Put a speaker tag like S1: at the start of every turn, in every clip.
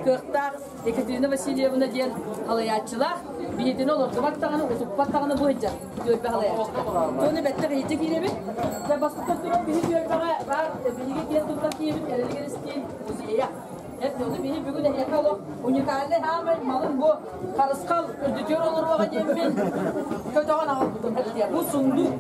S1: кыахтаах Екатерина Васильевна диэн халайааччылаах биһитини олордубат даҕаны, утуппат даҕаны бу сылдьар түөлбэ халайааччыта. Соны бэттэх иһирдьэ киирэбит. Дьэ бастакы туран биһи түөлбэҕэ баар биһиги киэн туттар киһибит Эрэлигэр истиин музейа. Ону биһи бүгүн эһиэхэ олох уникальный хаамай малын бу харысхал үрдүтүөр олоруоҕа диэммин көтөҕөн аҕалбытым. Бу сундук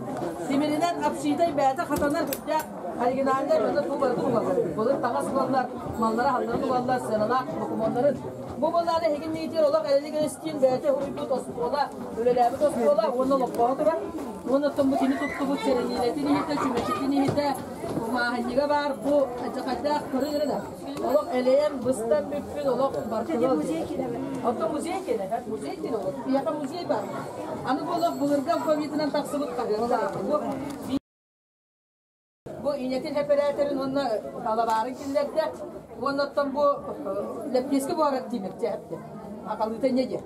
S1: тимиринэн обшитай бэйэтэ хатанар үрдээх оригинальнай онно бу барытын улаллар. Былыр таҥас улаллар, маллара халларын улаллар, сыаналаах докумуоннарын. Бу былааны эһигин миитир олох эрэлиг эстиин бэйэтэ уруйбут оскуола, үлэлээбит оскуола уонна олоххоҕо турар. Уонна оттон бу кини туттубут чэрэниилэтин иһитэ, чүмэчитин иһитэ, кумааһынньыга баар бу дьахайдаах көрүҥ да. Олох элэйэн, быстан бүппүт, олох бартылар. Оттон музей кэлэ, музей кэлэ олох. Биһиэхэ музей бар. Аны бу олох былыргы алфавитынан тахсыбыт хаһыаттаах. Бу Бу инэтин эпэрээтэрин уонна талабаарын киллэрдэ. Уонна оттон бу лэппиэскэ буһарар тимир чэһэпти. Акалыыта не диэ.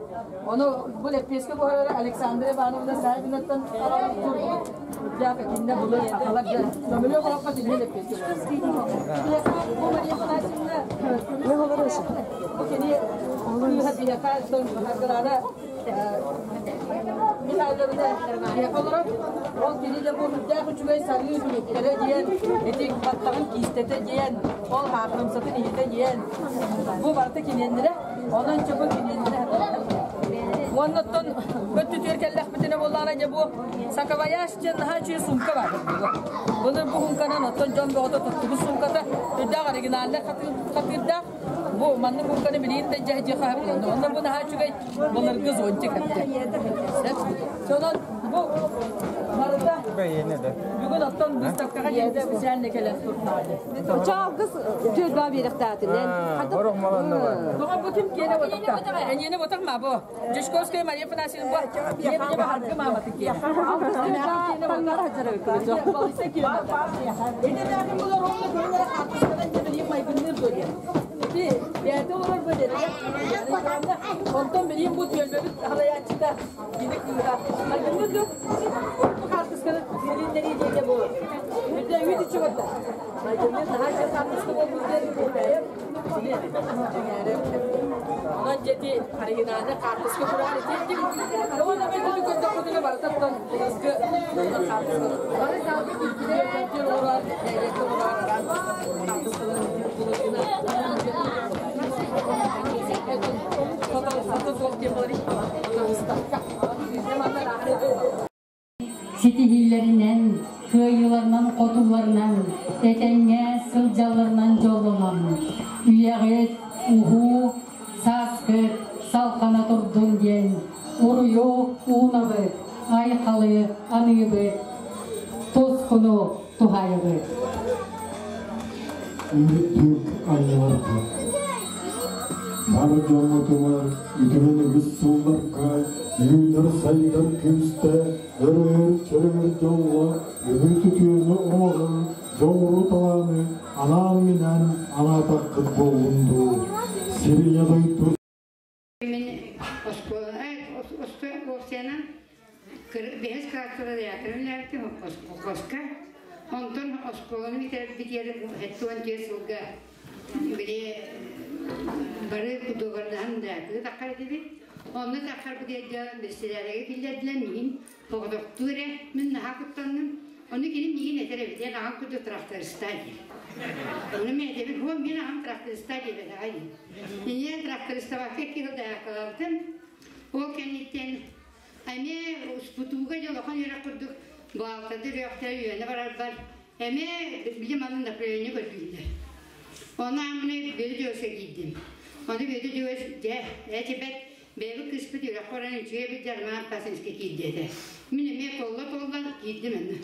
S1: Ону бу лэппиэскэ буһарары Александра Ивановна Савинаттан турбут. Үрдээх итиннэ былыр сахалар дьэ көмүлүөк оһоххо тимир лэппиэскэ буһарар. Бу Мария Афанасьевна бу кини кыыһа биһиэхэ Саргылаана Михайловна биһиэхэ олорор. Ол кини да бу үрдээх үчүгэй сарыы сүмүттэрэ диэн, ити баттаҕын киистэтэ диэн, ол хаахырымсатын иһитэ диэн, бу барыта киниэннэрэ. Онон чобу киниэннэрэ Уонна оттон көттүтүөр кэллэхпитинэ буоллаҕына дьэ бу саквояж диэн наһаа үчүгэй сумка баар. Былыр бу суумканан оттон дьон бөҕөтө туттубут суумката үрдээх оригинальнай хатыырдаах. Бу маннык суумканы билигин да дьэ хаһар Онно бу наһаа үчүгэй былыргы зонтик эбит. Сонон бу барыта бүгүн оттон выставкаҕа диэн специально кэлэн турдаҕа.
S2: Чалгыс түөлбэ биэрэхтээтинэн.
S1: Тоҕо бу ким киэнэ ботахта? Эниэнэ ботах ма бу? Дьушковская Мария Афанасьевна бу киэнэ баһаргы мааматы киэнэ. Онтон билигин бу түөлбэбит халайааччыта кини кыыһа майгынныыр дуо? Бу хаартысканы билиннэрии диэки бу. Үрдэ үүт үчү барда. Майгынныыр наһаа үчүгэй хаартыска буолбут диэн бэйэм Онон дьэти оригинальный хаартыска турар итиэттик. Уонна бэйэтин көрдөхпүтүнэ барытыттан былыргы хаартыска. Бары саалга киирдилэр, олорор, нэһилиэккэ олорор араас хаартыскаларын былыргына
S3: Ситиһиилэринэн, кыайыыларынан-хотууларынан, этэҥҥэ сылдьалларынан дьоллонон, үйэҕит уһуу, сааскыт салҕана турдун диэн уруйу уунабыт, айхалы аныыбыт, тускуну туһаайабыт.
S4: Үрдүк айыларга Бары дьоммутугар үтүмэн үгүс сылларга үүнэр-сайдар күүстээх, өрөөр-чөрөөр дьолло үгүс үтүөнү оҥорор дьоҕуру талааны анаан-минээн анаатаххыт буоллун дуу, сирийэ дойду
S5: Мин оскуола оскуоланан бэһис кылааска театрын үлэлээбитим хоско. Онтон оскуоланы бүтэрбит 74 сылга били бары дуогабардаһан театры таххар этибит. Онно таххарбыт дьэ бэстибээлгэ киллэрдилэр миигин Оҕотохтуу эрэ мин наһаа куттанным. Ону кини миигин этэр эбит, эн аҕаҥ курдук тракториста диир. Ону мин этэбин, уон мин аҕам тракториста диэбэтэҕэ дии. Инньэ трактористабакка икки сыл дайааккалаабытым. Ол кэнниттэн эмиэ успутууга дьэ улахан үөрэх курдук баалтарды үрэхтэрэ үөрэнэ барарбар эмиэ били манна направление көрдүүллэр. Ону ааммыны Бүөтү Дьуоска киирдим. Ону Бүөтү Дьуос дьэ, эчибэт Бэйэбит кыыспыт үрэххэ баран үчүгэй эбит дьармаан Пасинска киирдэ этэ. Мин эмиэ толла-толлон киирдим онно.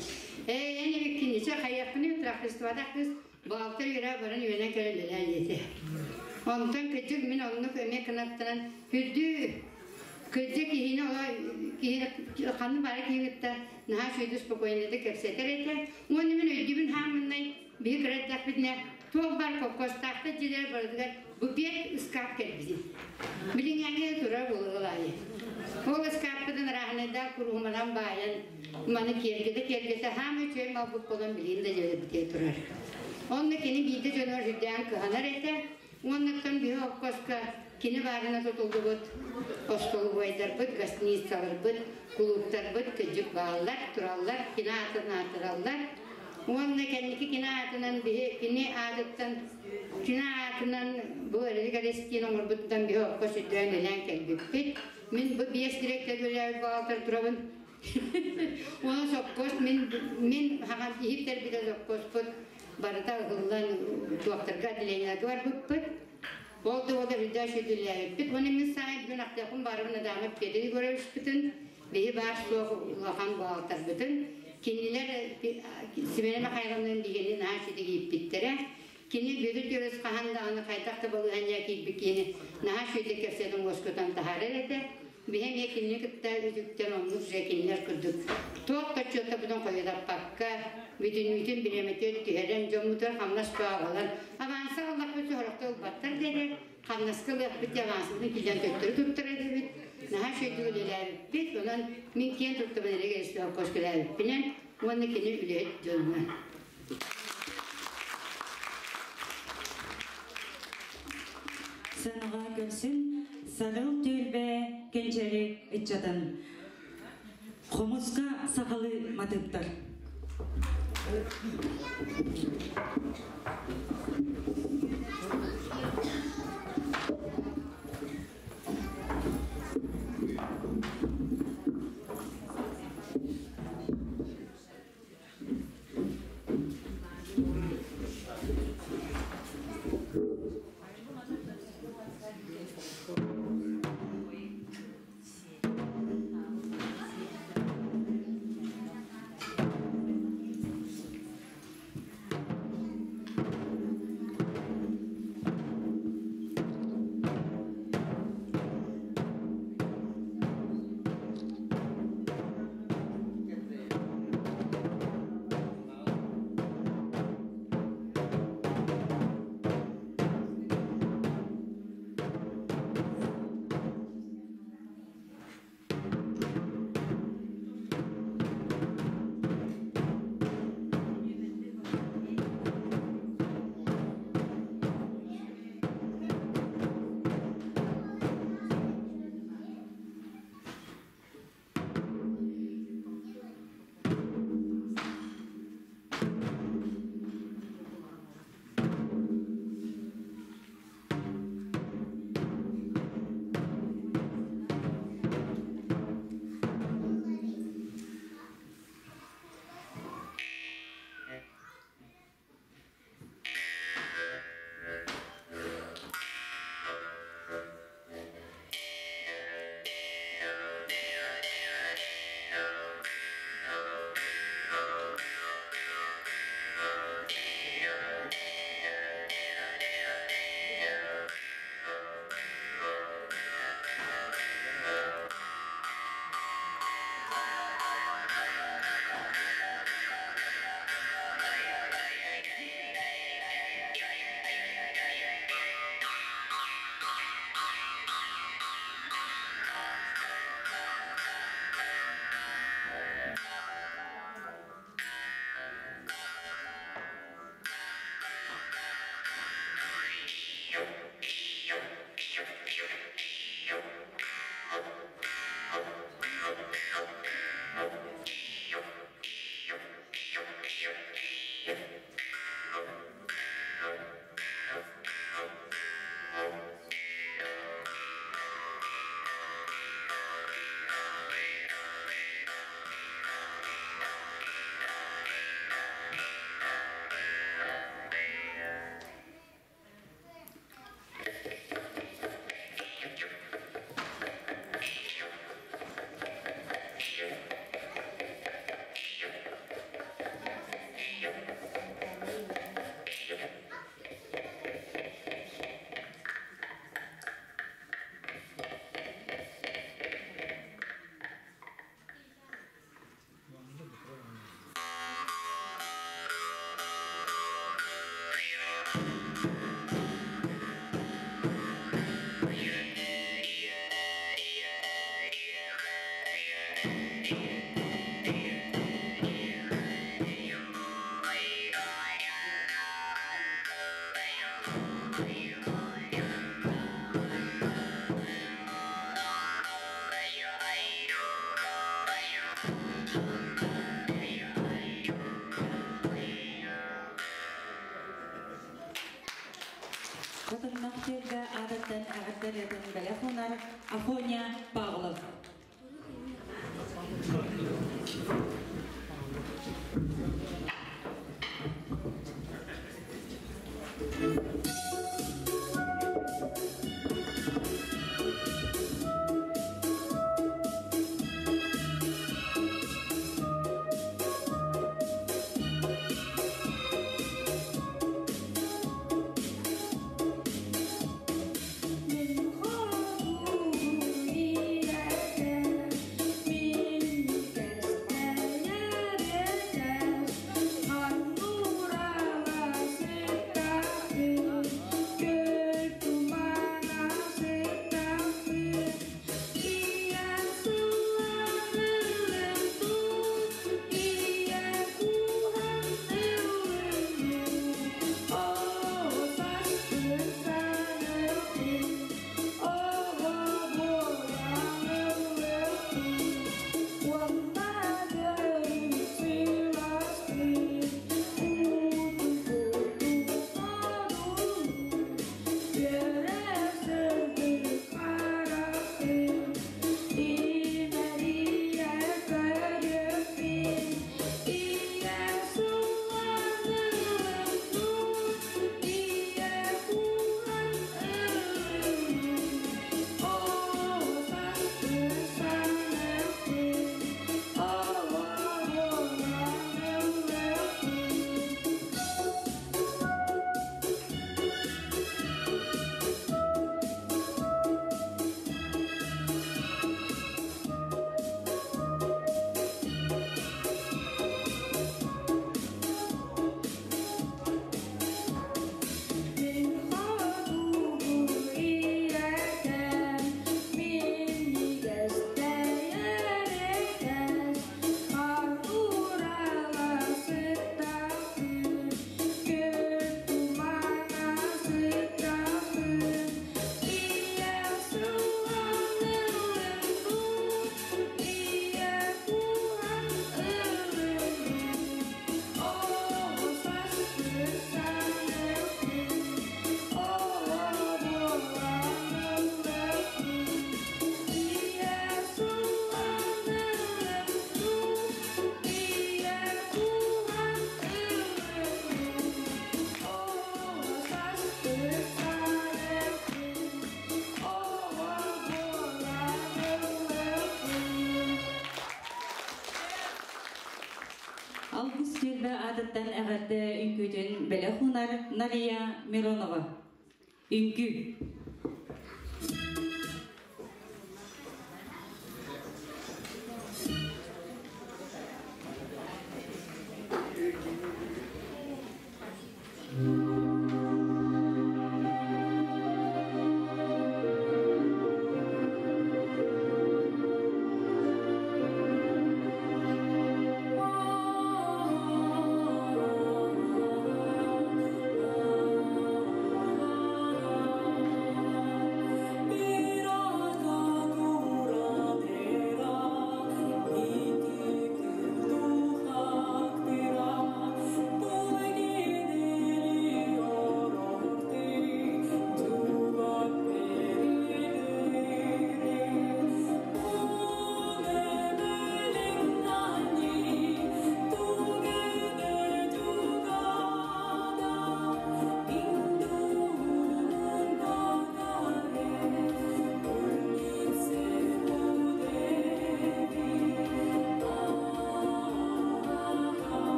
S5: Ээ, эн эбиккин, ичэ хайыахпыный трактористыбатах кыыс балта үөрэ баран үөнэн кэлэн үлэлээ диэтэ. Онтон кырдьык мин оннук эмиэ кынаттанан үрдүү кырдьык киһини оло киһи ханны бары киһи кытта наһаа үчүгэйдик спокойнайдык кэпсэтэр этэ. Уонна мин өйдүүбүн хааммыннай биһи кыра эрдэхпитинэ туох баар холкуостаахтар дьиэлэр барытыгар букет ыскаап кэлбитин. Билиҥҥээҥҥэ турар буолуолаайы. Ол ыскааппытын арааһынайдаах куруһуманан баайан, маны киэргэтэ-киэргэтэ хаамай үчүгэй малбыт буолан билигин да дьиэлэрбитигэр турар. Онно кини биирдэ дьонугар сүрдээн кыһанар этэ. Уоннаттан биһи опкоска кини баарына тутуллубут остолубуойдарбыт, гостиницаларбыт, кулууптарбыт кыдьык бааллар, тураллар, кини аатын аатыраллар. Уонна кэнники кини аатынан биһи кини аатыттан кини аатынан бу Эрилик Эристиин оҥорбутунан биһи окко сүрдээн үлээн кэлбиппит. Мин бу биэс директор үлээбит баҕалтар турабын. Уонна сопкос мин мин хаҕан иһиттэрбитэ сопкоспут барыта ыһыллан туохтарга отделениеларга барбыппыт. Ол да буоллар үрдээ сүдүлээбиппит. Уонна мин саамай бүгүн ахтыахпын баарыбын Адамов Петр Егоровичпытын, биһи баар суох улахан бухгалтарбытын, кинилэр Семена Михайловнаны биһигини наһаа үчүгэй ииппиттэрэ. Кини Бүөтүр Дьөрөс хаһан даҕаны хайдах да балаһыанньа киирбит киһини наһаа үчүгэйдик кэпсэтэн уоскутан таһаарар этэ. Биһи эмиэ кинини кытта үтүктэн оннук же кинилэр курдук туох да отчуоттарбытын хойутаппакка, бүтүннүүтүн бириэмэтигэр түһэрэн, дьоммутугар хамнас аҕалан, аванса ыллахпыт сорохто ылбаттар дэнэр, хамнаска ылыахпыт авансабытын килэн төттөрү туттарар эбит, наһаа үчүгэйдик үлэлээбиппит, онон мин киэн туттабын эрэ кэспиһин уонна кини үлэһит дьонунан.
S6: Сыанаҕа көрсүн Сарыл түөлбэ кэнчэри ыччатын хомуска сахалы матыыптар. аатыттан эҕэрдэ үҥкүүтүн бэлэх уунар Нария Миронова. Үҥкүү.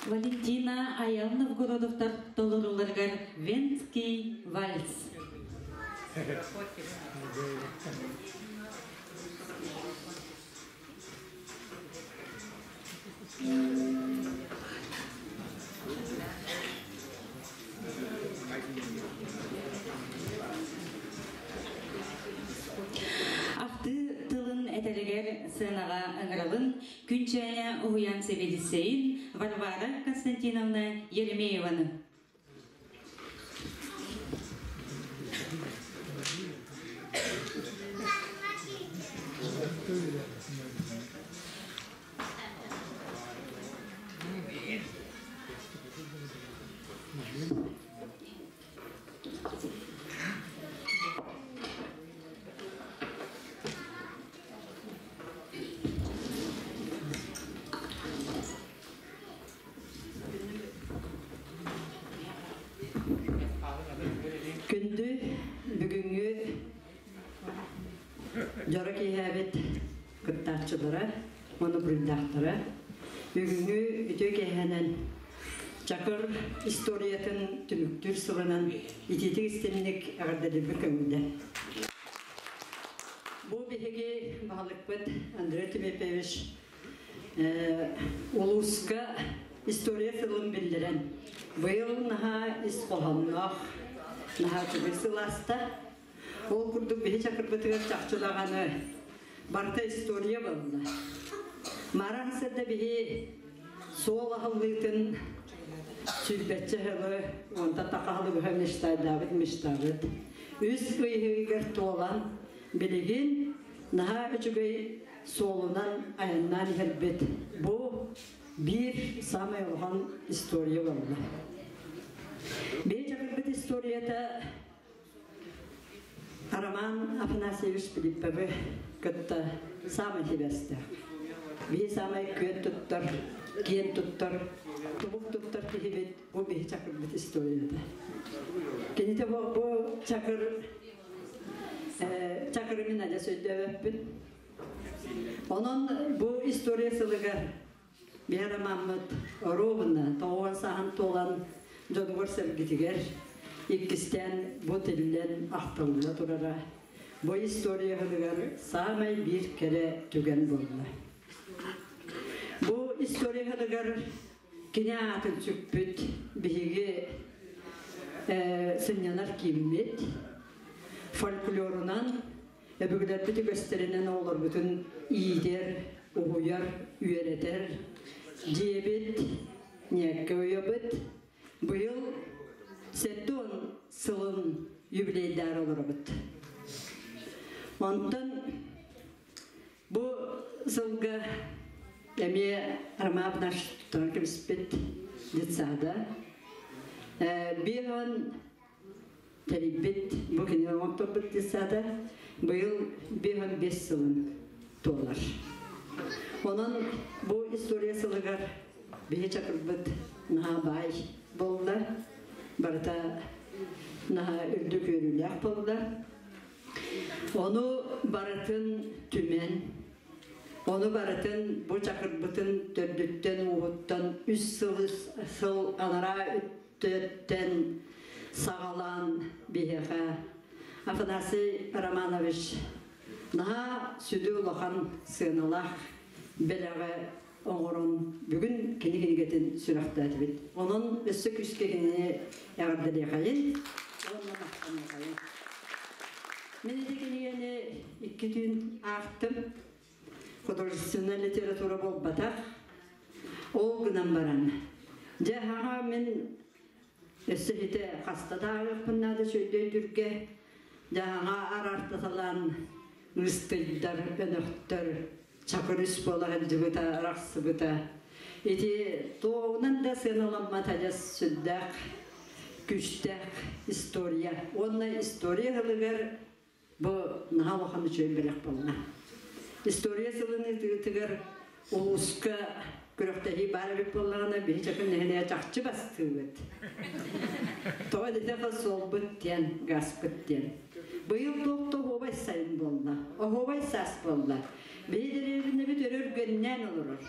S6: Валентина Аял Новгородовтар толоруларыгар Венский вальс. Ахтыы тылын этэригэр сыанаҕа ыҥырабын Күнчээнэ уһуйаан сэбиэдиссэйин Варвара Константиновна Еремееваны.
S7: Күндү бүгүҥҥү дьоро киэһээбит кыттааччылара уонна буруйдаахтара бүгүҥҥү үтүө киэһэнэн Чакыр историятын түмүктүүр сылынан итиитик истинник эҕэрдэлиирбин көҥүллэ. Бу биһиги баһылыкпыт Андрей Тимофеевич улууска История сылын биллэрэн, быйыл наһаа ис хоһоонноох, наһаа үчүгэй сыл ааста. Ол курдук биһи чакырбытыгар чахчы даҕаны барыта история буолла. Мара сырда биһи суол аһыллыытын сүүрбэччэ сылы уонтан тахаһылы быһа мечтайдаабыт мечтаабыт. Үс ыйыгар туолан билигин наһаа үчүгэй суолунан айаннаан иһэрбит. Бу биир самай улахан история буолла. Биһи чакырбыт историята Роман Афанасьевич Филипповы кытта саамай сибээстээх. Биһи саамай күөн туттар, киэн туттар, тубук туттар киһибит бу биһи чакырбыт историята. Кинитэ бу чакыр чакыры мин адьас өйдөөбөппүн. Онон бу история сылыгар Биһи ромаммыт оруобуна тоҕуон сааһын туолан дьонугар-сэргэтигэр иккистээн бу тиллэн ахтылла турара бу история ыһылыгар саамай биир кэрэ түгэн буолла. Бу история ыһылыгар кини аатын сүкпүт биһиги сынньанар кииммит фольклорунан Өбүгэлэрбит үгэстэринэн оҕолорбутун иитэр, уһуйар, үөрэтэр дьиэбит, ньээккэ уйабыт. Быйыл 70 сылын юбилейдаары олоробут. Онтон бу сылга эмиэ Роман наш туран кэбиспит детсада. Биир тэрийбит бу кинини оҥорторбут детсада быйыл 55 сылын туолар. Онон бу история сылыгар биһи чакырбыт наһаа баай буолла, барыта наһаа үрдүк үөрүүлээх буолла. Ону барытын түмэн, ону барытын бу чакырбытын төрдүттэн ууһуттан үс сыл сыл анараа өттүттэн саҕалаан биһиэхэ Афанасий Романович наһаа сүдү улахан сыаналаах бэлэҕи оҥорон бүгүн кини кинигэтин сүрэхтээтибит. Онон өссө күүскэ кинини эҕэрдэлиэхэйин уонна махтаныахайын. Мин ити кинигэни икки түүн аахтым. Художественная литература буолбатах. Ол гынан баран, дьэ хаҥа мин өссө итэ хаста да ааҕыахпын наада сөйдөйдүргэ, дьэ хаҥа арартаталаан ыстыйдар, өнөхтөр, чакыр үс буола сылдьыбыта, арахсыбыта. Ити туоҕунан да сыаналаммат адьас сүрдээх күүстээх история. Уонна история сылыгар Бу наһаа улахан үчүгэй бэлэх буолла. История сылын ыытыытыгар улууска күрэхтэһии баар эбит буоллаҕына, биһи чакын нэһилиэгэ чахчы бастыыбыт. Тоҕо диэтэххэ суолбут диэн, газпыт диэн. Быйыл туох да оһуобай сайын буолла, оһуобай саас буолла. Биһи дэриэбинэбит өрө өргөннөөн олорор.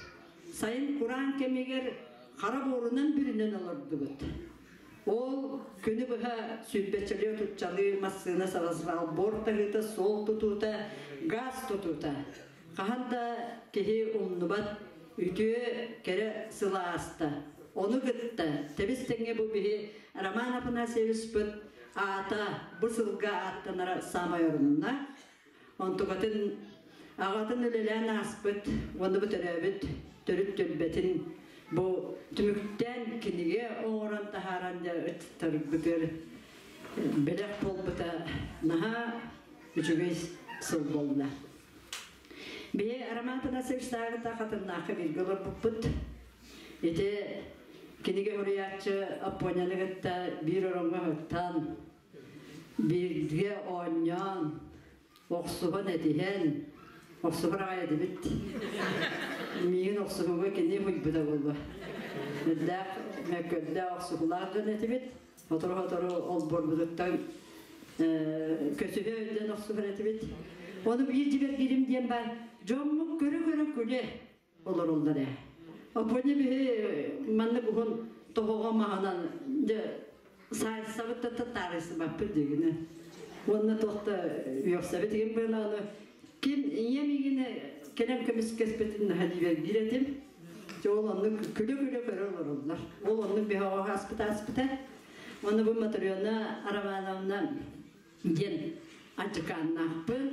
S7: Сайын кураан кэмигэр хара буорунан бүрүнэн олордубут. Ол күнү быһа сүүрбэччэлии отуччалыы массыына сабасбаал таһыыта, суол тутуута, газ тутуута. Хаһан да киһи умнубат үтүө кэрэ сыла ааста. Ону кытта тэбис тэҥҥэ бу биһи Роман Афанасьевичпыт аата бу сылга ааттанара саамай орунна. Онтукатын аҕатын үлэлээн ааспыт уонна бу төрөөбүт төрүт түөлбэтин бу түмүктээн кинигэ оҥорон таһааран ыччаттарбытыгар бэлэх буолбута наһаа үчүгэй сыл буолла. Биһи Роман Афанасьевич Саагыта хатыннаахха бииргэ олорбуппут. Ити кинигэ суруйааччы Аппуонньаны кытта биир ороҥҥо ыһыктаан Бииргэ оонньоон, охсуһан этиһэн, охсуһар аҕай этибит. Миигин охсуһууга кини уһуйбута буолуо. Үрдээх, мөккөрдөөх охсуһуулаах дьон этибит. Сотору-сотору олбуорбутуттан көсүһэ өйдөөн охсуһар этибит. Ону биир дьибэргиирим диэн баар, дьоммут көрө-көрө күлэ олороллор ээ. Оппуонньа биһи маннык уһун тоһоҕо маһынан дьэ саайсабыт да таарыйсыбаппыт дигинэ. Уонна туох да үөхсэбит игин быылааны ким ийэм игинэ кэлэн көмүскэспитин наһаа дьиибэргиир этим. Ол оннук күлэ-күлэ көрө олороллор. Ол оннук биһоҕо аспыта аспыта. Оны бу Матрена Романовна диэн ачыкааннаахпын.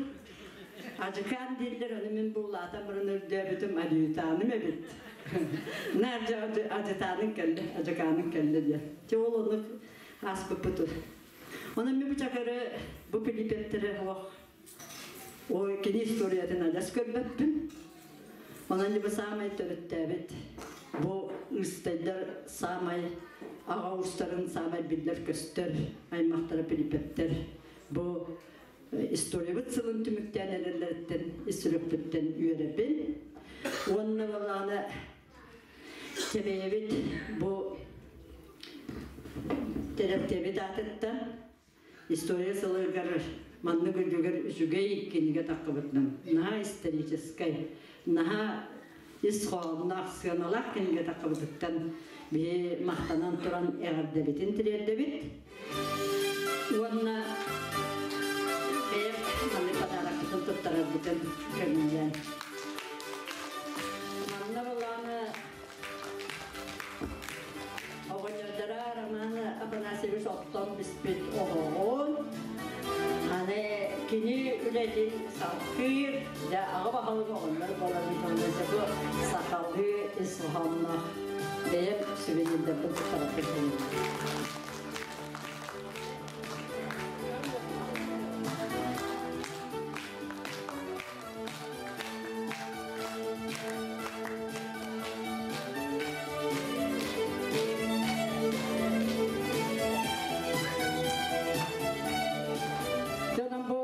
S7: Ачыкаан дииллэр, оны мин буулаатан бұрын өрдөөбүтүм адьютааным эбит. Нар ажытааның кэллэ, ажыкааның кэллэ диэн. Те ол оннук аспыппыт. Онон мен бу чакары бу Пилиппеттере ох Ой, кини историятын адьас көрбөппүн. Онон бу саамай төрүттээбит бу ыстайдар саамай аҕа уустарын саамай биллэр көстөр аймахтара Пилиппеттер бу историябыт сылын түмүктээн эрэллэриттэн ис сүрэхпиттэн үөрэбин. Уонна балаана Чэбэйэбит бу тэрилтэбит аатыттан история сылыгар маннык үрдүгэр үчүгэй кинигэ таххыбытынан наһаа историческай, наһаа ис хоһоонноох, сыаналаах кинигэ таххыбытыттан биһи махтанан туран эҕэрдэбитин тириэрдэбит. Уонна бэйэм маннык подарокпытын туттарарбытын көҥүллээн. Манна балааны оҕонньордоро Роман Афанасьевич оттон биспит оҕоҕун аны кини үлэтин салгыыр дьэ аҕа баһылык оҕонньор буоларын туһунан дьэ бу сахалыы ис хоһоонноох бэйэм сувенирдэрбин туттарарбын көҥүллүүр. Дьонум бу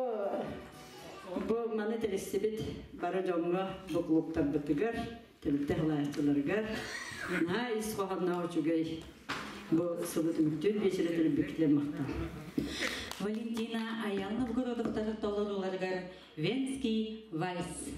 S7: бу маны тэрийсибит бары дьоҥҥо бу клубтарбытыгар, тэрилтэ салайааччыларыгар наһаа ис хоһоонноох үчүгэй бу сылы түмүктүүр биэчэрэ тэрийбиккитигэр махтал.
S6: Валентина Аял Новгородовтар толорууларыгар Венский вальс.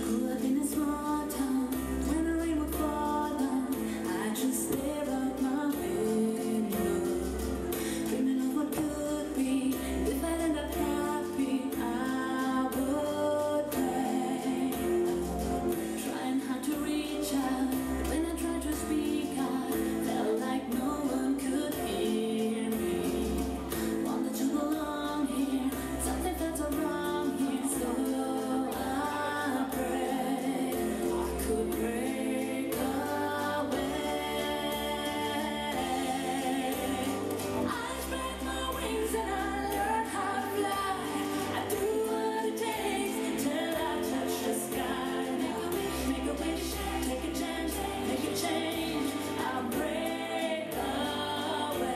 S8: Grew up in a small town when the rain would fall down. I just stare out my window, dreaming of what could be. If I'd end up happy, I would pray. Trying hard to reach out, but when I tried to speak, I felt like no one could hear me. Wanted to belong here, but something felt so wrong here. So I pray I could break away. I spread my wings and I learned how to fly. I do what it takes till I touch the sky. Make a wish, make a wish, take a chance, make a change. I'll break away.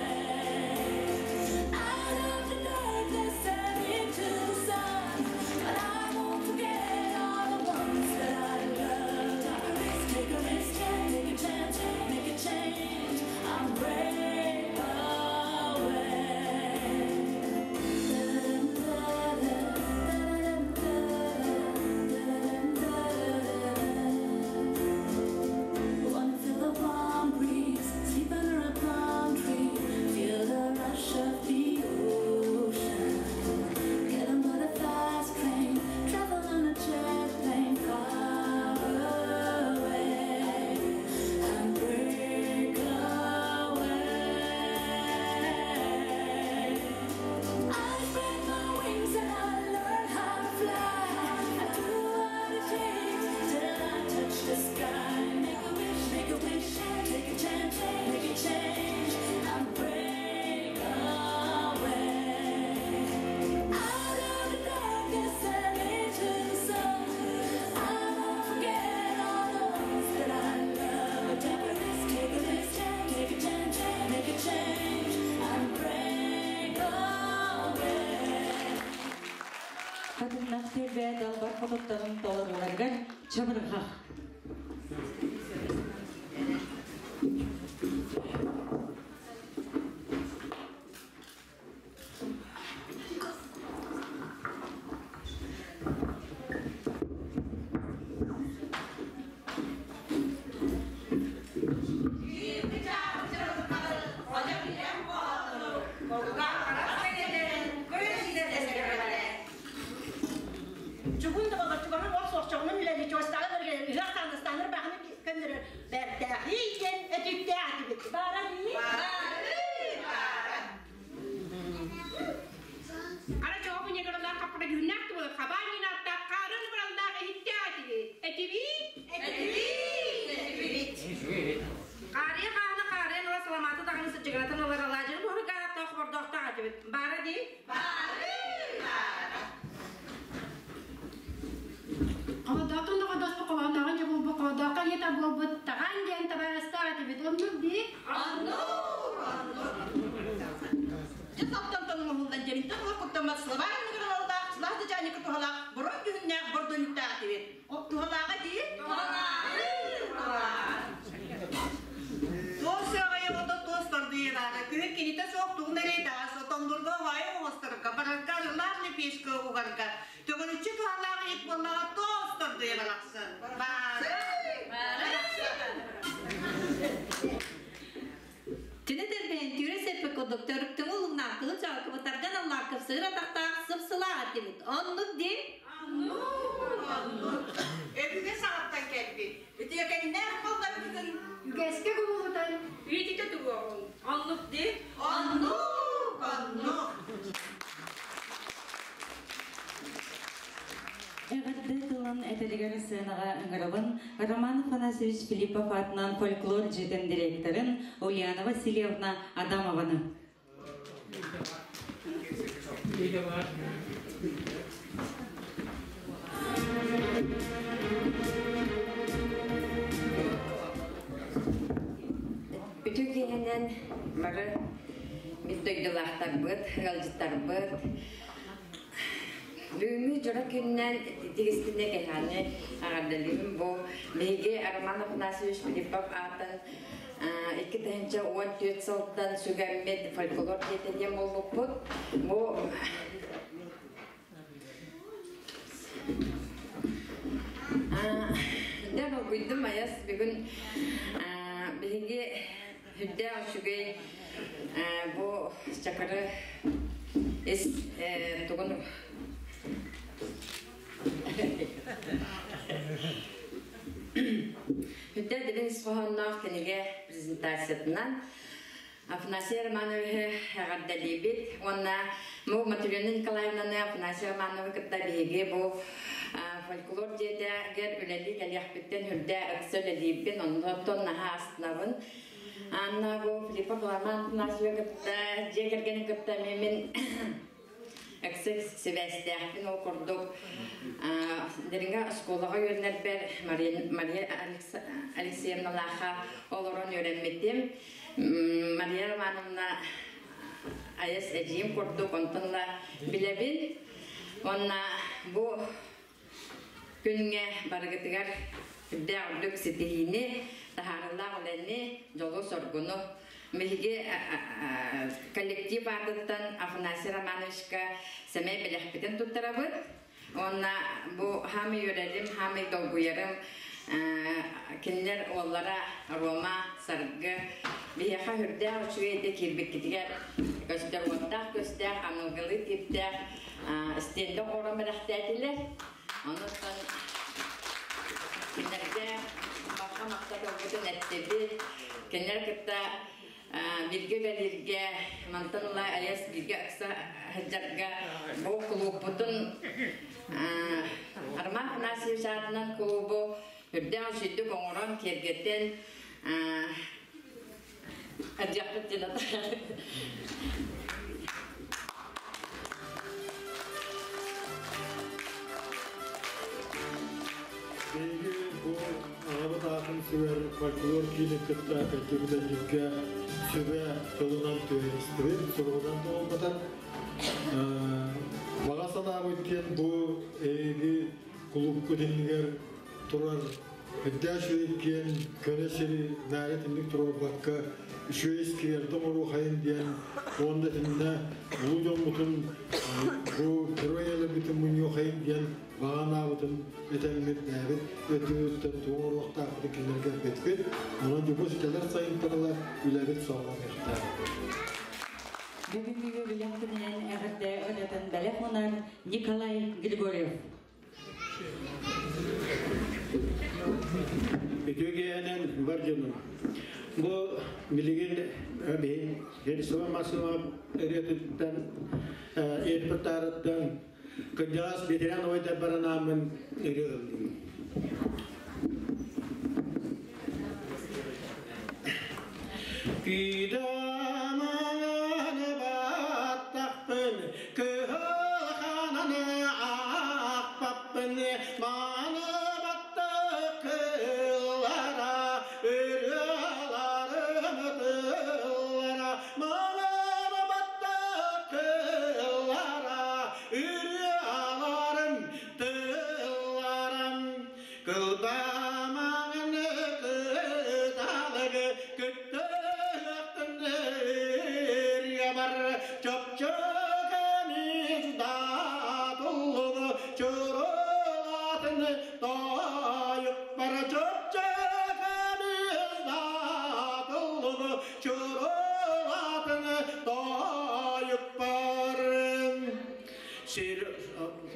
S8: Out of the darkness and into the sun. But I won't forget all the ones that I love. Take a risk, take a risk, take a chance, make a change. I'll break away. Wanna feel the warm breeze, sleep under a palm tree, feel the rush of the ocean. Get on board a fast train, travel on a jet plane, far away and break away. I spread my wings and I learn how to fly. I do what it takes till I touch the sky. Make a wish, make a wish, take a chance, make a change. I break away. Out of the darkness and into the sun. I won't forget all the ones that I love. Take a risk, take a risk, take a chance, make a change. I break away.
S6: Хатыннах түөлбэ далбар хотуттарын толорууларыгар чабырҕах.
S9: көннөрөр бэртээхий диэн өтүктээх этибит. Баара дии? Баара.
S10: Ара чоҕу ньыгыралаах хаппара дьүһүннээх тубу хабаан аттаах хаарын быраллаах иһиттээх этибит. Этибит? Этибит! Этибит. Хаарыйа хаана хаарыйан ыла саламааты даҕаны сыччыгынатан ылар алаадьыны буһурук ааттаах хобордоохтоох этибит. Баара дии? Баары! Баара.
S11: Холодоотун да ходоспу холоонноҕун дьэ булбут холодооххо ийэтэ буолбут таҕаан диэн табаарыстаах этибит. Оннук дии?
S9: Оннук, оннук. Дьэ саптан тоҥоһуллан дьэриттэн олох куттаммат сылабаар ньыгыралалдаах сылаас дьааньыка туһалаах борон дьүһүннээх бордонньуктаах этибит. Туһалааҕа дии? Туһалааҕы!
S12: Туос сыаҕайа ото туос тордуйараара күһүн кинитэ суох тугун эрэй таас отондурга уһаайы оҥосторго барарга арыылаах лепешка угарга төгүрүччү туһалаах иһит буоллаҕа туос тордуйа барахсан. Баары!
S6: Түнэ тэрбэһин түүрэ сеппе курдук төрүктүҥ улугнаах кыһыл чаакыбы тарган аллааккып сыыр атахтаах сып-сылаах этибит. Оннук дии?
S12: Оннук. Өбүгэ саҕаттан кэлбит. Үтүөкэннээх буолларбытын
S11: Үгэскэ кубулутан
S10: Үйэтитэ туруоҕуҥ. Оннук дии?
S12: Оннук, оннук.
S6: Эҕэрдэ тылын этэригэр сыанаҕа ыҥырабын Роман Афанасьевич Филиппов аатынан фольклор дьиэтин директорын Ульяна Васильевна Адамованы.
S13: Үтүө киэһэнэн бары бит дойдулаахтарбыт, ыалдьыттарбыт. Бүгүҥҥү дьоро күннэн тигистинэ кэһэни аҕардалыыбын бу биһиги Роман Афанасьевич Филиппов аатын 2014 сылтан сүгэммит фольклор диэтэ диэн буолбуппут. Бу Дэ долгуйдум айас бүгүн биһиги үрдээх үчүгэй бу чакыры ис тугун Үрдээх дибин ис хоһоонноох кинигэ презентациятынан Афанасий Романовиһы эҕэрдэлиибит уонна бу Матрена Николаевнаны Афанасий Романовы кытта биһиги бу фольклор дьиэтигэр үлэлии кэлиэхпиттэн үрдэ ыкса үлэлиибин, онтон наһаа астынабын. Анна бу Филиппов Роман Афанасьевы кытта дьиэ кэргэнин кытта мин ыкса сибээстээхпин ол курдук Дириҥэ оскуолаҕа үөрэнэрбэр Мария Алексеевналаахха олорон үөрэммитим. Мария Романовна айас эдьиийим курдук онтон да билэбин. Уонна бу күҥҥэ барыгытыгар үрдээх үрдүк ситиһиини, таһаарыылаах үлэни, дьолу-соргуну биһиги коллектив аатыттан Афанасий Романовичка сэмэй бэлэхпитин туттарабыт. Уонна бу хаамый үөрэрим, хаамый долгуйарым кинилэр уоллара Рома, Саргы биһиэхэ үрдээх үчүгэй этэ киирбиккитигэр көстөр уоттаах көстөөх, аныгылыы тииптээх стендэ оҥорон бэлэхтээтилэр. Онуттан кинилэргэ барҕа махтал тылбытын эттибит. Кинилэр кытта бииргэ үлэлииргэ, мантан ыла айас бииргэ ыкса сылдьарга бу кулууппутун Роман Афанасьевич аатынан кулуубу үрдээх үчүйдүк оҥорон, киэргэтэн Адьахпыт диэн
S4: Биһиги бу аҕабыт аатын сүгэр фольклор киинин кытта кэлтибит сүбэ тылынан түһэристибит, суругунан да буолбатар. Баҕа санаабыт диэн бу эйиги кулууппут иннигэр турар Үрдээх үчүгэй киэн көнө сири наара итинник туруорбакка үчүгэй скверди оҥоруохайын диэн уонна итиннэ улуу дьоммутун бу герой элэбитин мунньуохайын диэн баҕа анаабытын этэммит бэйэбит өттүбүттэн тугу оҥоруохтаахпытын кинилэргэ эппиппит. Онон дьубус кэлэр сайынтарыла үлэбит салҕаныахтаах.
S6: Бүгүҥҥү билэх күнүнэн эҕэрдэ ырыатын бэлэх уунар Николай Григорьев.
S14: Үтүгэнэн бар дьонум. Бу билигин Херсова Масыма ырыатыттан эрпатарыттан кырдьаҕас ветеран ойдар баранаамын ырыа ыллым. Кыдамаҥаны баттахпын, кыһыл хананы аахпаппын, маны баттах кыллара, ырыаларым тыллара, маны баттах кыллара, ырыаларым тылларым. Кылбаамаҥаны кыталыгы кыттыахтын ырыабар чопчу көмүс датуллугу чурулатын тойукпар чопчу көмүс датуллугу чурулатын тойукпар Сир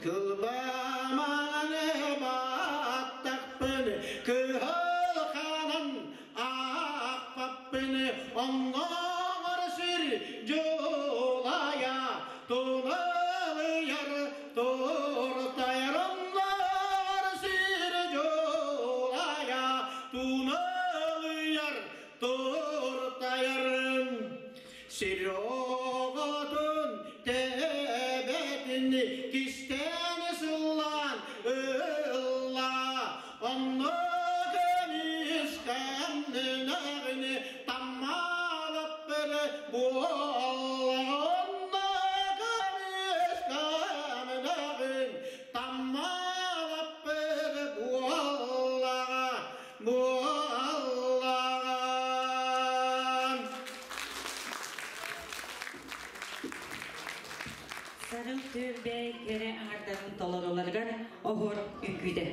S14: кылбаамаҥаны баттахпын, кыһыл ханан аахпаппын, оннооҕор сир дьулайа туналыйар туртайар, оннооҕор сир дьулайа туналыйар туртайар. Сир оҕотун тэбэтин кистээн сыллаан ылла, онно көмүс кэннинэҕин таммалаппыр буолла, онно көмүс кэннинэҕин таммалаппыр буолла, буолла.
S6: Сарыл түөлбэ кэрэ аҥардарын толоруларыгар оһуор үҥкүүтэ.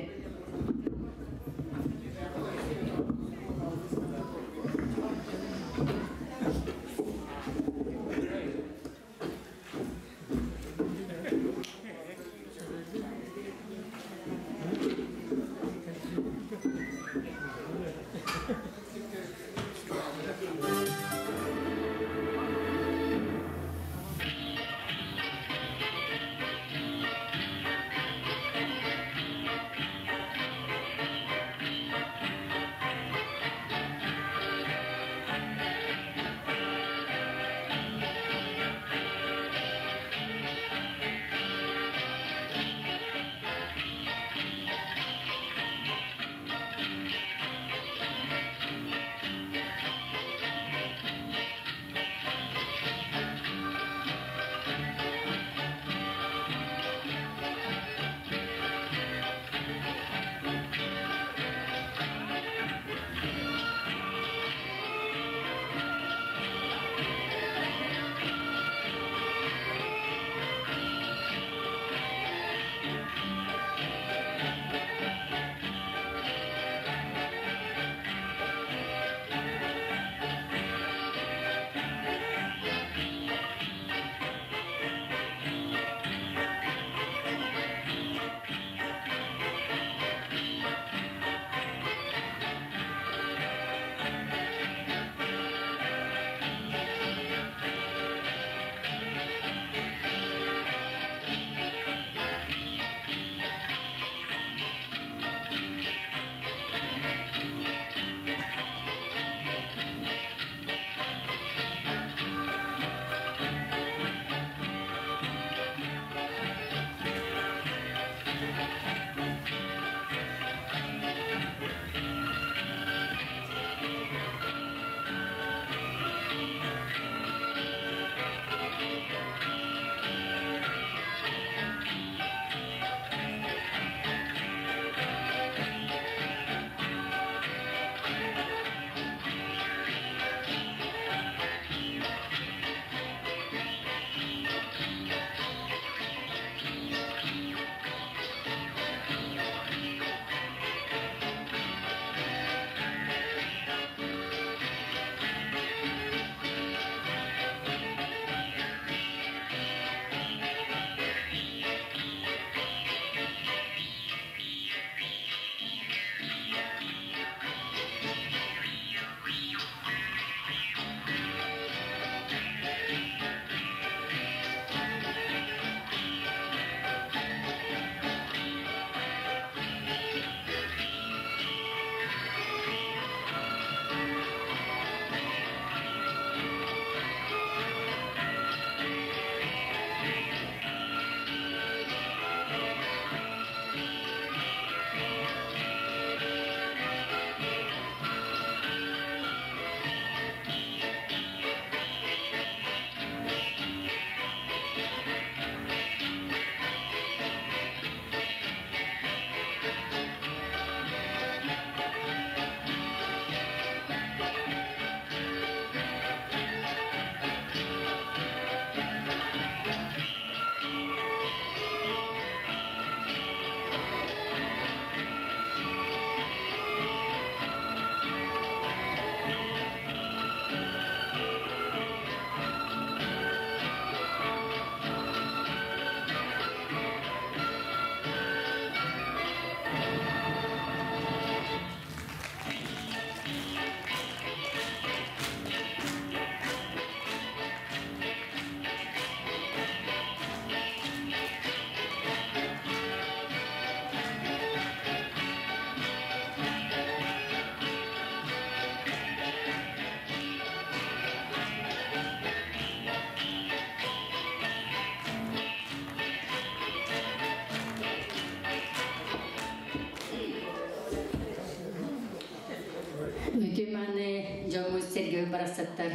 S3: Дьоннор-сэргэбит барахсаттар.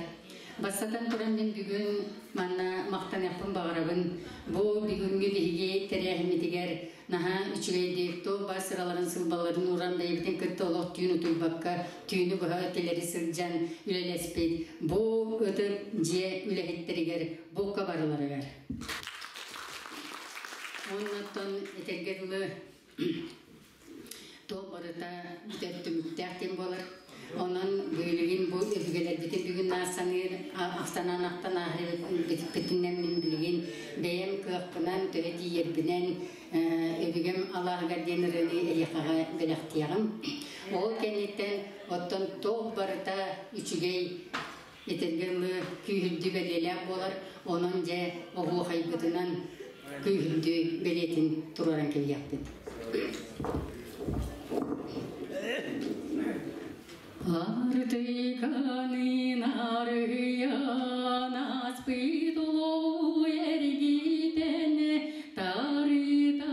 S3: Бастатан туран мин бүгүн манна махтаныахпын баҕарабын. Бу бүгүҥҥү биһиги тэрээһиммитигэр наһаа үчүгэйдик туох баар сыраларын сылбаларын ууран бэйэбитин кытта олох түүн утуйбакка түүнү быһа тилэри сылдьан үлэлэспит бу ытык дьиэ үлэһиттэригэр бука барыларыгар. Оннуттан этэргэ дылы туох барыта бүтэр түмүктээх диэн буолар. Онон билигин бу өбүгэлэрбитин бүгүн саныыр ахсанан ахтан ааһарбытынан мин билигин бэйэм кыахпынан төһө тиийэрбинэн өбүгэм алааһыгар диэн ырыаны эйиэхэҕэ бэлэхтиэҕим. Ол кэнниттэн оттон туох барыта үчүгэй этэргэ дылы күүһүрдүү бэлиэлээх буолар. Онон дьэ оһуохайбытынан күүһүрдүү бэлиэтин туруоран кэлиэхпит. Артыканын арыйан аспыт улуу эргитэн тарыталан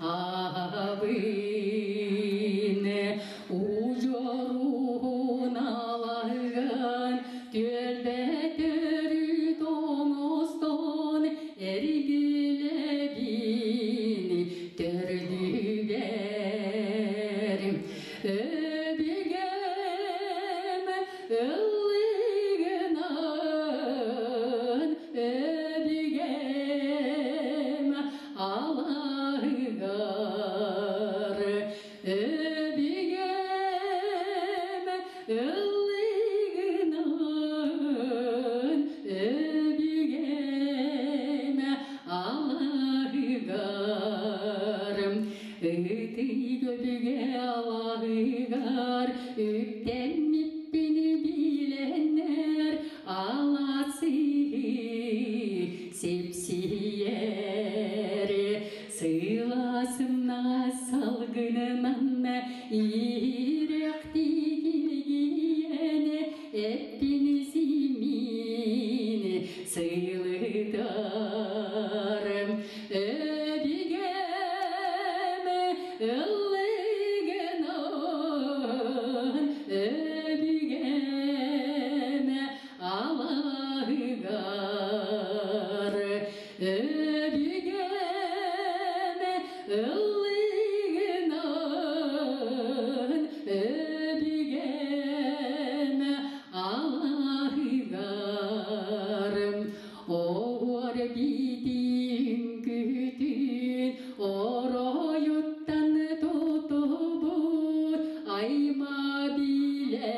S3: аһабын удьоруун алаһыган түөлбэ төрүт оҥостон эргилэбин төрдүбэр өбүгэм ыллыгынан өбүгэм алаһыгар өбүгэм ыллыгынан өбүгэм алаһыгар ытый көбүгэ алаһыгар үктэммиппин билэннэр аласыы сипсийэр сыласымнаҕас салгынынан иирэхтии килгийэн эппин симиин сылытар өбүгэм ыллыгынан өбүгэм алаһыгар өбүгэм ыллыгынан өбүгэм алаһыгар оһуор биитин күтүн оройуттан тутубут айма билэ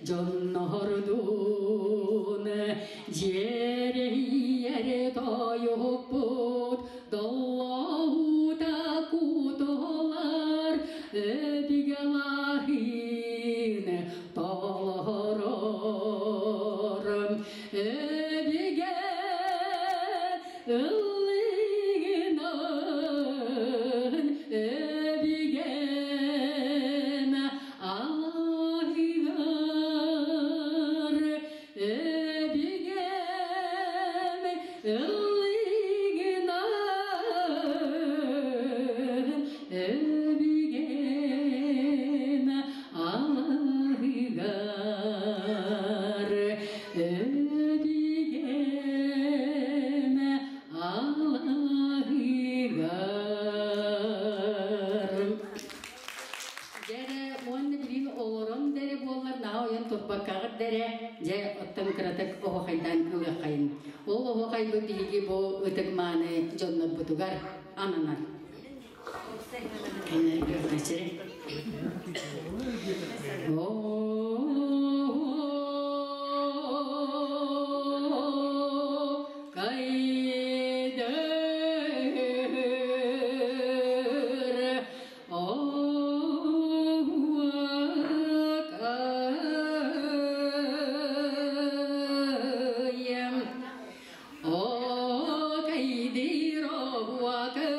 S3: дьоннордуун дьиэрэйэр тойукпут доллоһута кутулар өбүгэлаһын толорор өбүгэ ыллыгынан өбүгэм алаһыгар өбүгэм ыллыгынан өбүгэм алаһыгар өбүгэм алаһыгар. Дьэрэ уонна билин олорон дэрэ буоллар наһаа ойон турбаккаҕыт дэрэ дьэ оттон кыратык оһуохайдаан ылыаххайын. Ол оһуохайбыт биһиги бу ытык мааны дьоннорбутугар ананар. Кайдыр Оуакайым О кайдыр оуакай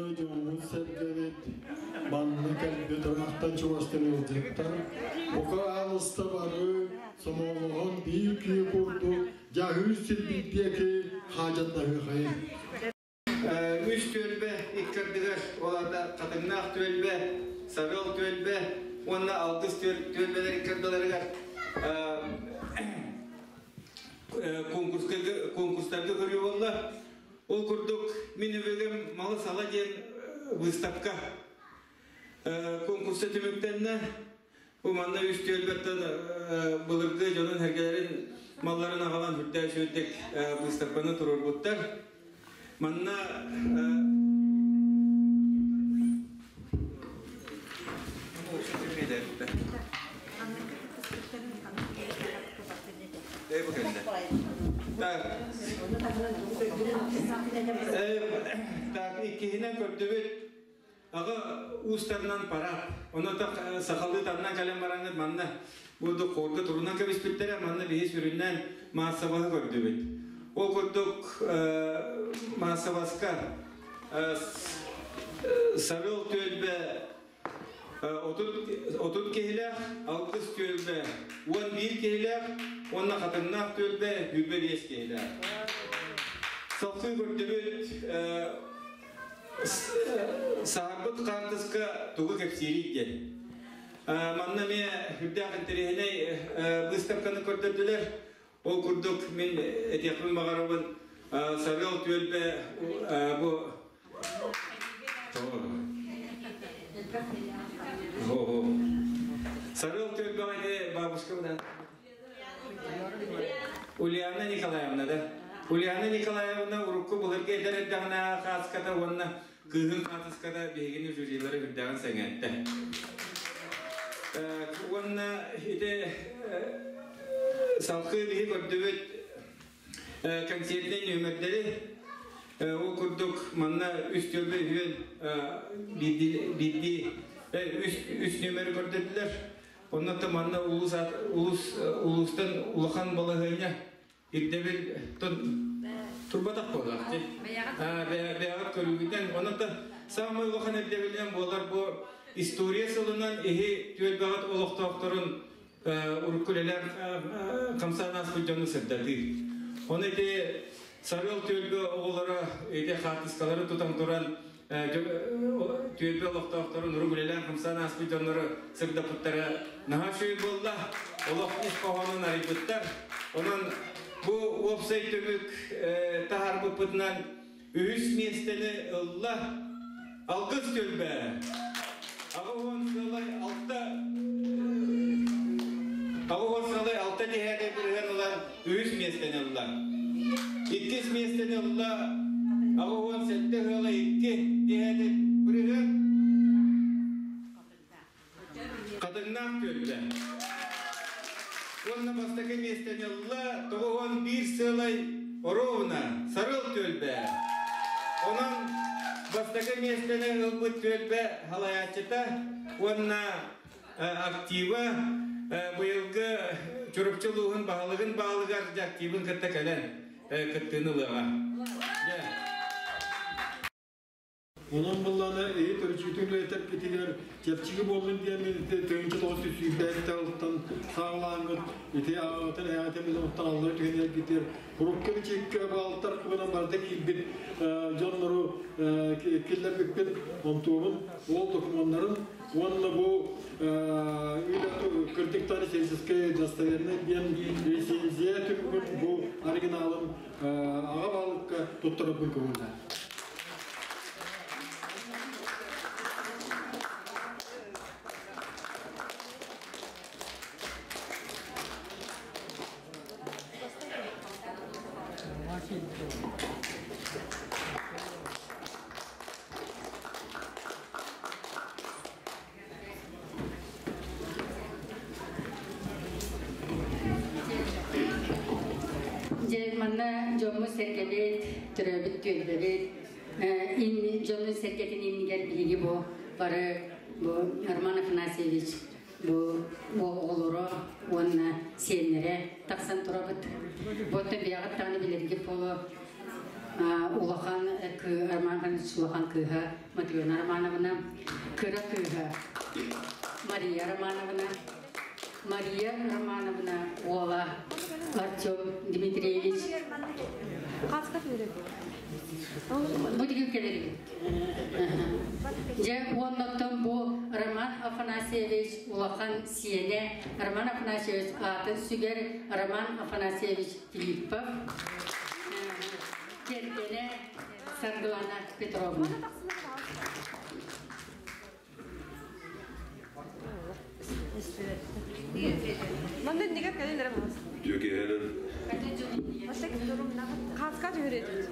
S4: Мааны дьоммут-сэргэбит, манна кэлбит ыраахтан чугастан ыалдьыттар, бука аалыста бары сомоҕолоһон биир киһи курдук дьаһыыр сирбит диэки хаадьаннаһыахайын.
S15: Үс түөлбэ икки ардыгар, ол аата Хатыҥнаах түөлбэ, Сарыал түөлбэ уонна Алгыс түөлбэлэр икки ардыларыгар конкурстарга көрүү буолла. Ол курдук, мин өбүгэм малы-сала диэн выставка конкурса түмүктэннэ. Бу манна үс түөлбэттэн былыргы дьонун сэргэлэрин малларын аҕалан үрдээх үчүгэйдик выставканы туруорбуттар. Манна Так, так, иккиһинэн көрдүбүт. Аҕа уустарынан парад. Ону сахалыы таннан кэлэн бараҥҥыт манна бурдук хорга турунан кэбиспиттэрэ, манна биһи сүрүннээн маассабаһы көрдүбүт. Ол курдук маассабаска Сарыл түөлбэ 30 киһилээх, Алгыс түөлбэ 11 киһилээх уонна Хатыҥнаах түөлбэ 25 киһилээх. Салгыы көрдүбүт Саһарбыт хаартыска тугу кэпсиирий диэн. Манна эмиэ үрдээх интэриэһинэй быыстапканы көрдөрдүлэр. Ол курдук мин этиэхпин баҕарабын Сарыал түөлбэ бу Сарыал түөлбэҕэ ити бабушка Ульяна Николаевна да? Ульяна Николаевна урукку былыргы эдэр эрдэҕинэ хааската уонна кыыһын хаатыската биһигини жюрилары үрдээҕин сэҥээттэ. Уонна ити салгыы биһи көрдүбүт концертнай нүөмэрдэри ол курдук манна үс түөлбэ үһүөн биирдии үс нүөмэри көрдөрдүлэр. Онно манна улуус улуус улуустан улахан балаһыанньа ирдэбил турбатах буолар. Бэйэҕит көрүүгүтэн. Онон саамай улахан ирдэбилинэн буолар бу история сылынан иһи түөлбэҕит олохтоохторун урукку үлэлээн хамсаан ааспыт дьону сырдатыы. Ону ити Сарыал түөлбэ оҕолоро ити хаартыскалары тутан туран түөлбэ олохтоохторун урук үлэлээн-хамсаан ааспыт дьоннору сырдаппыттара наһаа үчүгэй буолла. Олох ис хоһоонун арыйбыттар. Онон бу уопсай түмүк таһаарбыппытынан үһүс миэстэни ылла Алгыс түөлбэ. 80 сылай алта 80 сылай алта тиһээтэй бырыһыан ылан үһүс миэстэни ылла. Иккис миэстэни ылла 87 ыала икки диэни бырыһыан Хатыҥнаах түөлбэ. Уонна бастакы миэстэни ылла 91 сыалай Оровна Сарыл түөлбэ. Онон бастакы миэстэни ылбыт түөлбэ салайааччыта уонна актива быйылгы Чурапчы улууһун баһылыгын баалыгар дьэ активын кытта кэлэн кыттыыны ылыаҕа.
S4: Онон буллаана эһи төрүччүтүн үлэлэтэргитигэр чэпчэки буоллун диэн ити тыһыынча 925 тылтан саҕалааҥҥыт ити аҕаҕытын эһэҕитин билэн оттон аллара түһэнэргитигэр урукку бичиккэ баалтар кыбынан барыта киирбит дьоннору киллэрбиппит онтуобун ол докумуоннарын Уонна бу кырдьыктаах сельскэй достоверный диэн рецензия түмүгүн бу оригиналын аҕа баһылыкка туттарарбын көҥүллээн.
S3: Дьэ, манна дьоммут-сэргэбит, төрөөбүт түөлбэбит, дьонун-сэргэтин иннигэр биһиги бу бары бу Роман Афанасьевич бу оҕолоро уонна сиэннэрэ тахсан турабыт. Бу оттон бэйэҕит даҕаны билэргит буолуо улахан Роман Романович улахан кыыһа Матрена Романовна, кыра кыыһа Мария Романовна, Мария Романовна уола Артем Дмитриевич. Бу деген кэлэригит. Дьэ, уоннаттан бу Роман Афанасьевич улахан сиэнэ Роман Афанасьевич аатын сүгэр Роман Афанасьевич Филиппов кэргэнэ Саргылана Петровна.
S2: Манна иннигэр кэлин эрэ мас.
S16: Дьүөкэһэнэн.
S2: Хаска түһүрэтит.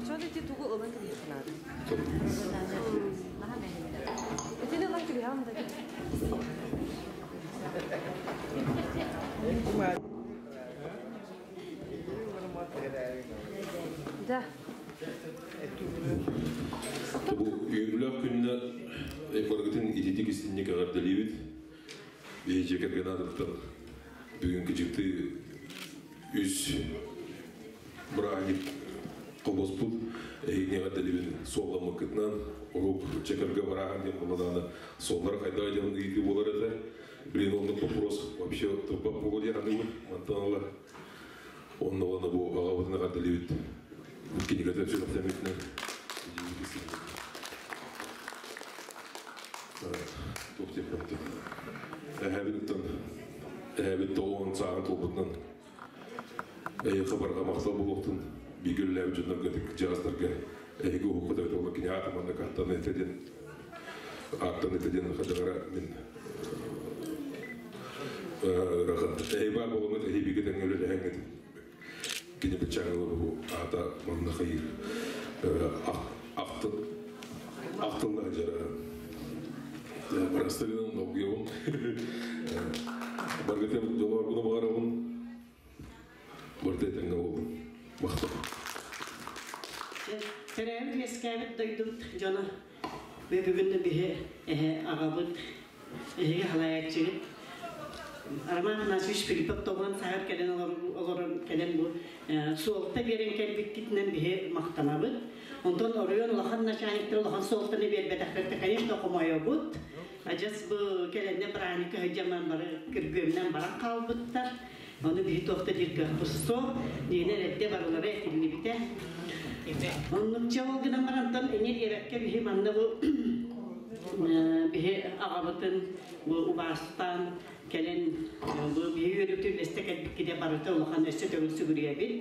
S2: Чон ити тугу ылан кэбиһиэххэ наада. Итини ылан кэбиһэҕин да. Да.
S16: Бу үөрүүлээх күннэ баргытын ититик истинник эҕэрдэлиибит. Биһи дьиэ кэргэн аатыттан бүгүнкү дьикти үс бырааһынньык холбоспут эһигини эҕэрдэлиибин суолламмыккытынан урук чекерге барааһын диэн буоллаҕына суоллара хайдах диэн ыйытыы буолар этэ. Блин, оннук вопрос вообще турбат буолуо диэн аныыбын. Мантан ыла Онно уонна бу аҕабытын эҕэрдэлиибит. Кинигэтэ сүрэхтэммитинэн туох диэппэттэн эһэбиттэн эһэбит тоҕуон сааһын туолбутунан эйиэхэ барҕа махтал буолуохтун бииргэ үлэлээбит дьоннорго кырдьаҕастарга эһиги уһуккут эбит уонна кини аата маннык ааттан этэ диэн ааттан этэ диэн хадьаҕара мин ыарахан эһи баар буолаҥҥыт эһи бииргэ тэҥҥэ үлэлэһэҥҥит кини быччааҥылар бу аата манна хайыыр ахтын ахтылла сылдьара барастырынан долгуйабын баргытым дьолооргуну баҕарабын барыта этэҥҥэ буоллун махтал
S17: Төрөөбүт үөскээбит дойдубут дьоно бүгүн биһи эһэ аҕабыт эһиги халайааччыгыт Роман Афанасьевич Филиппов тобуган саһар кэлэн олорон кэлэн бу суолта биэрэн кэлбиккитинэн биһи махтанабыт. Онтон оройуон улахан начальниктар улахан суолтаны биэрбэтэхтэртэ, конечно, хомойобут. Адьас бу кэлэннэ праздникка сылдьаман бары күргүөмнэн баран хаалбыттар. Ону биһи туох да диир кыахпыт суох. Диэнэр эрдэ барылара этиллибитэ. Оннук чэ ол гынан барантан эҥэр диэбэккэ биһи манна бу биһи аҕабытын бу убаастаан кэлэн бу биһи үөрүүтүн үллэстэ кэлбиккитэ барыта улахан өссө төгүл сүгүрүйэбит.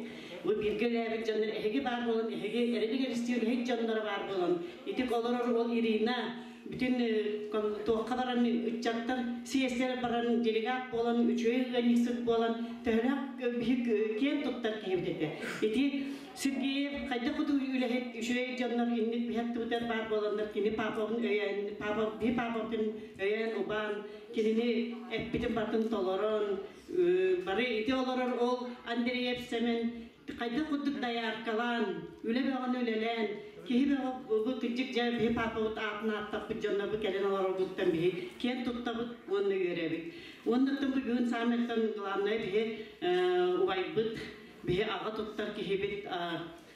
S17: Бу бииргэ үлээбит дьоннор эһиги баар буолан эһиги эрэлик эристиир үлэһит дьонноро баар буолан ити олорор уол Ирина бүтүн туохха баран ыччаттар съезтэр баран делегат буолан үчүгэй ыанньыксыт буолан төһөлөөх биһи киэн туттар киһибит этэ. Ити Сергеев хайдах куту үлэһит үчүгэй дьоннор инник биһаттыбытар баар буоланнар кини папабын өйөөн папа биһи папабытын өйөөн убаан кинини эппитин бартын толорон бары ити олорор ол Андреев Сэмэн хайдах курдук дайааркалаан, үлэ бөҕөнү үлэлээн, киһи бөҕө бу кырдьык дьэ биһи паапабыт аатын ааттаппыт дьоннор бу кэлэн олорорбуттан биһи киэн туттабыт уонна үөрэбит. Уоннаттан бу бүгүн саамайтан главное биһи убайбыт, биһи аҕа туттар киһибит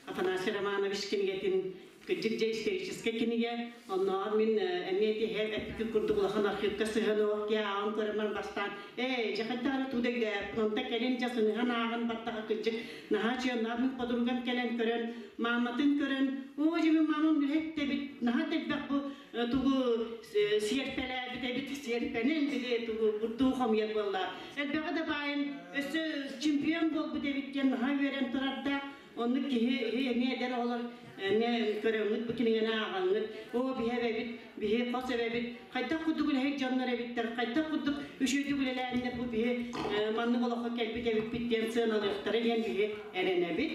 S17: Афанасий Романович кинигэтин Кырдьык дьэ историческай кинигэ. Оннооҕор мин эмиэ тиһэ эппиккин курдук улахан архивка сыһан ок киһи ааҕан көрөмөр бастаан ээ дьэ хайдах эрэ туу да өйдөөппүн онто кэлин дьэ сыныһан ааҕан бардахха кырдьык наһаа чыаннаах мин подругам кэлэн көрөн мааматын көрөн оо дьэ мин маамам үлэһит эбит наһаа элбэх бу тугу сиэрпэлээбит эбит сиэрпэнэн били тугу бурдуу хомуйар буолла элбэҕи да баайын өссө чемпион буолбут эбит диэн наһаа үөрэн турардаах Оннук киһи эмиэ эдэр оҕолор эмиэ көрөҥҥүт бу кинигэни ааҕаҥҥыт, оо биһи эбэбит, биһи хос эбэбит, хайдах курдук үлэһит дьоннор эбиттэр, хайдах курдук үчүгэйдик үлэлээннэр бу биһи маннык олоххо кэлбит эбиппит диэн сыаналыахтара диэн биһи эрэнэбит.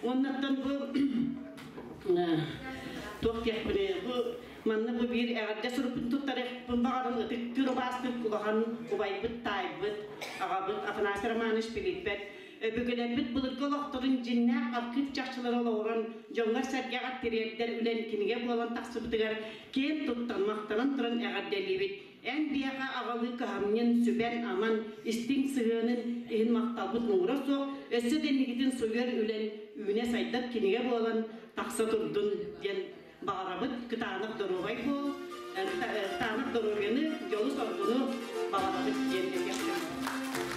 S17: Уоннаттан бу туох диэхпиний бу манна бу биир эҕэрдэ сурукпун туттарыахпын баҕаран ытыктыыр убаастыыр улахан убайбыт таайбыт аҕабыт Афанасий Романович Филиппет Өбүгэлэрбит былыргы олохторун дьиҥнээх архыып чахчылара олоҕуран, дьоҥҥор-сэргэҕэр тириэрдэр үлэн кинигэ буолан тахсыбытыгар киэн туттан, махтанан туран эҕэрдэлиибит. Эн биһиэхэ аҕалыы кыһамньын, сүбэн-аман, истиҥ сыһыанын иһин махталбыт муҥура суох, өссө да инникитин суруйар үлэн үүнэ-сайдар кинигэ буолан тахса турдун диэн баҕарабыт. Кытаанах доруобай буол, кытаанах доруобуйаны, дьолу-соргуну баҕарабыт диэн этиэхпин.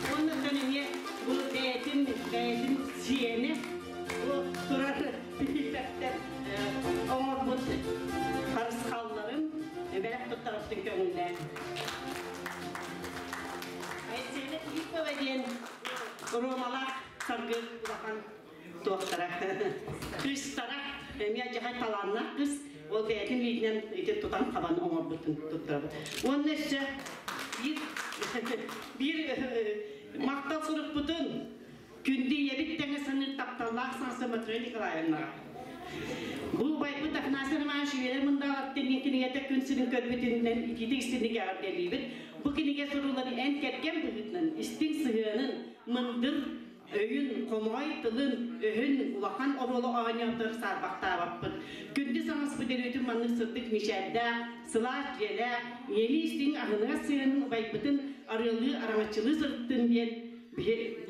S17: Уонна эмиэ бу бэйэтин бэйэтин сиэнэ бу турар Филипповтар оҥорбут харысхалларын бэлэх туттарыттын көҥүллээн. Айсена Филиппова диэн Ромалаах саргы улахан туохтара кыыстара эмиэ дьаһай талааннаах кыс ол бэйэтин илиитинэн ити тутан хабан оҥорбутун туттарабыт. Уонна өссө биир биир махтал сурукпутун Күндү ийэбит тэҥэ саныыр тапталлаах саҥса Матрена Николаевнаҕа. Бу убайбыт Афанасий Романович Үөрэр Мындаалаттан диэн кинигэтэ күн сирин көрбүтүнэн итиитик истинник эҕэрдэлиибит. Бу кинигэ суруллан эн кэргэн быһыытынан истиҥ сыһыанын, мындыр өйүн, хомоҕой тылын, өһүн улахан оруолу оонньоотор саарбахтаабаппыт. Күндү саҥаспыт өрүүтүн маннык сырдык мичээрдээх, сылаас дьиэлээх, ийэлии истиҥ аһыныгас сыһыанын убайбытын арыалыы араҥаччылыы сырыттын диэн Биһи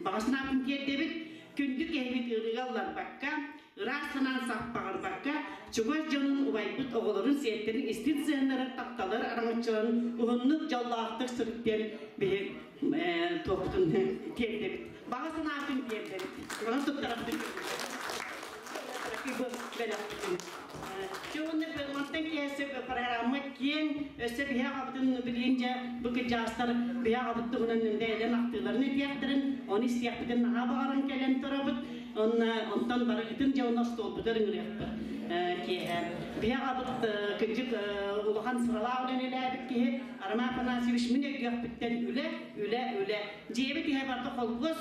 S17: баҕа санаатын тиэрдэбит, күндү киһибит ыарыыга ылларбакка, ыраас санаан саппаҕырбакка, чугас дьонун, убайбыт оҕолорун, сиэттэрин истин сыһыннарар тапталлар араҥаччыларын уһуннук дьоллоохтук сырыт диэн биһи туохпутун тиэрдэбит. Баҕа санаатын тиэрдэбит. Онон туттарабытын бэлэхпитин. Чэ уонна мантан киэһэ программа киэҥ, өссө биһи аҕабытын билигин дьэ бу кырдьаҕастар биһи аҕабыт туһунан бэйэлэрин ахтыыларын этиэхтэрин, ону истиэхпитин наһаа баҕаран кэлэн турабыт. Онно онтон барыгытын дьэ онно остуолбутугар ыҥырыахпыт киэһэ. Биһи аҕабыт кырдьык улахан сыралаах үлэлээбит киһи Роман Афанасьевич мин өйдүөхпүттэн үлэ, үлэ, үлэ. Дьиэбит иһэ барыта холкуос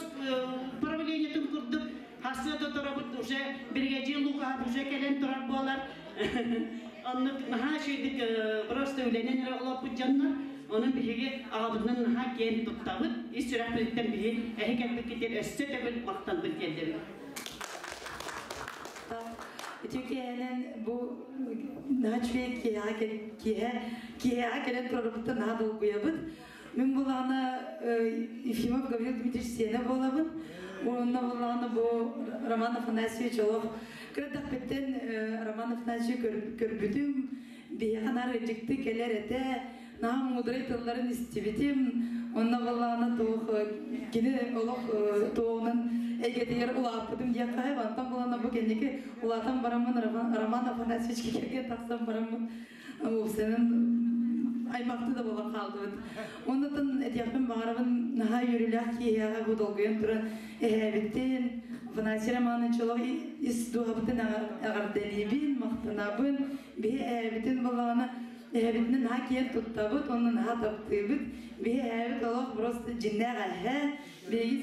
S17: правлениетын курдук Хасыа да турабыт уже биригэдьиир Лукаһап уже кэлэн турар буолар. Оннук наһаа үчүгэйдик просто үлэнэн эрэ олорбут дьоннор. Онон биһиги аҕабытынан наһаа киэн туттабыт. Ис сүрэхпититтэн биһи эһи кэлбиккитигэр өссө төгүл махталбын тиэрдэбит.
S18: Үтүө киэһэнэн бу наһаа үчүгэй киэһэҕэ киэһэ киэһэҕэ кэлэн турарбыттан наһаа долгуйабыт. Мин булаҕына Ефимов Гаврил Дмитриевич сиэнэ буолабын. Уонна булаҕына бу Роман Афанасьевич олох кырадахпыттан Роман Афанасьевич көрбүтүм. Биһиэхэ наар ыдьыкты кэлэр этэ. Наһаа муударай тылларын истибитим. Онно буллаҕына туох кини олох туоҕунан эйгэтигэр улааппытым диэххэ. Онтон булана бу кэнники улаатан бараммын Роман Афанасьевич кэргэн тахсан бараммын Уопсайынан аймахты да буолан хаалдыбыт. Оннотон этиэхпин баҕарабын наһаа үөрүүлээх киһиэхэ бу долгуйан туран эһээбиттин Афанасий Романович олох ис дууһабытын эҕэрдэлиибин, махтанабын. Биһи эһээбитин буоллаҕына эһээбитинэн наһаа киэн туттабыт, уонна наһаа таптыыбыт. Биһи эһээбит олох просто дьиннээх эһээ. Биһиги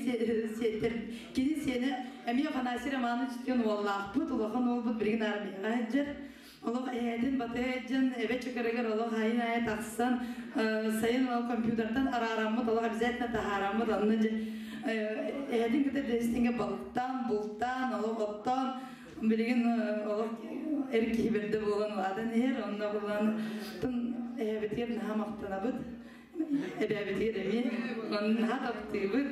S18: сиэттэр кини сиэнэ эмиэ Афанасий Романович диэн уоллаахпыт, улахан уолбут билигин армияҕа сылдьар. Олох эһээтин батыһа илдьэн эбэ чакырыгар олох айын айа тахсан сайын ол компьютертан араараммыт олох обязательно таһаараммыт онно дьэ эһэтин кытта дэстиҥэ балыктаан бултаан олох оттоон билигин олох эр киһи бэрдэ буолан улаатан иһэр онно булан эһэбитигэр наһаа махтанабыт эбээбитигэр эмиэ наһаа таптыыбыт.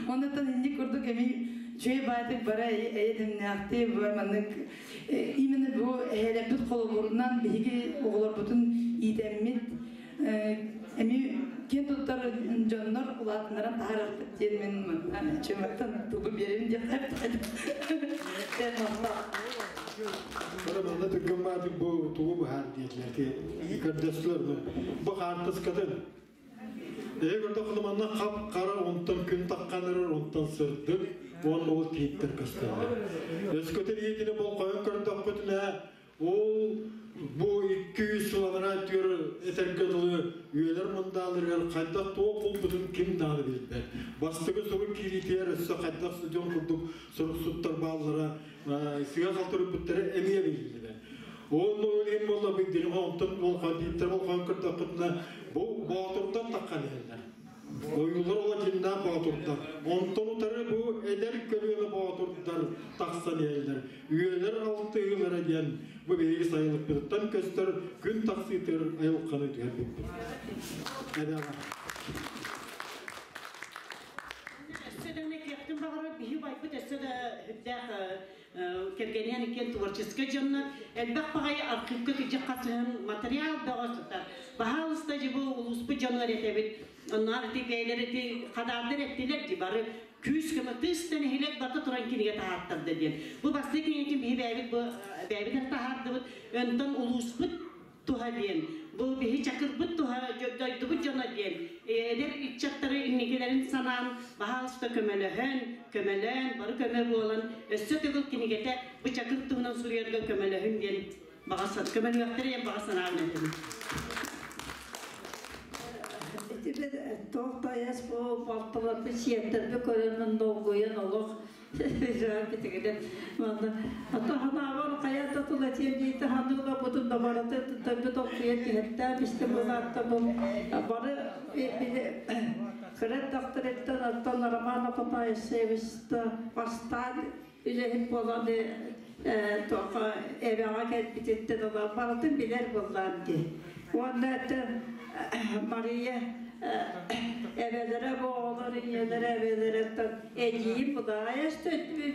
S18: Оннуттан инник курдук эми үчүгэй баайтык бара эйэ дэмнээхтии маннык именно бу эһээлэрбит холобурунан биһиги оҕолорбутун иитэммит эми киэн туттар дьоннор улаатыннаран таһаарарбыт диэн мин чымыттан тылбын биэрэбин диэххэ.
S4: Манна түргэн баатык бу тугу быһаар диэтилэр көрдөстүлэр бу хаартыскатын Эһи көрдөххүнэ манна хап-хара онтон күн таххан эрэр онтон сырдык уонна ол тииттэр көстөллөр. Өскөтүн иитини болҕойон көрдөххүтүнэ ол бу 200 сыл анараа өттүгэр этэргэ дылы үйэлэр мындааларыгар хайдах туох буолбутун ким даҕаны билбэт. Бастакы сурук киириитигэр өссө хайдах студион курдук суруксуттар бааллара сыа халтырыппыттара эмиэ биллибэт. Уонна ол иһин буолла бу дириҥ онтон болҕойон дииттэр болҕойон көрдөххүтүнэ бу боотурдан таххан иһэллэр. Ойуулар ола дьиннээх боотурдар. Онтон утары бу эдэр көлүөнэ боотурдар тахсан иһэллэр. Үйэлэр алтыһыылара диэн бу биһиги сайылыкпытыттан көстөр күн тахсыытыгар айылҕаны түһэрбиппит. Эбэҕэ.
S17: Өссө да киэптин баҕарар биһи байбыт өссө да үрдээх кэргэниэн иккиэн творческай дьоннор элбэх баҕайы архивка кыдьык хасыһан материал бөҕө сытар. Баһаалыста дьи бу улууспут дьонугар этэбит. Онноор ити бэйэлэр ити хадаардар эттилэр ди бары күүс көмө тыс да нэһилиэк барыта туран кинигэ таһааттарда диэн. Бу бастакы кинигэтин биһи бэйэбит бу бэйэбит таһаардыбыт. Онтон улууспут туһа диэн, бу биһи чакырбыт туһа, дойдубут дьоно диэн, эдэр ыччаттары инникилэрин санаан, баһаалыста көмөлөһөн, көмөлөөн, бары көмө буолан, өссө төгүл кинигэтэ бу чакыр туһунан суруйарга көмөлөһүн диэн баҕа көмөлүөхтэрэ диэн баҕа санаабын этэбин.
S7: Туох тайас бу балтыларбы сиэттерби көрөммүн долгуйан олох Атаһанаабар хайа да тыл этиэм диэти ханыыла бутун да барыта төбө толкуйа түһэттээн истэ булаатта бу бары кыра докториттан оттон Роман Апатаевичта бастаан үлэһит буолан тоха эбэҕэ кэлбититтэн ыла барытын билэр буоллаан дии. Уонна Мария эбэлэрэ бу оҕолор ийэлэрэ эбэлэриттэн эдьиийим Будаайас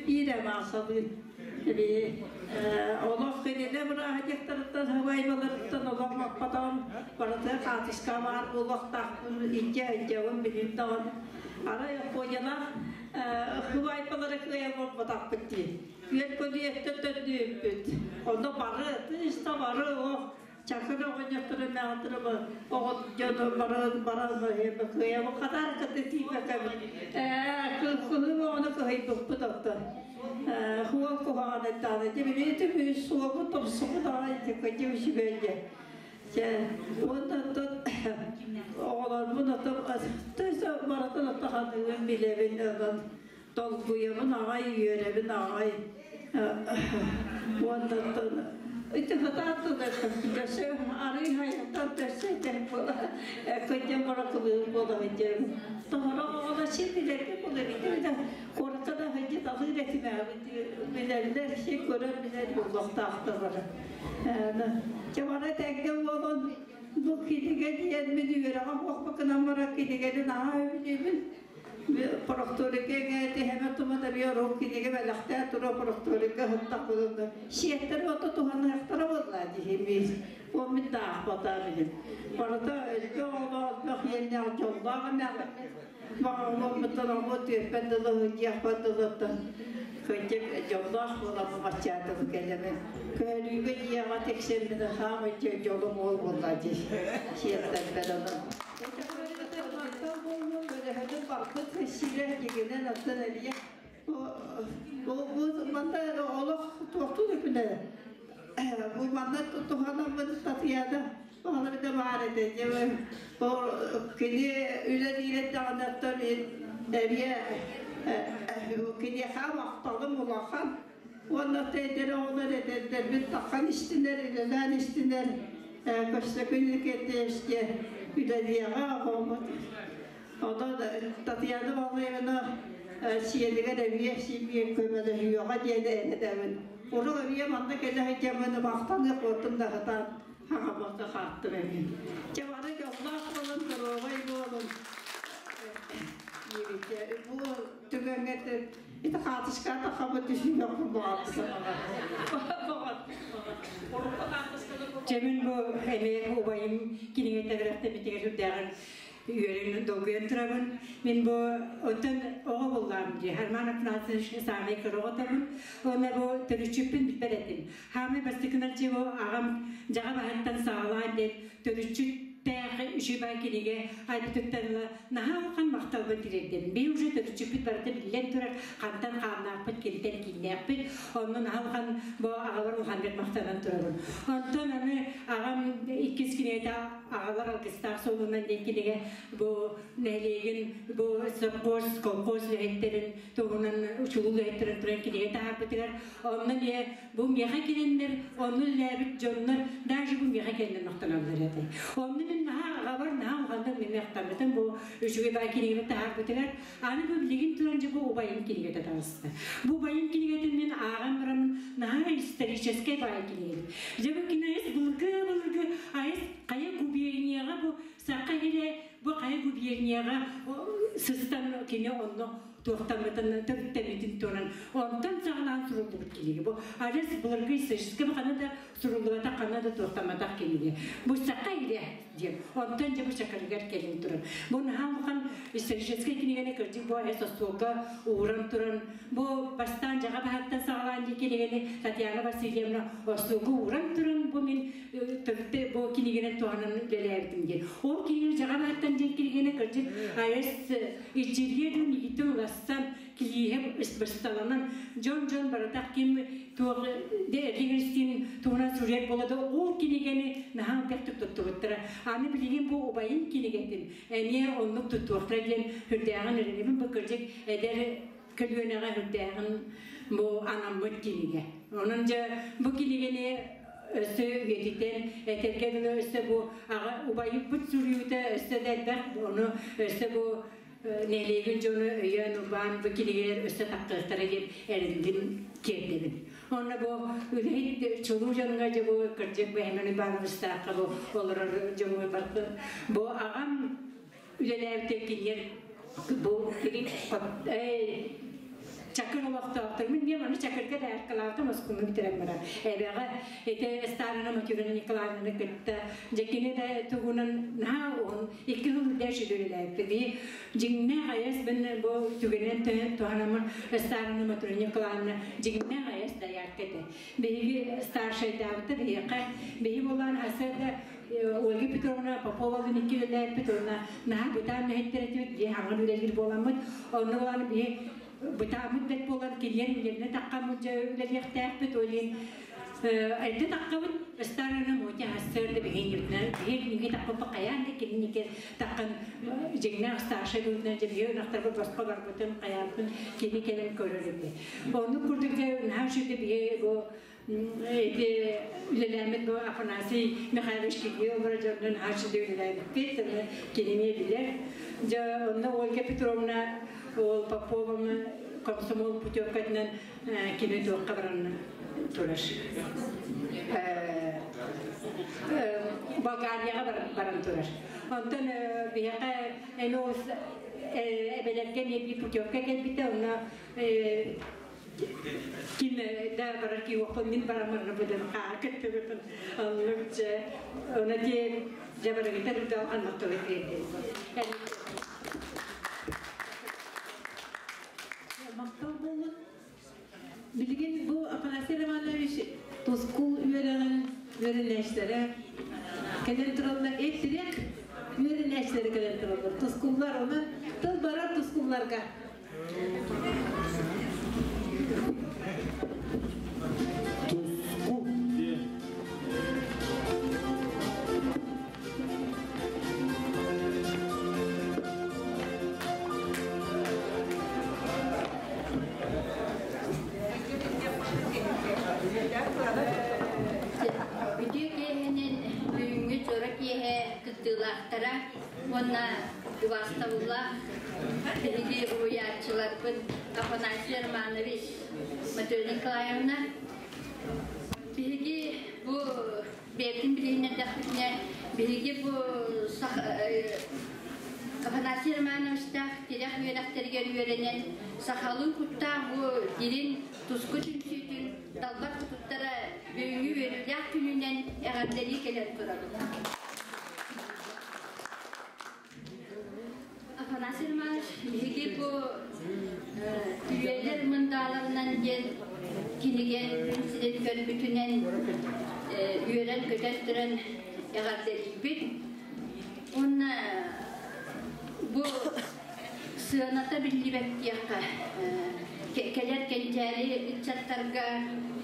S7: биир эмаасалыын олох кинилэ бырааһынньыктарыттан хабайбаларыттан олох маппатаҕым барыта хаатыска баар буолуохтаахпын илдьэ сылдьабын билин даҕаны арай Япониялаах хыбайбалары кыайан буолбатахпыт дии үөр көлүйэттэн төннүүппүт онно бары тыыс да бары олох Чакыр оҕонньоттору мэҕэтэрэ оҕо дьоно баран баран кыайабы хатар кытта тиийбэкэбит. Кыһыы оҕону кыһыйбыппыт оттон. Хуол куһаҕан эттэҕинэ дьэ били түбү суобу топсубут аҕай дьэ үчүгэй дьэ. Дьэ уонна оттон оҕолорбун оттон барытын оттон ханыгын билэбин онон Долгуйабын аҕай, үөрэбин аҕай. Уонна ити хатаат өссө арый хайаттан төссө этэр буола кыдьан бара кылыыр буола сылдьарым. Тоһорох оҕолор син билэргэ буола эбит да куоракка да сылдьыт алыыр этим билэллэр син көрөр билэр буолуохтаахтар бары. Чэ бары тэҥҥэ буолан бу кинигэ диэн мин үөрэҕэ суохпукунан баран кинигэни наһаа сөбүлүүбүн. Прокторика эҥээти хэмэ тума да биэр ол кинигэ бэлэхтээ тура прокторика ыһыттахпытын сиэттэр ото туһаныахтара буолла дии ол мин таахпатаа билим барыта өлгө оҕолоох элбэх иэннээх дьоллоох эмээхин баҕаломмуттан оҕо түөппэт дылы сылдьыахпат дылыттан кырдьык дьоллоох буолан баччаатым кэлэмин көһөрүүгэ дьиэҕэ тиксэммин хаамай дьолум ол буолла дии сиэттэрбэр онон барбыт сирэ дигинен оттон эбие бу манна олох туохтуу күнэ бу манна туханаммын Татьяна оҕолорго баар этэ кини үлэлиирэ даҕанаттан эбие киниэхэ махталым улахан уонна эдэр оҕолор эдэрдэрбит таххан истинэр үлэлээн истинэр көстөкүн кэтээске үлэлиэҕэ оҕомут Онон Татьяна Валерьевна сиэнигэр эбиэ симиэ көмөлөһүөҕэ диэн этэбин. Урут эбиэ манна кэлэ сылдьаммын махтаныах буолтум да сатаан хаҥаппакка хааттым эбиэ. Чэ бары дьоллоох буолун, доруобай буолун. Бу түгэҥҥэ ити хаатыскаата хабы түсүнүөх
S19: Чэмин бу эмиэ убайым кинигэ тэбэрэхтэммитигэр сүрдээҕин үөрэн долгуйан турабын. Мин бу оттон оҕо буллаам дии. Арман Афанасьевич саамай кыра оҕотобун. Уонна бу төрүччүппүн билбэт этим. Хаамай бастакынар дьиэ бу аҕам дьаҕа баһыттан саҕалаан диэн төрүччүттээх үчүгэй кинигэ айбытыттан ыла наһаа улахан махталбын тириэрдэбин. Би уже төрүччүппүт барыта биллэн турар, хантан хааннаахпыт, кимтэн кииннээхпит. Онно наһаа улахан бу аҕалар улаханнык махтанан турабын. Онтон аны аҕам иккис кинигэтэ аҕалар алгыстаах суолунан диэн кинигэ бу нэһилиэгин бу совхоз, колхоз үлэһиттэрин туһунан учулуу үлэһиттэрин туран кинигэ таһаарбытыгар онно эмиэ бу миэхэ кэлэннэр онно үлэлээбит дьоннор даже бу миэхэ кэлэннэр махтаналлар этэ. Онно Онтон наһаа аҕабар наһаа улаханнык мин махтаммытым бу үчүгэй баай кинигэни таһаарбытыгар. Аны бу билигин туран дьэ бу убайым кинигэтэ таҕыста. Бу убайым кинигэтин мин ааҕан бараммын наһаа историческай баай кинигэбит. Дьэ бу кини айыс былыргы-былыргы айыс хайа губернияҕа бу саха сирэ бу хайа губернияҕа сыстан кини онно туохтаммытын төрүттэммитин туһунан онтон саҕалаан суруллубут кинигэ. Бу адьас былыргы историческай бу ханна да суруллубатах ханна да туохтамматах кинигэ. Бу саха ирэ диэн. Онтон дьэ бу чакырыгар кэлин туран. Бу наһаа улахан историческай кинигэни кырдьык бу эс остуолга ууран туран бу бастаан дьаҕа баһыттан саҕалаан дии кинигэни Татьяна Васильевна остуолга ууран туран бу мин төрүттэ бу кинигэнэн туһанан үлэлээбитим диэн. Ол кинигэни дьаҕа баһыттан диэн кинигэни кырдьык айас Иччирийэ дуу мигиттэн улассан килииһэ бысталанан дьон-дьон барытах ким туох Эргин туһунан суруйар буола да ол кинигэни наһаа элбэхтик туттубуттара. Аны билигин бу убайын кинигэтин эмиэ оннук туттуохтара диэн үрдээҕин эрэнэбин бу кырдьык эдэр көлүөнэҕэ үрдээҕин бу анаммыт кинигэ. Онон дьэ бу кинигэни өссө үйэтитэн этэргэ дылы өссө бу аҕа убайбыт суруйуута өссө да элбэх ону өссө бу нэһилиэгин дьону өйөөн убаан бу кинигэлэр өссө таххыахтара диэн эрэлбин тиэрдэбин. Онно бу үлэһит чулуу дьоҥҥо дьэ бу кырдьык бу Семен Ивановичтаахха бу олорор дьоҥҥо бу аҕам үлэлээбитэ кинилэр бу Чакыр олохтоохтор. Мин мен аны Чакырга да аркалаабытым оскуоланы бүтэрэн баран. Эбэҕэ ити Старина Матюрина Николаевнаны кытта дьэ кини да тугунан наһаа уһун икки сыл үрдээ үлэлээбиппит. Би дьиҥнээх айас мин бу түгэнэн туһанаммын Старина Матюрина Николаевна дьиҥнээх айас доярка этэ. Биһиги старшайдаабыта биһиэхэ биһи буолан хаса да Ольга Петровна Поповалыын икки үлэлээппит уонна наһаа бытаан үлэһиттэр этибит биһи хаҥан үлэлиир буоламмыт онно буолан биһи бытааммыт бэт буолан кинилэр иннилэринэ таххаммыт дьэ үлэлиэхтээхпит ол иһин эрдэ таххабыт ыстаарана Мотя хассыарда биһи биһи ниги тахпыппыт хайаан да кининики таххан дьиҥнээх старшай быһыытынан дьэ биһи ынахтарбыт босхо барбытын хайаабытын кини кэлэн көрөр этэ оннук курдук дьэ наһаа үчүгэй биһи бу Ити үлэлээммит бу Афанасий Михайлович кини олоро дьоннун хааччыды үлэлээбиппит, кинини билэр. Дьэ, онно Ольга Петровна ол Попованы комсомол путевкатынан кини туохха баран турар. Болгарияҕа баран турар. Онтон биһиэхэ эми эбэлэргэ эмиэ биир путевка кэлбитэ, онно Ким да барар киһи мин барамарга быдан хаа кыттыбытын аллык дьэ она те жабарыгытар да аннактылы тиэрдин.
S20: Мактал болун. Билигин бу Афанасий Романович Тускул үөрэҕин үөрэнээччилэрэ кэлэн тураллар. Эттирек үөрэнээччилэрэ кэлэн тураллар. Тускуллар онон тыл барар тускулларга.
S4: Туску диэн.
S3: Үтүө киэһэнэн бүгүҥҥү дьоро киэһэ кыттыылаахтара уонна убаастабыллаах биһиги уһуйааччыларбыт Афанасий Романович, Матрена Николаевна. Биһиги бу бэйэбитин билиһиннэрдэхпитинэ, биһиги бу Афанасий Романовичтаах тирэх үөрэхтэригэр үөрэнэн, сахалыы куттаах бу дириҥ туску түмсүүтүн далбар хотуттара бүгүҥҥү үөрүүлээх күнүнэн эҕэрдэлии кэлэн турабыт. Афанасий Романович, биһиги бу Үйэлэр мындааларынан диэн кинигэ күн сирин көрбүтүнэн үөрэн-көтөн туран эҕэрдэлиибит. Уонна бу сыаната биллибэт диэххэ, кэлэр кэнчээри ыччаттарга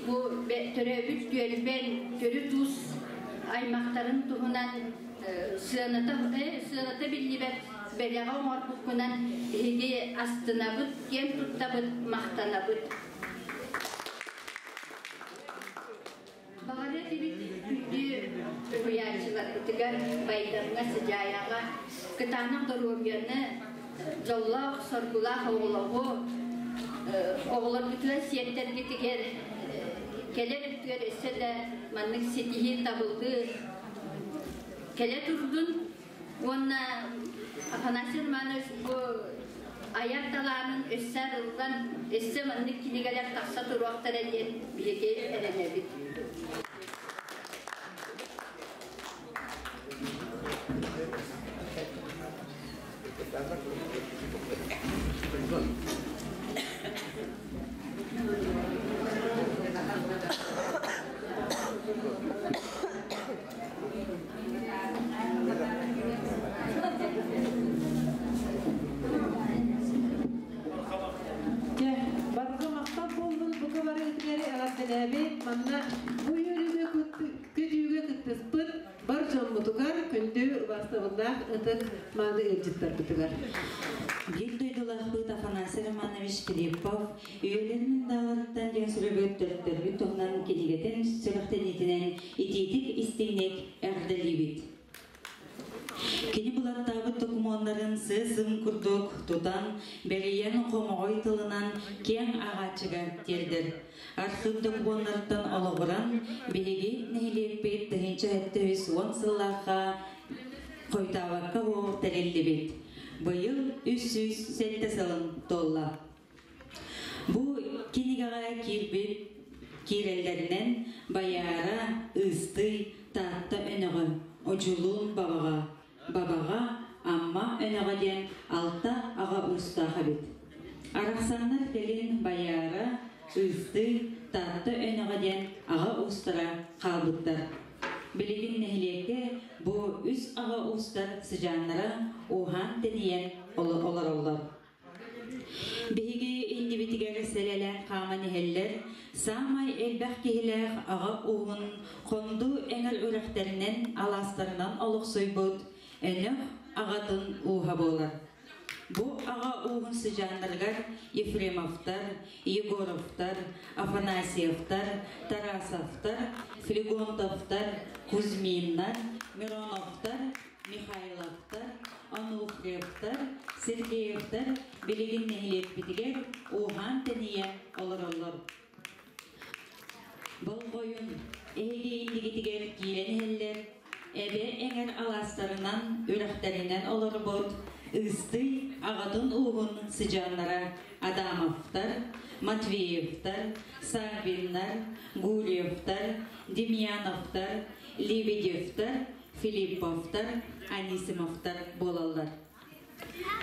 S3: бу төрөөбүт түөлбэн төрүт уус аймахтарын туһунан сыаната, сыаната биллибэт бэлэҕи оҥорбуккунан биһиги астынабыт, киэн туттабыт, махтанабыт. Баҕарыа этибит күндү уһуйааччыларбытыгар,
S21: Сыдьаҥҥа, Сыдьаайаҕа кытаанах доруобуйаны, дьоллоох, соргулаах оҕолоҕу, оҕолорбутугар, сиэттэргитигэр кэлэр өттүгэр өссө да маннык ситиһии табыллыы кэлэ турдун. Уонна Афанасий Романович бу айар талаанын өссө арыллан, өссө маннык кинигэлэр тахса туруохтара диэн биһиги эрэнэбит.
S20: Дьэ, барҕа махтал буоллун бука барыгытыгар эҕэрдэлээбит, манна бу үөрүүгэ көтүүгэ кыттыспыт бар дьоммутугар күндү убаастабыллаах ытык мааны ыалдьыттарбытыгар.
S6: Биир дойдулаахпыт Афанасий Романович Филиппов үйэлэрин дааларыттан диэн суруйбут төрүттэрбит туһунан кинигэтин сүрэхтэниитинэн итиитик истиҥник эҕэрдэлиибит. Кини булаттаабыт докумуоннарын сыа-сым курдук тутан, бэрийэн хомоҕой тылынан киэҥ ааҕааччыга тиэрдэр. Архыып докумуоннарыттан олоҕуран, биһиги нэһилиэкпит 1710 сыллаахха хойутаабакка буол тэриллибит. Быйыл 307 сылын туолла. Бу кинигэҕэ киирбит киирэллэринэн Байаара, Ыыстый, Таатта өнөҕө, Одьулуун Бабаҕа, Бабаҕа, Амма өнөҕө диэн алта аҕа уустаах эбит. Арахсаннар кэлин Байаара, Ыыстый, Таатта өнөҕө диэн аҕа уустара хаалбыттар. Билигин нэһилиэккэ бу үс аҕа уустар сыдьааннара ууһаан-тэнийэн олороллор. Биһиги иннибитигэр сэлэлээн хааман иһэллэр, саамай элбэх киһилээх аҕа ууһун Хонду эҥэр үрэхтэринэн, алаастарынан олохсуйбут Өнөх аҕатын ууһа буолар. Бу аҕа ууһун сыдьааннарыгар Ефремовтар, Егоровтар, Афанасьевтар, Тарасовтар, Флегонтовтар, Кузьминнар, Мироновтар, Михайловтар, Онуфриевтар, Сергеевтар билигин нэһилиэкпитигэр ууһаан-тэнийэн олороллор. Болҕойун, эһиги иннигитигэр киирэн иһэллэр, эбэ эҥэр алаастарынан, үрэхтэринэн олорбут Ыыстый аҕатын ууһун сыдьааннара Адамовтар, Матвеевтар, Саввиннар, Гурьевтар, Демьяновтар, Лебедевтар, Филипповтар, Анисимовтар буолаллар.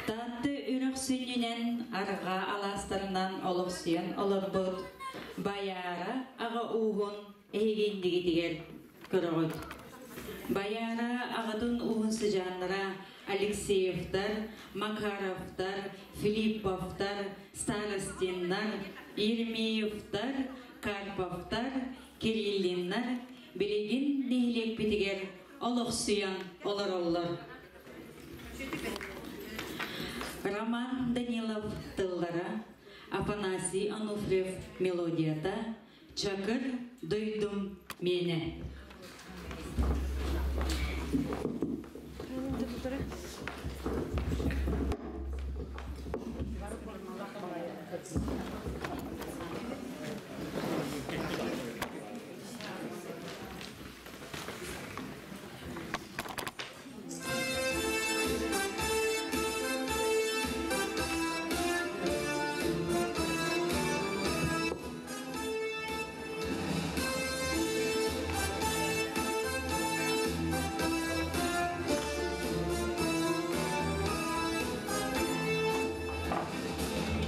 S6: Таатта үрэх сүнньүнэн арҕаа алаастарынан олохсуйан олорбут Байаара аҕа ууһун эһигиннигитигэр көрөҕүт. Байаара аҕатын ууһун сыдьааннара Алексеевтар, Макаровтар, Филипповтар, Старостиннар, Ермеевтар, Карповтар, Кириллиннар билигин нэһилиэкпитигэр олохсуйан олороллор. Роман Данилов тыллара, Афанасий Ануфриев мелодията «Чакыр дойдум миэнэ».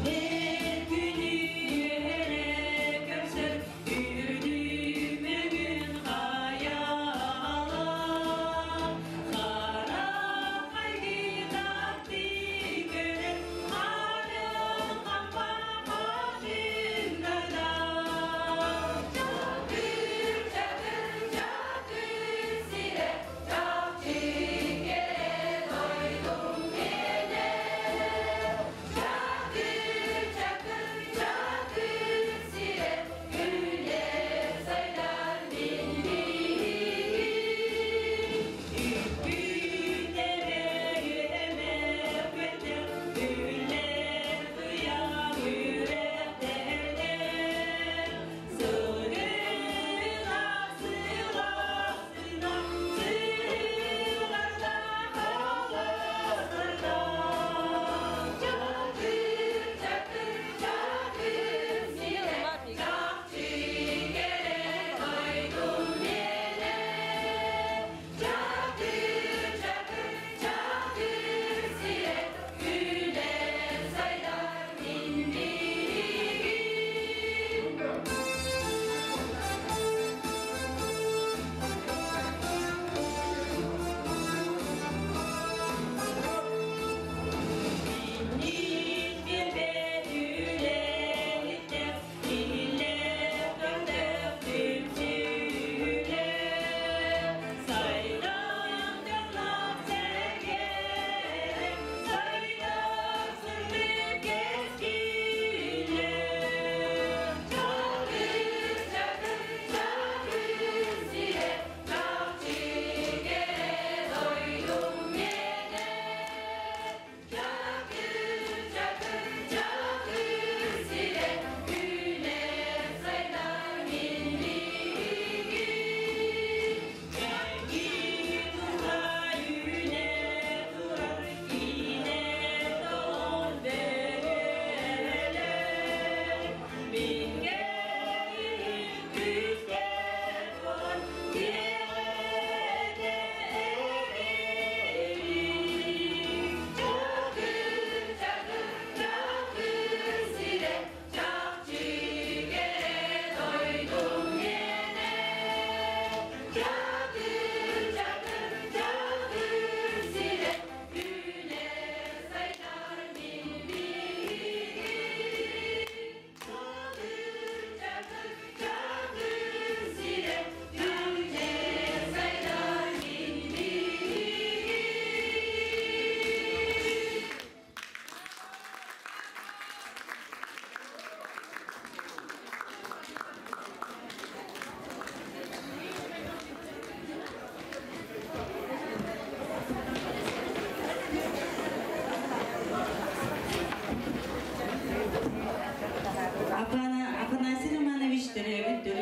S8: Эр күнү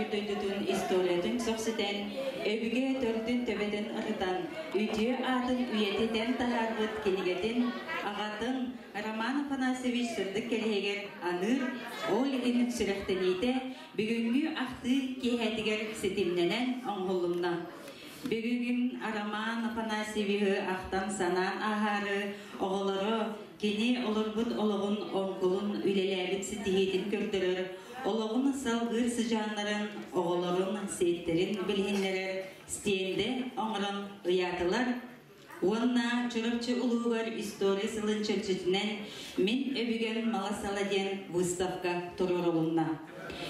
S6: төрөөбүт дойдутун историятын сөхсүтэн, өбүгэ төрдүн төбөтүн ырытан, үтүө аатын үйэтитэн таһаарбыт кинигэтин аҕатын Роман Афанасьевич сырдык кэлиһигэр аныыр, ол иһин сүрэхтэниитэ бүгүҥҥү ахтыы киэһэтигэр ситимнэнэн оҥоһулунна. Бүгүн Роман Афанасьевиһы ахтан-санаан ааһаары оҕолоро кини олорбут олоҕун оҥкулун үлэлээбит ситиһиитин көрдөрөр, олоҕун салгыыр сыдьааннарын, оҕолорун, сиэттэрин билиһиннэрэр стендэ оҥорон ыйаатылар уонна Чурапчы улууһугар история сылын чэрчитинэн Мин өбүгэм мала-сала диэн выставка туруорулунна.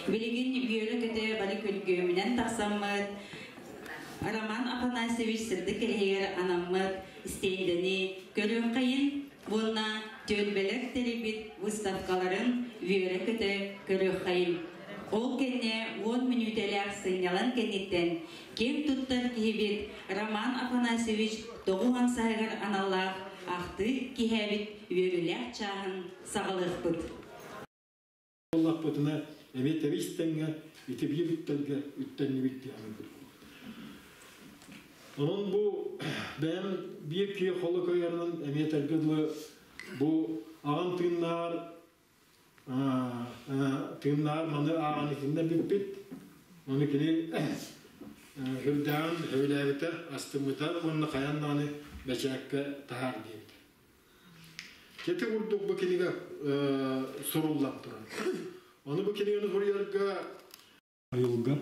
S6: Билигин үөрэ-көтө бары күргүөмүнэн тахсаммыт Роман Афанасьевич сырдык кэлиһигэр анаммыт стендэни көрүөххэйин уонна түөлбэлэр тэрийбит выставкаларын үөрэ-көтө көрүөххэйин. Ол кэннэ 10 мүнүүтэлээх сынньалаҥ кэнниттэн киэҥ туттар киһибит Роман Афанасьевич тоҕуһан саһыгар аналлаах ахтыы киһээбит үөрүүлээх чааһын саҕалыахпыт.
S4: Буоллахпытына, эмиэ тэбис тэҥҥэ ити биир үктэлгэ үктэннибит диэн Онон бу бэйэм биир киһи холо көйөрүнэн эмиэ этэргэ дылы бу аҕам тыыннааҕар тыыннааҕар маны ааҕан итиннэ бүппүт. Ону кини үрдээҕин сөбүлээбитэ, астыммыта уонна хайаан даҕаны бэчээккэ таһаар диэбитэ. Ити курдук бу кинигэ суруллан турар. Ону бу кинигэни суруйарга айылга.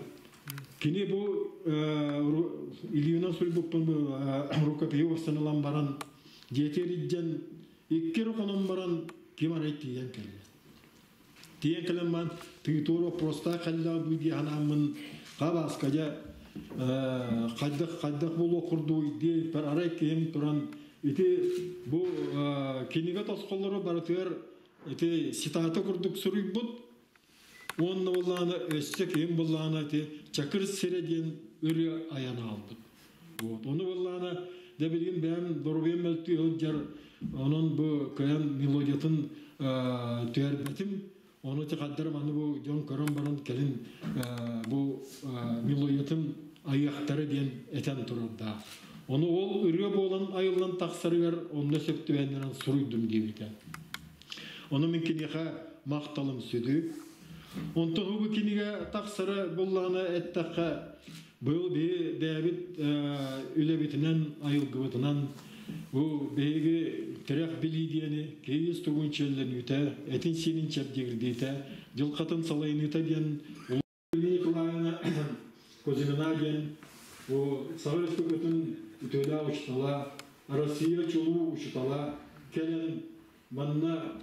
S4: Кини бу илиинэн суруйбуппун рукопиһы уостан ылан баран дьиэтигэр илдьэн икки эрэ хонон баран ким арай тиийэн кэллэ. Тиийэн кэлэн баран тыытуор вопростаах кэллэҕэ дуу дии санааммын хабааска дьэ хайдах хайдах буолуох курдугуй диэбиппэр арай киһим туран ити бу кинигэ тосхоллоро барытыгар ити цитата курдук суруйбут. Уонна буоллаҕына өссө киһим буоллаҕына ити Чакыр сирэ диэн ырыа айан аҕалбыт. Вот. Ону буоллаҕына дьэ билигин бэйэм доруобуйам мөлтүү сылдьар, онон бу кыайан мелодиятын түһэрбэтим. Ону ити хаддарым аны бу дьон көрөн баран кэлин бу мелодиятын айыахтара диэн этэн турардаах. Ону ол ырыа буолан айыллан тахсарыгар онно сөп түбэһиннэрэн суруйдум диэбитэ. Ону мин киниэхэ махталым сүдү. Онтон бу кинигэ тахсара буллаҕына эттэххэ, быйыл биһи бэйэбит үлэбитинэн, айылгыбытынан бу биһиги тирэх билии диэни киһи ис тугун чиэллэниитэ, этин-сиинин чэбдигирдиитэ, дьылҕатын салайыныыта диэн Ульяна Николаевна Кузьмина диэн бу Саха Республикатын үтүөлээх учуутала, Россия чулуу учуутала кэлэн манна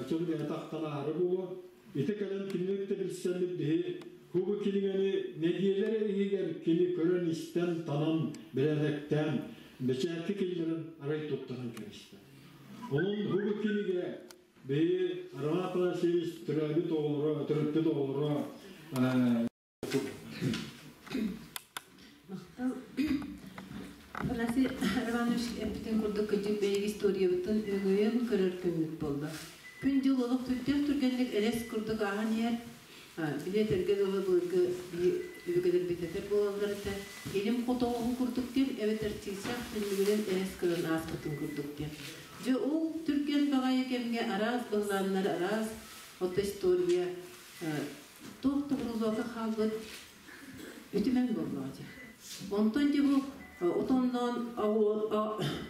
S4: дьон бэйэтэ ахтан аһара буолуо. Ити кэлэн кинилэр да билсэммит биһи бу кинигэни нэдиэлэ эрэ иһигэр кини көрөн-истэн, танан, бэрээдэктээн, бэчээккэ киллэрэн арай туттаран кэбистэ. Онон бу кинигэ Биһиги Роман Афанасьевич төрөөбүт оҕолоро, төрөппүт оҕолоро
S20: Махтал. Афанасий Романович эппитин курдук кырдьык бэйиги историябытын өҥөйөн көрөр күммүт буолла. Күн-дьыл олох түргэн түргэнник элэс курдук ааһан иһэр. Били этэргэ дылы былыргы өбүгэлэрбит этэр буолаллар этэ. Илим хотоҕоһун курдук диэн эбэтэр чыычаах түннүгүнэн элэс гынан ааспытын курдук диэн. Дьэ ол түргэн баҕайы кэмҥэ араас былааннар, араас ото история туох да бурулуока хаалбыт үтүмэн буоллаҕа дьэ. Онтон дьэ бу отонноон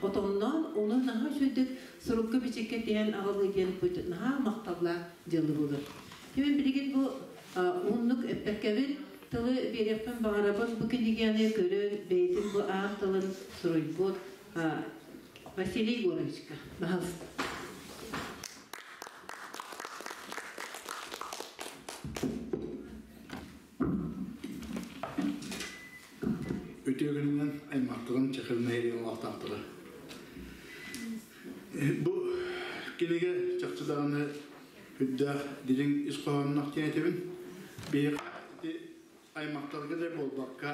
S20: отонноон ону наһаа үчүгэйдик сурукка-бичиккэ тиһэн аҕалыы диэн наһаа махталлаах дьыала буолар. Мен билигин бу уһуннук эппэккэбин тылы биэриэхпин баҕарабын бу кинигэни көрөн бэйэтин бу аан тылын суруйбут Василий Егоровичка, пожалуйста.
S1: Үтүө күнүнэн аймахтарым Чакыр нэһилиэгин олохтоохторо. Бу кинигэ чахчы даҕаны үрдээх дириҥ ис хоһоонноох диэн этэбин. Биһиэхэ ити аймахтарга да буолбакка,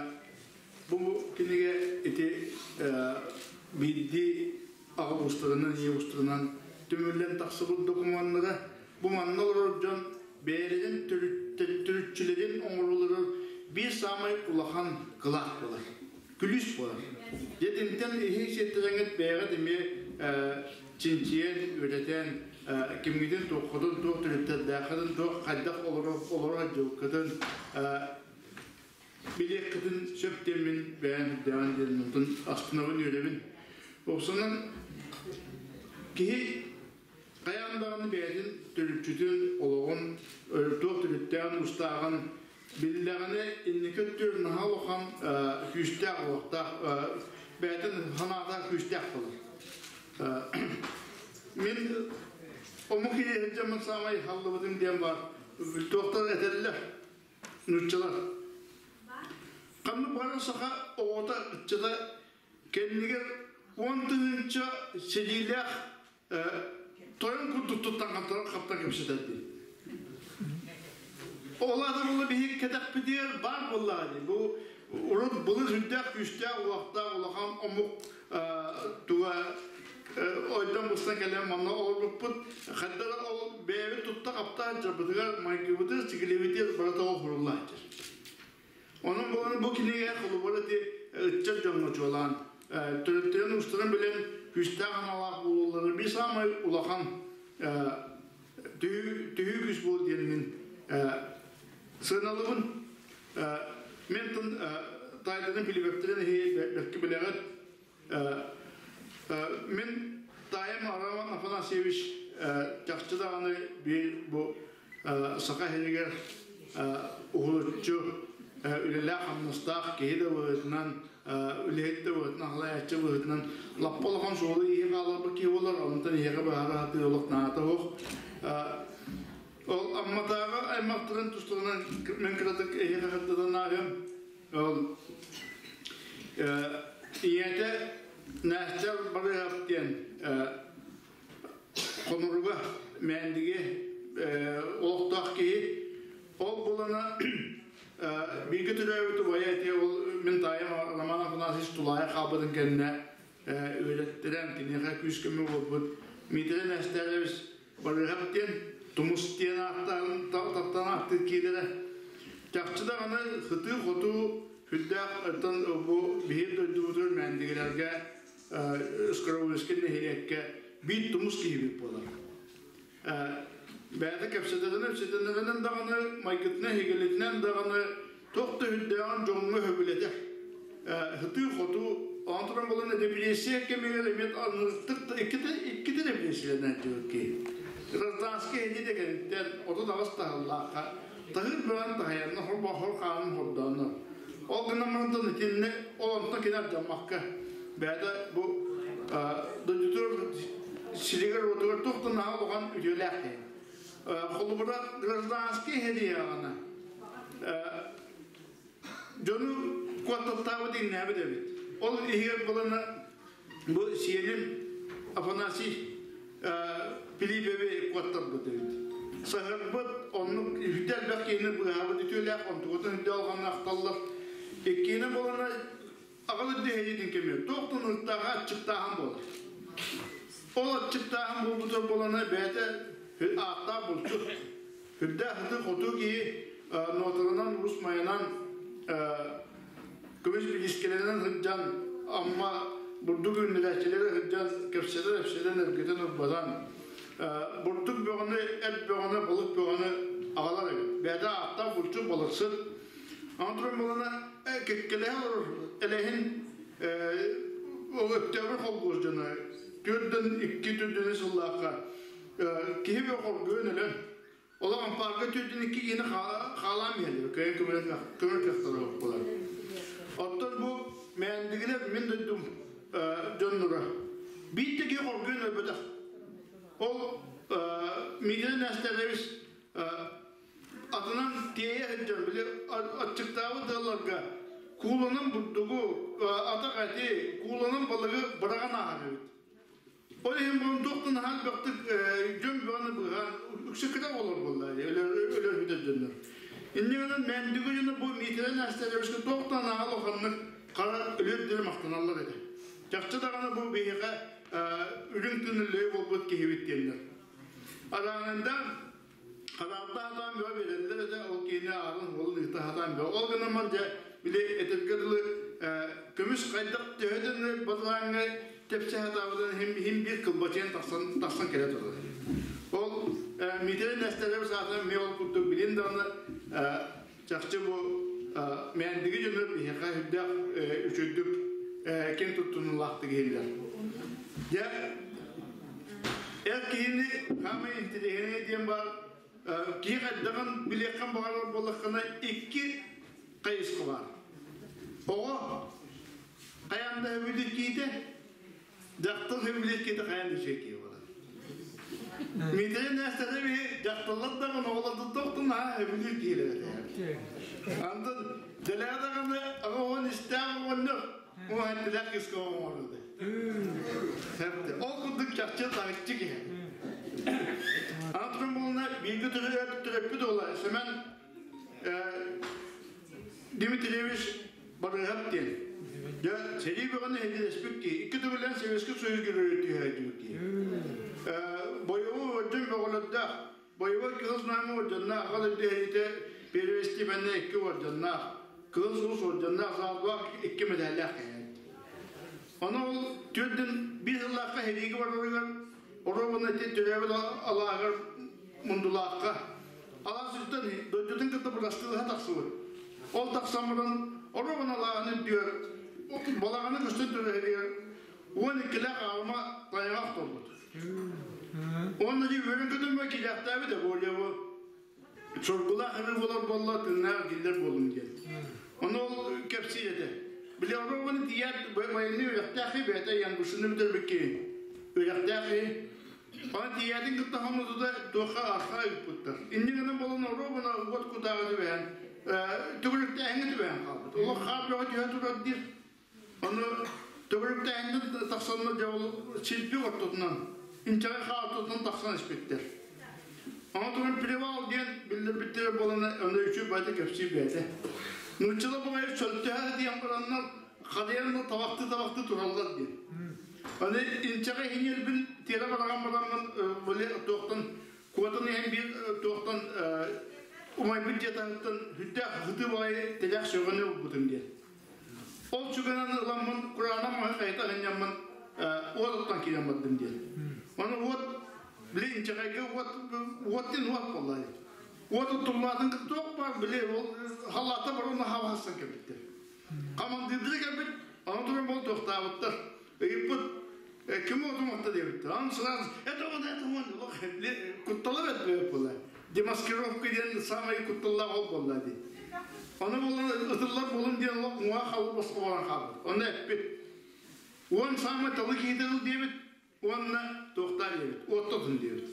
S1: бу кинигэ ити биирдии аҕа уустарынан, ийэ уустарынан түмүллэн тахсыбыт докумуоннара бу манна олорор дьон бэйэлэрин төрүччүлэрин оҥорууларын самай улахан кылаат буолар. Күлүүс буолар. Дьэ итинтэн иһи сиэттэрэҥҥит бэйэҕит эмиэ чинчийэн, үөрэтэн, кимҥитин туоххутун, туох төрүттэрдээххитин, туох хайдах олоро олоро сылдьыбыккытын билиэххитин сөп диэммин бэйэм үрдээҕин диэн онтон астынабын, үөрэбин. Оксанан киһи хайаан даҕаны бэйэтин төрүччүтүн, олоҕун, туох төрүттээҕин, устааҕын биллэҕинэ инники өттүгэр наһаа улахан күүстээх олохтоох, бэйэтин санаата күүстээх буолар. Мин омук иһин саамай халлыбытым диэн бар. Туохтар этэллэр, нууччалар. Ханнык бары саха оҕото ыччата кэннигэр 10 000 сэлиилээх тойон курдук туттан хаптан кэпсэтэр дии. Ол аата буолла биһиги кэтэхпитигэр баар буоллаҕа дии. Бу урут былыр сүрдээх күүстээх, улахтаах улахан омук туга ойдон быстан кэлэн манна олорбуппут. Хайдара ол бэйэбит тутта хаптаан дьарбытыгар, майгыбытыгар, сигилибитигэр барыта ол хуруллааччы. Онон буолан бу кинигэ холобура ити ыччат дьоҥҥо чуолаан төрүттэрин устарын билэн күүстээх аналаах буолуулары биир саамай улахан төһүү күүс буол диэн мин сыаналыбын. Мен тын таайдарын билибэптэрин иһи бэркэ билэҕит. Мин таайым Роман Афанасьевич чахчы даҕаны биир бу саха иһигэр уһулуччу үлэлээх-хамнастаах киһи да быһыытынан, үлэһит да быһыытынан, халайааччы быһыытынан лаппа улахан суолу иһи хааларбыт киһи буолар, онтон иһиэхэ быһаара сатыыр олох наада суох. Ол Амматааҕы аймахтарын тустарынан мен кыратык эһиэхэ хардатан ааһыам. Ол ийэтэ Настя Барыһов диэн Хонуруга Мээндиги олохтоох киһи. Ол булана бииргэ төрөөбүт убайа ити ол мин таайым Роман Афанасьевич тулаайах хаалбытын кэннэ үөрэттэрэн киниэхэ күүс-көмө буолбут Миитэрэ Нэстээрэбис Барыһап диэн тумус диэн ааттаан таптаан ааттыыр киилэрэ. Чахчы даҕаны сытыы-хотуу сүрдээх оттон бу биһиги дойдубутугар Мээндигилэргэ Скоровойскай нэһилиэккэ биир тумус киһибит буолар. Бэйэтэ кэпсэтэринэн өпсэтинэринэн даҕаны, майгытынан иһигилитинэн даҕаны туох да үрдээҕин дьоҥҥо сөбүлэтэр. Сытыы-хотуу, онон туран булан депрессия кэмигэр эмиэ иккитэ иккитэ депрессияланан дьыбыт киһи. Гражданскай эһини да кэнниттэн 38 таһыллаахха таһыр бөҕөн таһайанна хор хор хаанын хордооннор. Ол гынан баран итиннэ ол онтон кини алдьаммакка бэйэтэ бу дойдутугар сиригэр-уотугар туох да наһаа улахан үтүөлээх киһи. Холобура гражданскай эһэриэҕинэ дьону куоттаттаабыт иҥнээбит эбит. Ол иһигэр булана бу сиэнин Афанасий Пилипеви куоттарбыт эбит. Саһарбыт оннук үһүтэ элбэх киһини быыһаабыт үтүөлээх, онтугутун үрдэ алҕанна ахталлар. Иккиһинэн буолана аҕал үрдэ кэмигэр туохтан ыртааҕа аччыктааһын буолар. Ол аччыктааһын буолбутугар буолана бэйэтэ ааттаах булчут. Үрдээх ытык хоту киһи нуотаранан, урус майанан көмүс билискэлэринэн сылдьан Амма бурдук үүннэрээччилэрэ сылдьан кэпсэтэн эпсэтэн эргитэн урбатан бурдук бөҕөнү, эт бөҕөнү, балык бөҕөнү аҕалар эбит. Бэйэтэ ааттаах булчут балыксыт. Аны туран буолана кэккэлэһэ олорор элэһин Өктөөбүр холкуос дьоно түөрдэн икки түрдүнү сыллаахха киһи бөҕө хоргуйан өлөн Олох ампаарга 42 киһини хаалаан биһэллэр, кыайан көмөр кыахтара буолар. Оттон бу Мээндигилэр мин дойдум дьонноро биир да киһи хоргуйан өлбөтөх. Ол Миитэрэ Нээстэрэбис атынан тиэйэ сылдьан били аччыктаабыт ыалларга кууланан бурдугу, атах эти, кууланан балыгы быраҕан ааһар эбит. Ол иһин бу туох да наһаа элбэхтик дьон бөҕөнү быыһаан үксүкүтэ олор буолла өлөр бүтэр дьоннор. Инньэ гынан Мээндиги дьоно бу Миитэрэ Нээстэрэбискэ туох да наһаа улаханнык хара өлүөр диэри махтаналлар этэ. Чахчы даҕаны бу биһиэхэ үрүҥ тыын үллэйи буолбут киһибит диэннэр. Араанында Хараабда хатаан бөҕө биэрэллэр этэ, ол киинэ аарын уолун ыыта хатаан бөҕө. Ол гынан дьэ, били этэргэ дылы көмүс хайдах төһөтөн батылааҥҥа тэпсэ хатаабытын иһин иһин биир кылбачыйан тахсан тахсан кэлэ турар. Ол Миитэрэй Нэстэлэбис саатан эмиэ ол курдук билин даҕаны чахчы бу мээндиги дьону биһиэхэ үрдээх үчүгдүк киэн туттунулаахтык иһиллэр. Дьэ, эр киһини хаамай интеллигенэ диэн баар киһи хайдаҕын билиэххин баҕарар буоллаххына икки хайысха баар. Оҕо хайаан да сөбүлүүр киһитэ, дьахтар сөбүлүүр киһитэ хайаан да үчүгэй киһи буолар. Миитэрэй Нээстэрэбиһи дьахталлар даҕаны оҕолор да тохтун наһаа сөбүлүүр киһилэр этэ. Антон дэлэҕэ даҕаны аҕа уон истээх оҕонньор уһаттилээх кыыска оҥорду. Ол курдук чахчы таһыччы киһи. Антон буолна бииргэ төрөппүт уола Семен Дмитриевич Барыһап диэн. Дьэ, сэрии бөҕөнү иһитилэспит киһи. Икки төгүллээн Советский Союз геройа түһээдьибит киһи. Бойобу орден бөҕөлөрдөөх. Боевой Кыһыл Знамя орденнаах, аҕа дойду сэриитэ первостепеннай икки орденнаах, Кыһыл Сулус орденнаах, заалбаах икки мэдээллээх киһи. Ону ол түөрдүн биир сыллаахха сэриигэ барарыгар оруобуна ити төрөөбүт алааһыгар Мундулаахха алаас үстэн дойдутун кытта бырастыылаһа тахсыбыт. Ол тахсан баран оруобуна алааһын үрдүгэр балаҕаны көстөн түбэһэригэр 12-лээх аалма тайаҕа охторбут. Уонна дьэ үөрэн көтөн киирээхтээбит ээ буолуо бу соргулаах ырыы буолар буолла тыыннаах киллэр буоллум диэн. Ону ол кэпсиир этэ. Били оруобуна тиийээт военный үөрэхтээх бэйэтэ Янгушины бүтэрбит киһи. Үөрэхтээх киһи. Аны тиийээтин кытта хомутута туохха арха ыыппыттар. Инньэ гынан буолан оруобуна уот кутааҕа түбэһэн төгүрүктээһиҥҥэ түбэһэн хаалбыт. Олох хаар бөҕө түһэ турар диир. Ону төгүрүктээһинтэн тахсаннар дьэ ол силпи ортотунан, инчэҕэй хаа ортотунан тахсан испиттэр. Ону туран привал диэн биллэрбиттэрэ буолан аны үчүгэй баайда кэпсии бэйэтэ. Нууччалар баҕайы сөлтөһө диэн бараннар харыйан табахтыы-табахтыы тураллар диэн. Аны инчэҕэй иһин тиэрэ бараҕан бараммын били туохтан куотан иһэн биир туохтан умайбыт дьиэтаһыттан сүрдээх сытыы баҕайы тэлэх сөҕөнү ылбытым диэн. Ол сүгэнэн ыламмын, кураанах маһы хайыта сынньаммын уот оттон киирэн бардым диэн. Ону уот, били инчэҕэйгэ уот, уот диэн уот буолла. Уот оттуллаатын кытта туох баар, били ол халлаата баран хаалсан кэлбиттэр. Хамандыырдары кэлбит, аны туран бол туохтаабыттар. Ыйыппыт, ким уотун отто диэбиттэр. Аны сразу, это он, это он, куттала бэрт буолла. Демаскировка диэн саамай кутталлаах ол буолла дии. Ону буолан ытыллар буолун диэн олох уҥа халыр босхо буолан хаалбыт. Онно эппит. Уон саамай талы киһитэ ыл диэбит уонна туохтаа диэбит, уоттатын диэбит.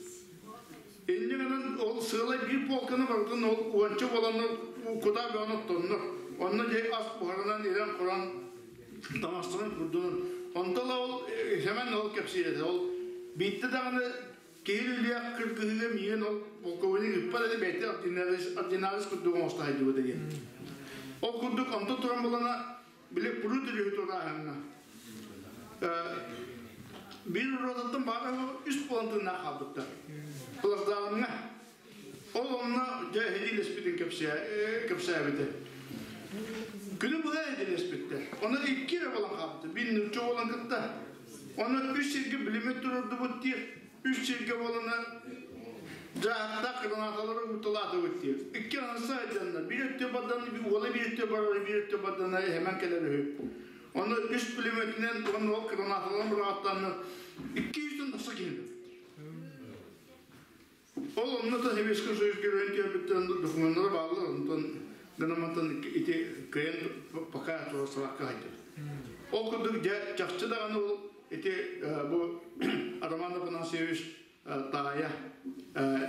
S1: Инньэ гынан ол сыалай биир полканы барытын ол уонча буоланнар кутаа бөҕөнү оттоннор. Онно дьэ ас буһарынан ирэн-хорон таҥастарын курдунан. Онтон ол Сэмэн ол кэпсиир этэ. Ол биирдэ даҕаны Киһи үлүөх кыргыһыыга миигин ол полковник ыппат этэ бэйэтэ ординалис курдук оҥосто сылдьыбыта диэн. Ол курдук онтон туран булана били пруд үлүһү турааһыҥҥа биир уродаттан баара үс буолан тыыннаах хаалбыттар. Плацдармҥа. Ол онно дьэ эһиилэспитин кэпсээбитэ. Күнү быһа эһиилэспиттэр. Ону икки эрэ буолан хаалбыта. Биир нуучча буолан кытта. Ону үс сиргэ билиммит турурдубут диир. Үс сиргэ буолана дьаһахтаах гранаталары ууталаатыбыт диир. Икки анса айданна. Биир өттө бардан, уола биир өттө барар, биир өттө бардана эһэмэн кэлэр үһү. Ону үс пулеметинэн уонна ол гранаталарын быраҕаттаанна 200-тэн тахса киһи. Ол онно да Советский Союз геройун түһэрбиттэрин докумуоннара бааллар, онтон гынамантан ити кыайан пока тура сылакка хайдыр. Ол курдук дьэ чахчы даҕаны ол ити бу Роман Афанасьевич таайа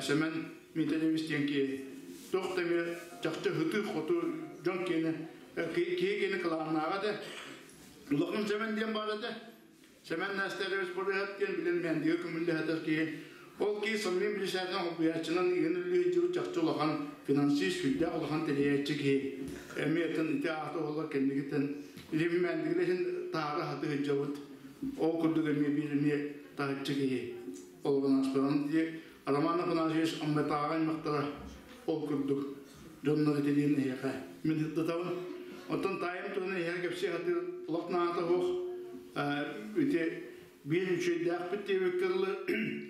S1: Семен Миталевич диэн киһи туох да эмиэ чахчы һытыы-хоту дьон киэнэ киһи киэнэ кылааннааҕа этэ. Улахан Семен диэн баар этэ. Сэмэн Нээстэрэбис Бурыһап диэн билэн Мээндигэ көмүллэһэтэр киһи. Ол киһи Самнин Билисээтин холбуйааччынан игин үллүһүдьүбүт чахчы улахан финансист, сүрдээх улахан тэрийээччи киһи. Эмиэ атын ити аата оһоллор кэннигиттэн илим Мээндигилэһин таара хаты сылдьабыт. Ол курдук эмиэ биир эмиэ таһыччы киһи олорон ааспытын. Роман Афанасьевич Амматааҕы аймахтара ол курдук дьоннор этилиин эһиэхэ мин сырдатабын. Оттон таайым туһунан эһиэхэ кэпсии сатыыр олох наада суох. Ити биир үчүгэйдээхпит диэбиккэ дылы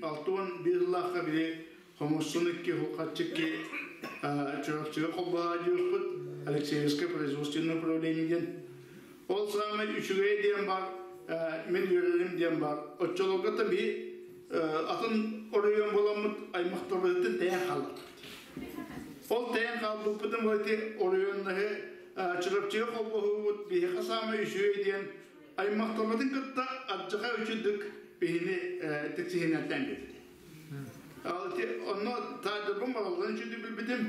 S1: 61 сыллаахха били хомуссун икки хаччыкки Чурапчыга холбоһо диэхпит Алексеевское производственное управление диэн. Ол саамай үчүгэй диэн бар, мин үөрэрим диэн бар. Оччолорго да биһи атын оройуон буоламмыт аймахтарбытыттан тэйэн хааллыбыт. Ол тэйэн хаалбыппытын бу ити оройуоннаһы Чурапчыга холбоһуубут биһиэхэ саамай үчүгэй диэн аймахтарбытын кытта ардьаха үчүдүк биһини тиксиһинэртэн биэрдэ. Онно таайдарбын баралларын үчүдү билбитим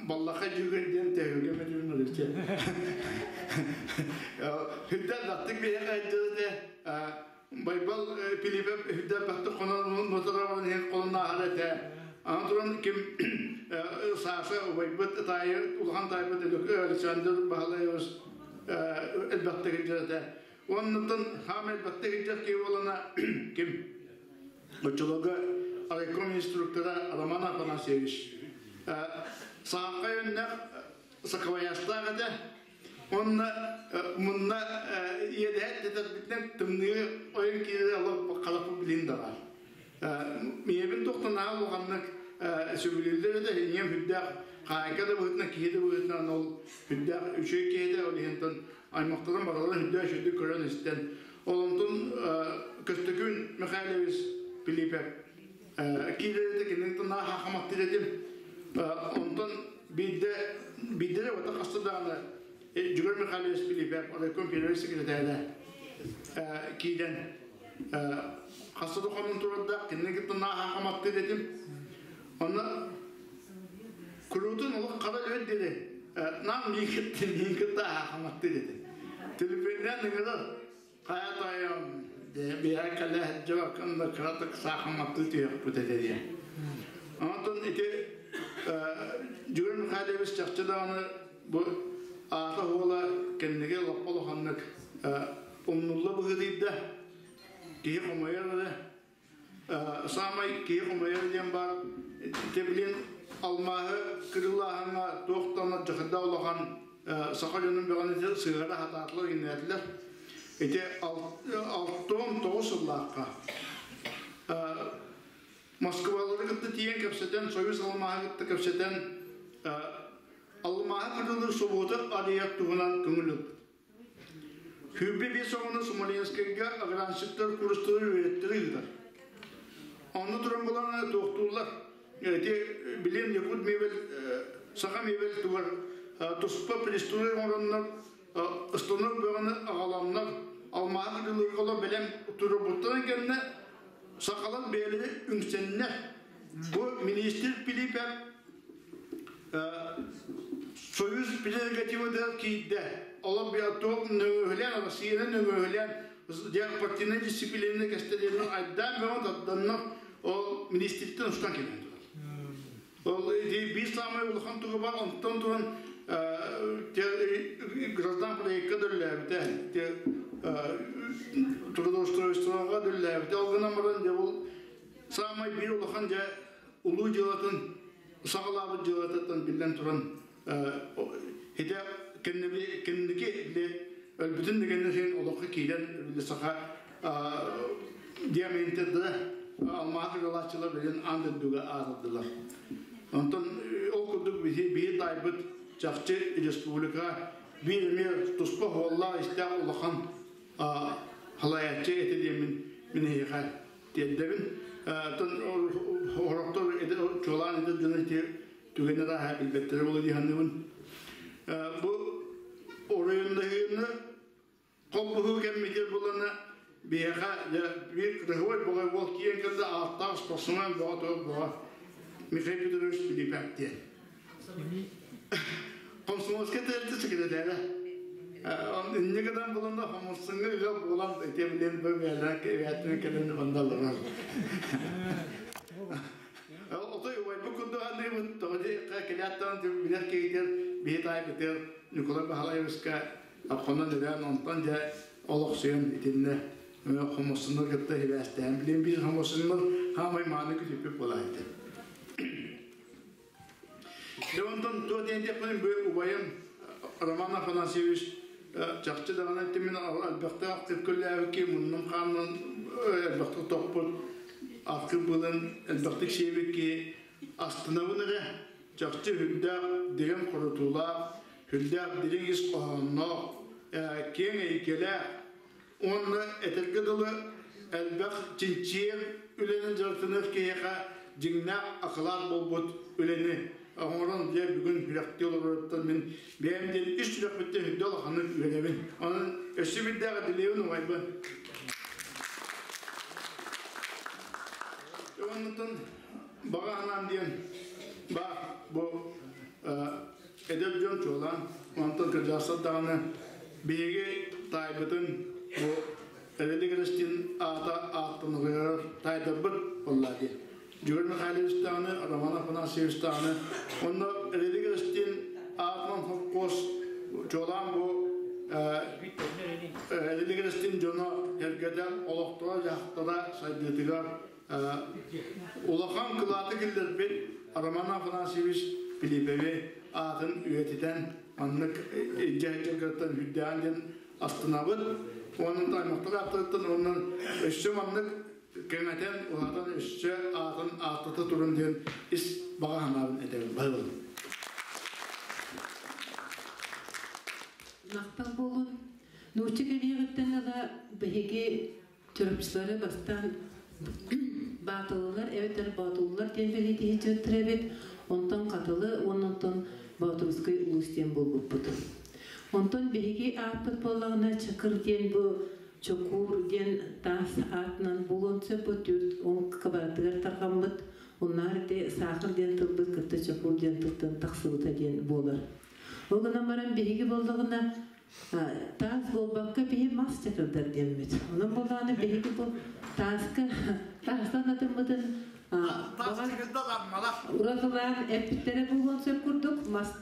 S1: баллаха дьүгэн диэн тэһүгэ метүн өлүччэ. Хүддэн даттык биһиэхэ дьылыте Байбал Пилипев үрдэ баттык хонон нотарабын иһин холоннааһар этэ. Аны туран ким Саша убайбыт таайы улахан таайбыт Александр Баһылаевич элбэхтик илдьэр этэ. Оннуттан хаама элбэхтик илдьэр киһи буолана ким? Оччолорго райком инструктора Роман Афанасьевич саахха өннөх саквояжтаах этэ. Онно мунна иэдэһэт тэтэрбитинэн тымныы ойон киирэр олох халапы билин да бар. Миэбин тохтон аал улаханнык сөбүлүүллэр этэ, ийэм үрдээх хаайка да быһыытынан, киһи да быһыытынан ол үрдээх үчүгэй киһи ол иһинтэн аймахтарын барыларын үрдээх үчүгдүк көрөн истэн. Ол онтон Көстөкүүн Михайлович Пилипев киирэр этэ, киниттэн наа хахаматтыр этим. Онтон биирдэ биирдэ ота хаста даҕаны Дьүгэр Михайлович Пилипев райком первый секретаря киирэн хаста да хонон турардаах кинини кытта наа хахаматтыр этим. Онно куруутун олох хара өлөр диэри нам миин кытта хахаматтыр этим. Телефоннан ыҥырар Хайа тойон, биһэ кэлэ сылдьыбаккын да кыратык саахыматтыы түһүөхпүт этэ диэн. Онтон ити Дьүгүр Михайлович чахчы даҕаны бу аата уола кэннигэ лаппа улаханнык умнулла быһыытыйда. Киһи хомойор эрэ. Саамай киһи хомойор диэн баар, ити билин алмааһы кырыылааһыҥҥа туох да дьахырда улахан саха дьонун бөҕөнү сыһыара сатаатылар гиннээтилэр. Ити 69 сыллаахха Москвалары кытта тиийэн кэпсэтэн, Союз алмааһы кытта кэпсэтэн, алмааһы кырыылыыр собуоту арыйар туһунан көҥүл ылбыт. 25 оҕону Смоленскайга агранщиктар курстары үөрэттэрэ ыытар. Онно туран булан туохтууллар. Ити билим Якут мебель, саха мебель тугар туспа пристрой оҥороннор, станок бөҕөнү аҕаланнар, алмааһы кытылыырга бэлэм туруорбуттарын кэннэ сахалар бэйэлэри үҥсэннэр. Бу министр Пилипев Союз прерогативатыгар киирдэ. Олор туох нөҥүөһүлээн, Россияны нөҥүөһүлээн партийнай дисциплинаны кэстэлиэнин айдаан бөҕө тарданнар ол министртэн устан кэлэн турар. Ол биир саамай улахан туга бар, онтон туран граждан проекка дөллөөбүтэ, трудоустройствоҕа дөллөөбүтэ. Ол гынан баран дьэ ол саамай биир улахан дьэ улуу дьыалатын саҕалаабыт дьыалатыттан биллэн туран ити кэнники били өлбүтүн да кэннэ син олоххо киирэн били саха диаментедра алмаас ыралааччылар билин аан дойдуга аатырдылар. Онтон ол курдук биһи таайбыт чахчы республика биир эмиэ туспа хуоллаах истээх улахан халайааччы этэ диэммин мин эһиэхэ тиэрдэбин. Оттон орохтор чуолаан эдэр дьон ити түгэни арааһа билбэттэрэ буолуо дии саныыбын. Бу оройуоннаһыыны холбоһуу кэммитигэр булана биһиэхэ биир кыраһыай боҕой уол киирэн кэллэ ааттаах спортсмен бөҕө тоҕо бөҕө Михаил Петрович Филиппов диэн. Комсомольскай тэрилтэ секретаря. Инньэ гынан буланна хомурсуҥҥа ыал буолан ити билин бу бэйэлэрэ кэлэн онно олорор. Отой убайбыт курдук аныыбын, тоҕо диэххэ кэлээттэн билэр киһитин биһи таайбытыгар Николай Баһылаевичка хонон өлөөн онтон дьэ олохсуйан итиннэ. Хомосуннар кытта хибээстээн билин биир хомосуннар хаамай мааны күтүппүт буолаайты. Дьэ онтон туо диэн диэхпин бу убайым Роман Афанасьевич чахчы даҕаны тимин элбэхтээх тыпкыллээбикки муннум хаанынан элбэхтик тохпут архив былын элбэхтик сиэбикки астынабын эрэ чахчы үрдээх дириҥ хорутуулаах үрдээх дириҥ ис хоһоонноох киэҥ эйгэлээх уонна этэргэ дылы элбэх чинчийэр үлэнэн дьарыктаныах киһиэхэ дьиҥнээх акылаат буолбут үлэни оҥорон дьэ бүгүн сүрэхтии олороруттан мин бэйэм диэн ис сүрэхпиттэн үрдэ улаханнык үөрэбин. Онон өссө биирдээх эдилиэбин убайбын. Оннуттан баҕа анаан диэн ба бу эдэр дьон чуолаан онтон кырдьаҕастар даҕаны биһиги таайбытын бу Эвели Грестин аата ааттаныгар таайдарбыт буолла дии. Дьөгүр Михайлович даҕаны, Роман Афанасьевич даҕаны онно Эвели Грестин аатынан холкуос чуолаан бу Эвели Грестин дьоно эргэтэ олохторо-дьаһахтара сайдыытыгар улахан кылааты киллэрбит Роман Афанасьевич Филиппови аатын үйэтитэн маннык илдьэ сылдьаргыттан үрдээн диэн астынабыт. Уонна аймахтар ааттарыттан уонна өссө маннык кэҥэтэн, улаатан өссө аатын ааттата турун диэн ис баҕа санаабын этэбин. Баһылым.
S20: Махтал буолун. Нуучча кэлиэҕиттэн ыла биһиги Чурапчылары бастаан Баатылылар эбэтэр Боотуллар диэн бэлиэтиһи дьыттар эбит, онтон Хатылы уонна онтон Боотурускай улуус диэн буолбуппут. Онтон биһиги ааппыт буоллаҕына Чакыр диэн бу Чокуур диэн таас аатынан буолуон сөп бу түөрт он кыбаратыгар тарҕаммыт уннаар ити саахар диэн тылбыт кытта Чокуур диэн тылтан тахсыбыта диэн буолар. Ол гынан баран биһиги буоллаҕына Таас буолбакка биһи мас чакырдар диэммит. Онон буоллаҕына биһиги бу тааска таастан атыммытын уратылаан эппиттэрэ буолуон сөп курдук мас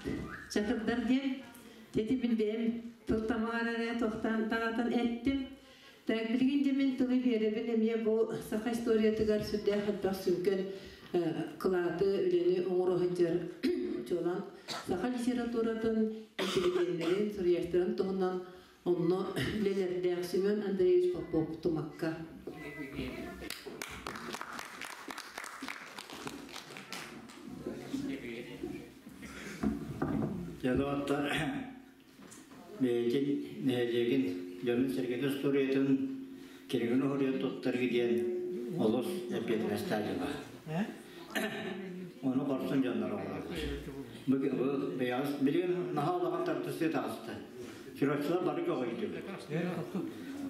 S20: чакырдар диэн. Дети мин бэйэм тыл тамаҕар эрэ тохтоон таҕатан эттим. Так билигин де мин тылы биэрэбин эмиэ бу саха историятыгар сүрдээх элбэх сүҥкэн кылааты үлэни оҥоро сылдьар чуолаан саха литературатын интеллигеннэрин, суруйааччыларын туһунан онно үлэлэрдээх Семен Андреевич Попов Тумакка.
S5: Дьэ, бэйэтин нэһилиэгин дьонун-сэргэтин устуоруйатын кинигин уһуруйан туттарыы диэн олус эппиэтинэстээх дьыала. Ону хорсун дьоннор оҥороллор. Бу бэйэҕис билигин наһаа улахан тардыстыы таҕыста. Чурапчылар бары көҕүйдүлэр.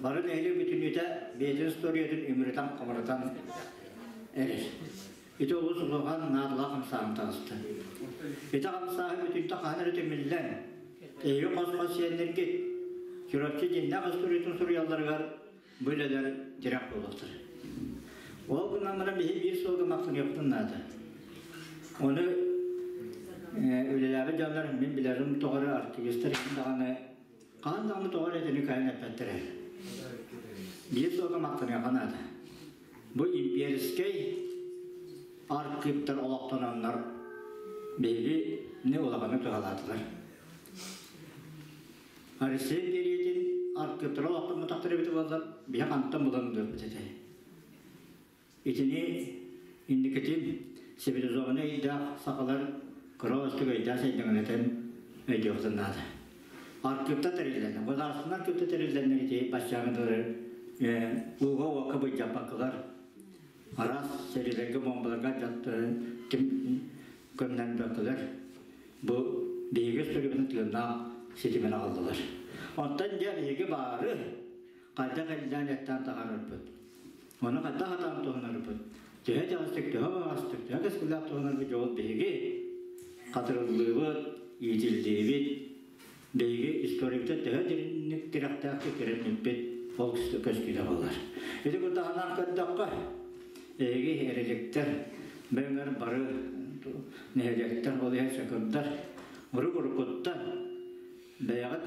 S5: Бары нэһилиэк бүтүннүүтэ бэйэтин устуоруйатын үмүрүтэн-хомурутан эрэр. Ити олус улахан наадалаах хамсааһын таҕыста. Ити хамсааһын бүтүнтэ хаһан эрэ түмүллэн, эһиги хос-хос сиэннэргит Чурапчы дьиннээх историятын суруйалларыгар бу үлэлэр тирэх буолуохтара. Ол гынан баран биһи биир суолга махтаныахпытын наада. Ону үлэлээбит дьоннор мин билэрим тоҕо эрэ активистар иһин даҕаны хаһан даҕаны тоҕо эрэ итини кыайан эппэттэрэ. Биир суолга махтаныахха наада. Бу имперскэй архыыптар олохтононнор биһигини улаханнык туһалаатылар. Россия империятин архыыптара олохтоммотохтор эбит буоллар, биһи хантан булан ылыахпыт этэй? Итини инникитин цивилизованнай ыйдаах сахалар кыра өстүк өйдөөх сайдыҥнатан өйдүөхтэн наада. Архыыпта тэриллэннэр, государственнай архыыпта тэриллэннэр ити баччааҥы дылы ууга-уокка былдьаппаккалар араас сэриилэргэ, бомбаларга ким көмнөнбөккөлөр бу биһиги өстөрүбүтүн тыыннаах ситимин аҕаллылар. Онтон дьэ биһиги баары хайдах эллээн эттээн таһаарарбыт, ону хайдах атаан туһанарбыт, төһө итэҕэстик, төһө баҕастык, төһө кэскиллээх туһанарбыт дьол биһиги хатырыллыыбыт, иитиллиибит, биһиги историябыта төһө дириҥник тирэхтээхтик тирэммиппит ол көстүүтэ буолар. Ити курдаһынан көрдөххө, эһиги эриликтэр, бэҥэр бары нэһилиэктэр, ол иһин сөкүрдэр, урук-уруккуттан бэйэҕит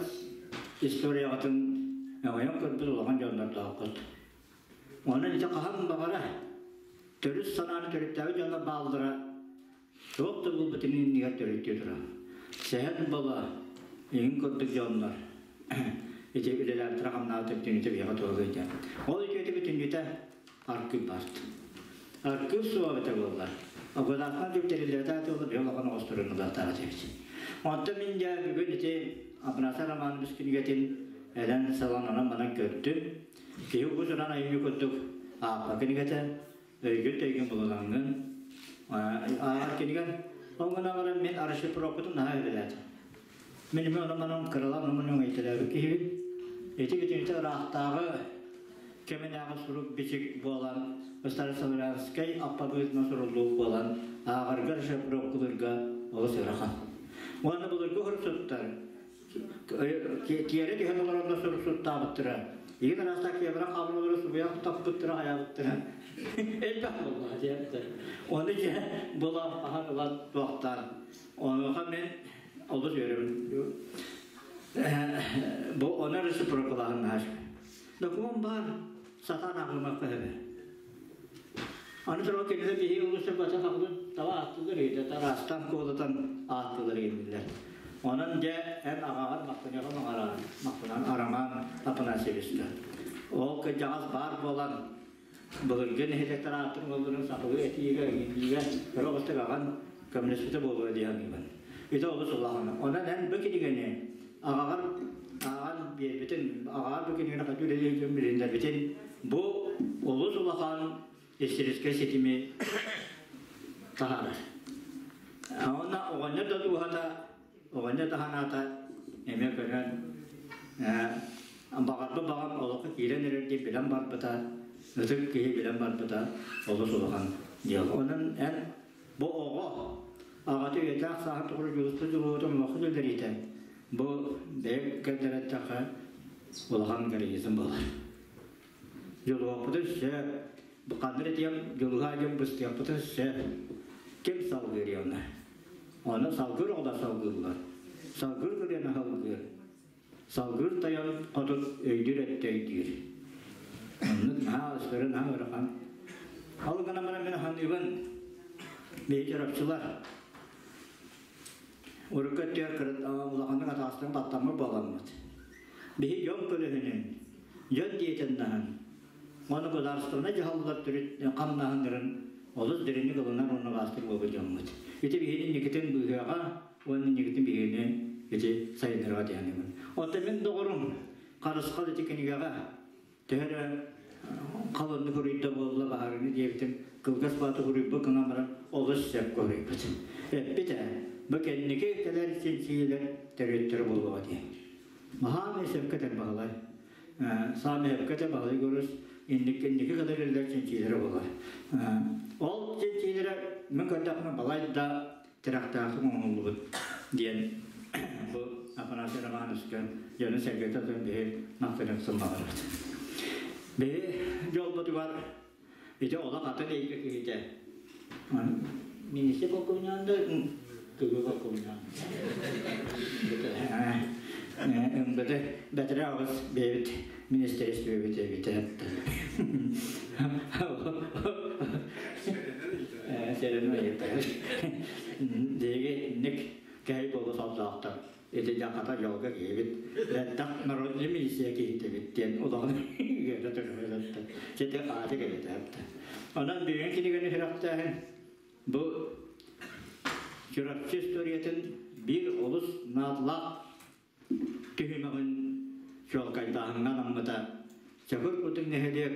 S5: историяҕытын өҥөйөн көрбүт улахан дьоннордооххут. Онон ити хаһан баҕара төрүт санааны төрүттээбит дьонно бааллара туох да буолбутун иннигэр төрүттүү турар. Сэһэн бола иһин курдук дьоннор ити үлэлээбиттэрэ хамнаабыт бүтүннүүтэ биһиэхэ туһалыыр. Ол үтүөтэ бүтүннүүтэ аркыып баарт. Аркыып суоҕа эбитэ буоллар. Государство түптэриллибэтэ буоллар биһи улахан оҕустурун ылыахтаах этибит. Онтон мин дьэ бүгүн ити Апанасий Романович кинигэтин элэн салан онон манан көрдүм. Киһи уус-уран айымньы курдук ааппа кинигэтэ, өйгүн төйгүн булунаҥҥын ааҕар кинигэн. Ол гынан баран мин расшифровкатын наһаа сөбүлээтим. Мин эмиэ онон-манан кыралаан онон өҥөйтөлөөбүт киһибин. Ити бүтүнүтэ ыраахтааҕы кэминээҕи сурук-бичик буолан, Старославянскай алпабыытынан суруллубут буолан, ааҕарга расшифровкалыырга олус ыарахан. Уонна былыргы суруксуттар тиэрэ түһэн олороннор суруксуттаабыттара. Игин араастаах киэбэрэ хаалан олорон субуйан таппыттара, хайаабыттара. Элбэх буолла диэбиттэр. Ону дьэ булан хаһан ылан туохтаан. Онуоха мин олус үөрэбин. Бу ону реципрокалааһын наһаа Докумуон баар, сатаан ааҕымакка сөбө. Аны туран кинилэр биһиги улуустар бата хабылын таба ааттыылар үһү, тараастан куолатан ааттыылар иһиллэр. Онон дьэ эн аҕаҕар махтаныаҕа маҕараан, махтанан Арамаан Афанасьевичка. Ол кырдьаҕас баар буолан былыргы нэһилиэктэр ааттарын олорун сахалыы этиигэ, иҥиигэ кыра оҕустук аҕан көмөлөспүтэ буолуо дии саныыбын. Ити олус улахан. Онон эн бу кинигэни аҕаҕар ааҕан биэрбитин, аҕаҕар бу кинигэни хайдах үлэлииргин билиннэрбитин бу олус улахан историческай ситими таһаарар. Уонна оҕонньор да дууһата, оҕонньор да санаата эмиэ көрөн баҕарбыт баҕам олоххо киирэн эрэр диэн билэн барбыта, ытык киһи билэн барбыта олус улахан дьыала. Онон эн бу оҕо аҕата үйэлээх сааһын тухары дьулуспут дьулуһуутун олоххо киллэриитэ бу бэйэ кэллэрэттэххэ улахан героизм буолар. Дьулуһуохпутун сөп, ханна эрэ диэн дьулуһаа диэн быстыахпытын сөп. Ким салгыыр онно? Ону салгыыр оҕолор салгыыллар. Салгыыр көлүөнэ салгыыр. Салгыыр тойон хотун өйдүүр өттө өйдүүр. Оннук наһаа өстөрө наһаа ыарахан. Ол гынан баран мин саныыбын биһи чурапчылар урукку өттүгэр улаханнык атаҕастан баттаммыт буоламмыт. Биһи дьон көлөһүнүн, дьон диэтин наһын, уонна государственнай дьаһаллар төрүт хамнаһыннарын олус дириҥник ылынар уонна баастык буолбут дьоммут. Ити биһини инникитин быыһыаҕа уонна инникитин биһигини ити сайыннарыаҕа диэхинибин. Оттон мин доҕорум Харысхал ити кинигэҕэ төһө эрэ халыннык уруйда буолла баһарыны диэбитим кылгас бааты уруйбут гынан баран олус сөпкө уруйбут. Эппит ээ, бу кэнники кэлэр чинчийиилэр төрүөттэрэ буолуоҕа диэн. Маһаамай сөпкө этэр баһылай. Саамай сөпкө этэр баһылай көрүс инники инники кэлэр үлэлэр чинчийиилэрэ буолар. Ол чинчийиилэрэ мин көрдөхпүнэ балай да тирэхтээхтик оҥоһуллубут диэн бу Афанасий Романовичка дьону-сэргэтэ тутан биһи махтанан сыллаҕарбыт. Биһи дьолбутугар ити олох атын эйгэ киһитэ. Министр полковниан да кыгы полковниан. МВД бэтэрээ аҕыс бэйэбит министерствебит эбитэ. Сэрэнэ ыйытар. Диги ник кэһэй буолу солдоохтор. Ити дьахата дьолго киһибит. Лэттах народный милиция киһитэбит диэн улахан үөрэ турбутатта. Сити ааты кэлитэ. Онон бүгүн кинигэни сүрэхтээһин бу Чурапчы историятын биир олус наадалаах түһүмэҕин чуолкайдааһыҥҥа анаммыта. Чакыр Кутун нэһилиэк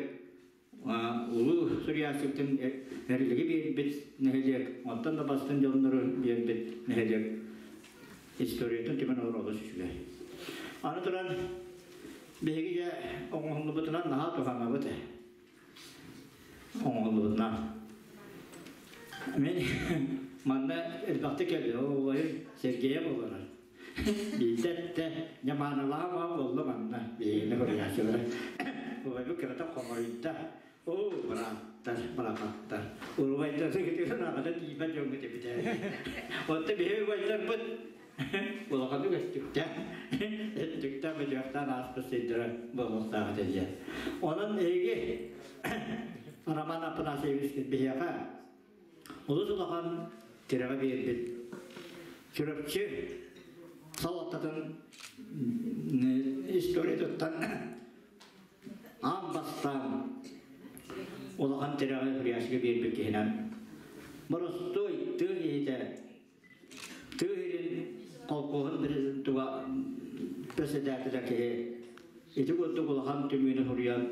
S5: улуу суруйааччытын эрилиги биэрбит нэһилиэк, онтон да бастыҥ дьоннору биэрбит нэһилиэк историятын түмэн олорор олус үчүгэй. Аны туран, биһиги дьэ оҥоһуллубутунан наһаа туһанабыт. Оҥоһуллубутунан. Мин манна элбэхтик кэллим, убайым Сергеев олорор. Биирдэ эттэ, ньамааналаах буолла манна, биһигини суруйааччылары. Убайбыт кырата хомойдо. Оо, бырааттар, бырахаттар. Урубайдар аҕата тиийбэт дьоҥҥут эбит ээ. Оттон биһиги убайдарбыт. Улаханнык өттүктээн, өттүктээн бөтүөхтээн ааспыт сирдэрэ буолуохтаах этэ диэн. Онон эһиги Роман Афанасьевич биһиэхэ олус улахан тирэҕи биэрбит Чурапчы салалтатын историятыттан аан бастаан улахан тирэҕи Хряшка биэрбит киһинэн боростуой тыа киһитэ тыа сирин колхоһун председателэ киһи ити курдук улахан түмүүнү суруйан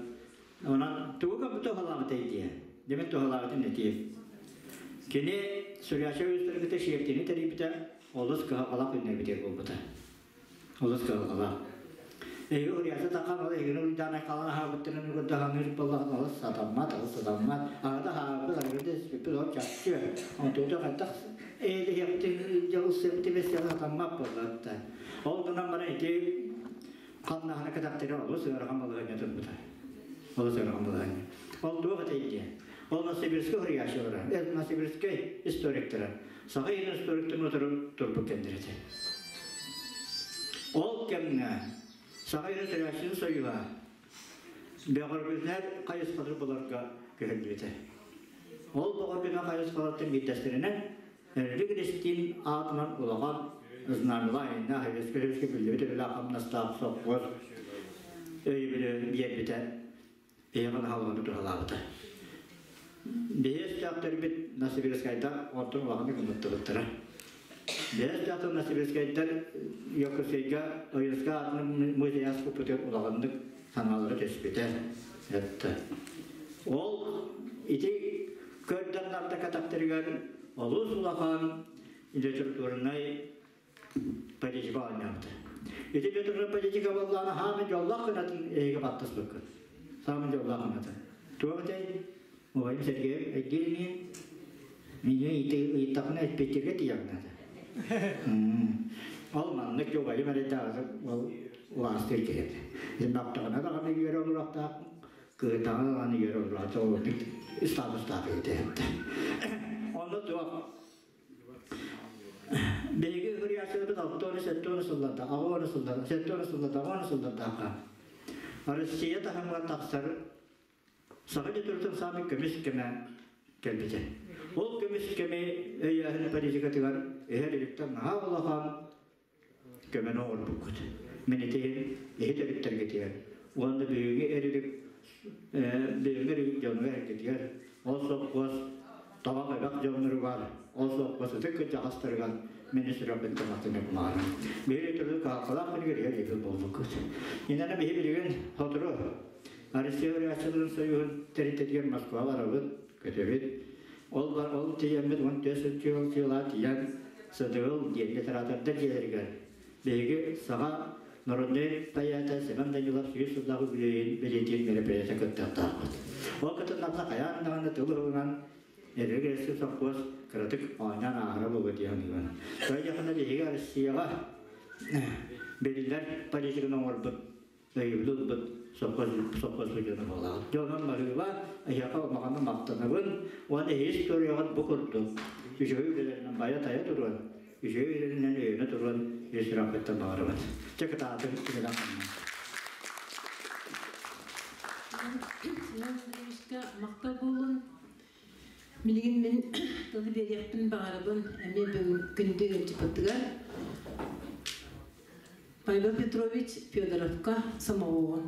S5: онон тугу көмү туһалаабытай диye дэмин туһалаабытын этиэ кини суруйааччы өстөргүтэ шиэртини тэрийбитэ олус кыһалҕалаах күннэрбитигэр буолбута олус кыһалҕалаах эһиги уруйааччы тахан ол эһигини уруйдаан айхалан аһаабыттарын көрдө ханыыр буоллаҕына олус сатаммат олус сатаммат аҕата аһаабыт арыгыта испиппит ол чахчы онтугута хайдах эйэлэһиэхпитин дьолусуохпутун бэсиэхэ сатаммат буоллаҕа ол гынан баран ити хамнаһына кэтахтара олус ыарахан балаһыанньа турбута олус ыарахан балаһыанньа ол туох этэй диэн ол Новосибирскай суруйааччылара Новосибирскай историктара саха иһин историктарын утары турбут кэмнэр этэ ол кэмҥэ саха иһин суруйааччытын союһа бөҕөргүтүнэр хайысхалары буларга көһөрүллүбүтэ ол бөҕөргүтүнэр хайысхалартан биирдэстэринэн Эрилик Эристиин аатынан улахан знамялаах айаннаах Советскай биллибит үлэлээх хамнастаах сопхуос өйөбүлү биэрбитэ эйэҕин аһалҕаны туһалаабыта. Биһи өстөөхтөрбүт Новосибирскайдар онтон улаханнык ымыттыбыттара. Биһи өстөөхтөр Новосибирскайдар Якутскайга Ойуунскай аатынан музей аспыппытыгар улаханнык санаалара түспүтэ. Это. Ол ити көрдөннарда катахтарыгар олус улахан литературнай политика оонньообута. Ити литературнай политика буоллаҕына хаамын дьоллоох гынатын эһиги баттаспыккыт. Саамын дьоллоох гынатын. Туох этэй? Убайым Сергей өйдүүр Меня ыйыттахына эппиэттиргэ тиийэҕинэ. Ол маннык убайым эрэйдээҕи ол улаастыыр киһи этэ. Мактаҕына даҕаны үөрэ олоруохтаах, кыһытаҕына даҕаны үөрэ олоруохтаах. Ол статустаах киһи этэ. Онно туох Биһиги суруйааччыларбыт 60 70 сылларда, 80 сылларда, 70 сылларда, 80 сыллардаахха Россия таһымыгар тахсар Саха литературатын саамай көмүс кэмэ кэлбитэ. Ол көмүс кэми өйөөһүн политикатыгар эһэр иликтэн наһаа улахан көмөнү оҥорбуккут. Мин ити иһит өрүттэргитигэр уонна бүгүҥҥү эрилик бүгүҥҥү эрилик дьонугар эргитигэр ол сопхуос табах эбэх дьонноругар ол сопхуос ытык кырдьаҕастарыгар мин сүрэхпиттэн махтанар баҕарам. Биһиги төрүт каһалҕалаах күнүгэр иһэр иһит буолбуккут. Инана биһи билигин сотору Россия Суруйааччыларын союһун тэрилтэтигэр Москва барабыт, көтөбүт. Ол бар ол тиийэммит 14 сыл сыала тиийэн СДЛ диэн литератордар дьиэлэригэр биһиги саха народнай поэта Семен Данилов 100 сыллаах үбүлүөйүн бэлиэтиир мероприятие кыттыахтаахпыт. Ол кытыннарда хайаан даҕаны тыл ылынан Эрилик Эристиин сопхуос кыратык оонньоон ааһара буолуо дии саныыбын. Тоҕо биһиги Россияҕа биллэр политиканы оҥорбут өйөбүл ылбыт сопхуос сопхуос дьоно буолаҕыт. Дьэ онон баһыыба эһиэхэ улаханнык махтанабын уонна эһиги историяҕыт бу курдук үчүгэй үлэлэринэн байа-тайа туруон, үчүгэй үлэлэринэн өйөнө туруон ис сүрэхпиттэн баҕарабын. Чэ кытаатыҥ, үлэлээх
S20: Семен Андреевичка махтал буоллун. Билигин мин тылы биэриэхпин баҕарабын эмиэ бүгүн күндү ыалдьыппытыгар Павел Петрович Федоровка Самовоҕа.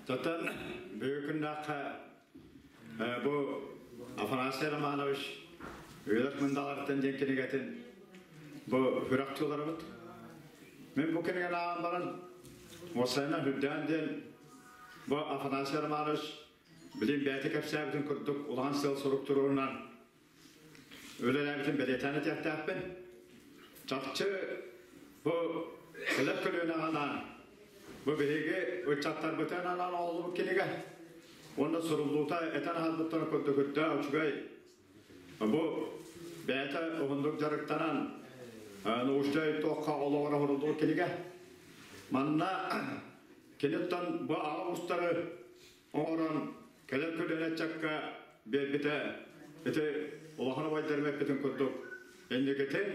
S9: Татан бүгүннәххэ бу Афанасий Романович Үөрэх мындаларыттан диэн кинигэтин бу хүрэх Мин бу кинигэн ааҕан баран уопсайынан үрдээн диэн бу Афанасий Романович Билин бэйэтэ кэпсээбитин курдук улахан сыал-сорук туруорунан үлэлээбитин бэлиэтээн этиэхтээхпин. Чахчы бу кэлэр көлүөнэҕэ анаан, бу биһиги ыччаттарбытын анаан оҥоһуллубут кинигэ уонна суруллуута этэн аһарбыттарын курдук үрдээх үчүгэй. Бу бэйэтэ уһуннук дьарыктанан научнай туохха олоҕор оҥоһуллубут кинигэ. Манна киниттэн бу аҕа уустары оҥорон Кэлэр көлүөнэ ыччакка биэрбитэ ити улахан убайдарым эппитин курдук инникитин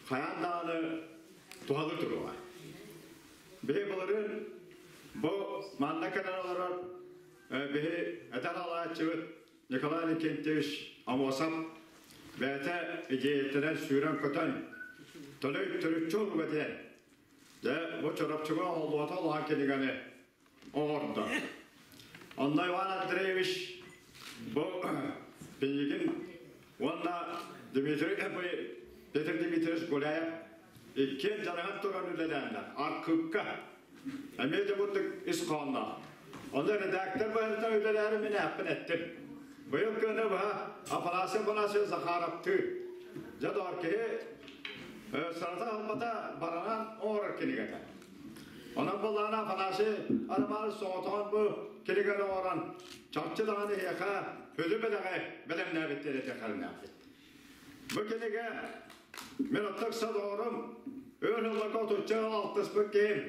S9: хайаан даҕаны туһалыы туруоҕа. Биһи былырыын бу манна кэлэн олорор биһи эдэр алааччыбыт Николай Иннокентьевич Амосов бэйэтэ идиэйэтинэн сүүрэн-көтөн төлөй төрүччү уруга диэн дьэ бу Чурапчыга оҥоһуллубата улахан кинигэни оҥордо. Онно Иван Андреевич бу Пинигин уонна Дмитрий Петр Дмитриевич Гуляев иккиэн дьаныһан туран үлэлээннэр архыыпка эмиэ да курдук ис хоһоонноох. Ону редактор быһыытынан үлэлээри мин ааппын эттим. Быйыл кыһыны быһа Афанасий Афанасьевич Захаровтыы дьэ доҕор киһи сарата ылбата баранан оҥорор кинигэтэ. Онон буоллаҕына Афанасий Романович соҕотоҕун бу кинигэни оҥорон чахчы даҕаны эһиэхэ өлү бэлэҕи бэлэмнээбиттэр этэ харыннаахпыт. Бу кинигэ мин отток доҕорум өр сылларга отучча алтыспыт киһим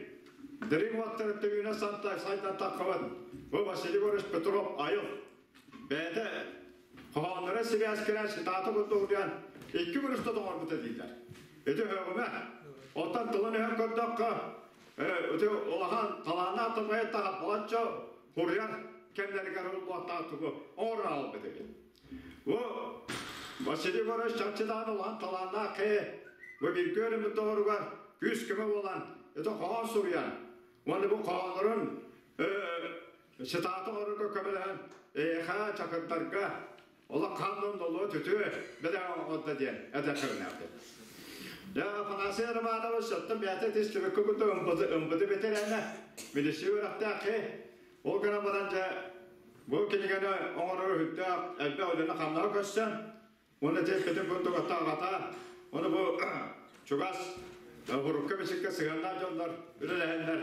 S9: дириҥ уоттарын түгүнэ санта сайдан таххыбыт бу Василий Егорович Петров айыл бэйэтэ хоһоонноро сибээскэрэн ситаата курдук диэн икки күрүстэ тоҥорбута дииллэр. Ити һөөҕүмэ. Оттон тылын өһөн көрдөххө, ити улахан талааннаах тылбайыт балачча хуруйар кэмнэригэр ылбаттаах тугу оҥорон аҕалбыт эбит. Бу Василий Егорович чахчыдаан улахан талааннаах киһи бу бииргэ үөрэммит доҕоругар күүс-көмө буолан ити хоһоон суруйан уонна бу хоһооннорун Сытаата оҥорорго көмөлөһөн эйиэхэ чакырдарга олох хааннын долуо түтүө бэлэҕ оҥордо диэн этэ көрүнээхпит. Дьэ, Афанасий Романович оттон бэйэтэ тис түбүккэ курдук ымпыты бэтэрээнэ, милиция үөрэхтээх киһи. Ол гынан баран дьэ, бу кинигэни оҥорор үһүттээх элбэх үлэни-хамнаһы көрсөн, Уонна тиэппитин курдук аттаҕата, ону бу чугас урукка-бичиккэ сыһыаннаах дьоннор үлэлэһэннэр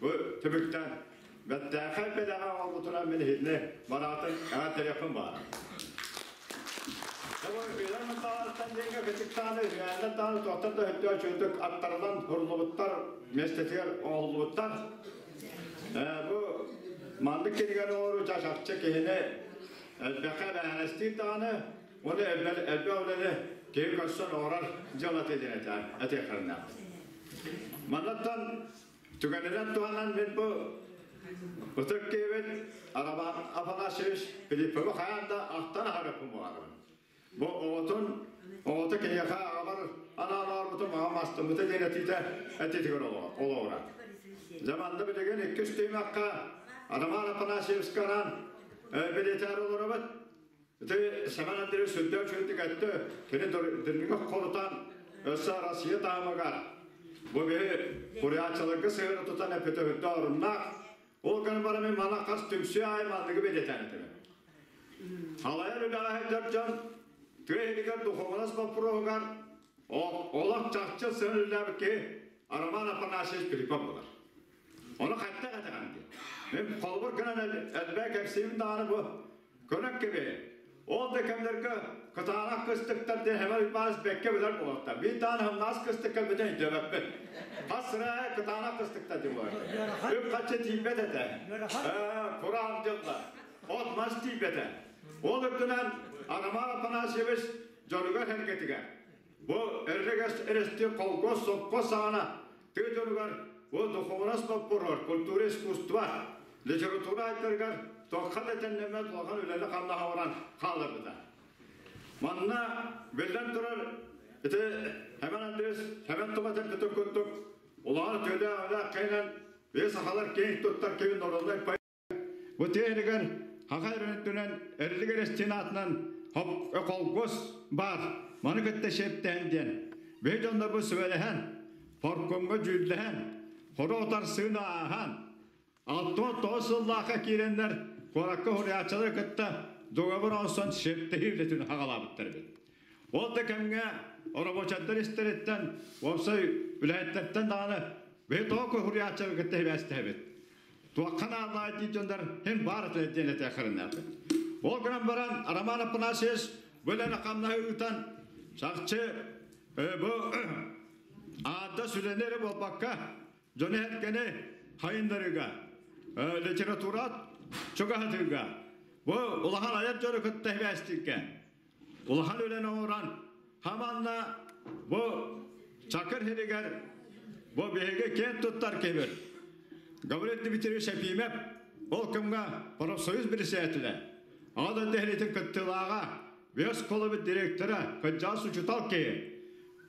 S9: бу түмүктэн бэртээхэй бэлэҕи оҥорбутунан мин иһитини бараатын эҕэрдэлиэхпин баҕарабын. Билэр мындаҕарыттан диэҥҥэ кычыктааны үһүйээннэр даҕаны туохтан да өттөө үчүгэйдик аттарынан хуруллубуттар, миэстэтигэр оҥоһуллубуттар. Бу маннык кинигэни оҥоруу чахчы киһини Элбэххэ эбээһинэстиир даҕаны, уонна элбэх үлэни киһи көрсөн оҥорор дьыалата диэн этиэххэринээх. Маннаттан түгэнинэн туһанан мин бу ытык киһибит Роман Афанасьевич Филипповы хайаан да ахтан аһарыппын баҕарабын. Бу оҕотун, оҕото киниэхэ аҕабар анаан оҥорбутум аҕам астыммыта диэн этиитэ этиитигэр олоҕура. Дьэ манна билигин иккис түһүмэххэ Роман Афанасьевичка анаан Бэлиэтээр олоробут. Ити Семен Андреевич сүрдээх үчүгэйдик эттэ. Кини дөрүҥҥэ хорутан өссө Россия таһымыгар бу биһи куруйааччыларга сыһыары тутан эппитэ үрдэ оруннаах. Ол гынан баран мин мана хас түмсүү аайы манныгы бэлиэтээн этибин. Халайар үлэҕэ сылдьар дьон тыа иһигэр духуобунас боппуруоһугар олох чахчы сыһыан үлэлээбит киһи Роман Афанасьевич Филиппов буолар. Ону хайдах этэҕин диэн. Мин холобур гынан элбэх кэпсиибин даҕаны бу көнөк киби. Ол да кэмнэргэ кытаанах кыстыктар диэн Хэмэл Уйбааныс бэккэ билэр буолуохтар. Биир даҕаны хымнаас кыстыкка бүтэн өйдөөбөппүн. Хас сыраа кытаанах кыстыктар диэн буолар. Үп-харчы тиийбэт этэ. Кураан дьылла. От-мас тиийбэтэ. Ол үрдүнэн Роман Афанасьевич дьонугар-сэргэтигэр бу эрдэгэс эрэсти холкуос сопхуос саҕана Тыа дьонугар бу духуобунас боппуруор, культура, искусство, литература айтарыгар туохха да тэннэммэт улахан үлэни-хамнаһы оҥорон хаалларбыта. Манна биллэн турар ити Хэмэн Андреевич Хэмэн Тума этэрбитин курдук улахан үтүөлээх үлээх киһинэн сахалар киэҥ туттар киһи народнай Бу тиэригэр Хаха өрүтүнэн Эрилик Эрэстин аатынан холкуос баар. Маны кытта шептээн диэн. Биһи дьоннорбут сүбэлэһэн, форкомҥа дьүүллэһэн, хоро утарсыыны ааһан, 69 сыллаахха киирэннэр куоракка суруйааччылары кытта договор оҥостон шептэһии үлэтин хаҕалаабыттар эбит. Ол да кэмҥэ оробуочайдар истэриттэн, уопсай үлэһиттэртэн даҕаны биһи тоҕо суруйааччылары кытта сибээстэһэбит. Туохха нааллаах дии дьоннор һин баар этэ диэн этэ харыннаахпыт. Ол гынан баран Роман Афанасьевич бу үлэни хамнаһы ыытан чахчы бу аада сүлэни эрэ буолбакка дьону эркэни хайыннарыыга литература чугаһатыыга. Бу улахан айар дьону кытта хибээстиргэ. Улахан үлэни оҥорон, хаманна бу Чакыр сиригэр бу биһиги киэн туттар киһибит Гаврил Дмитриевич Ефимов ол кэмҥэ профсоюз председателэ, Аҕа дойду сэриитин кыттыылааҕа, биэс школабыт директора, кырдьаҕас учуутал киһи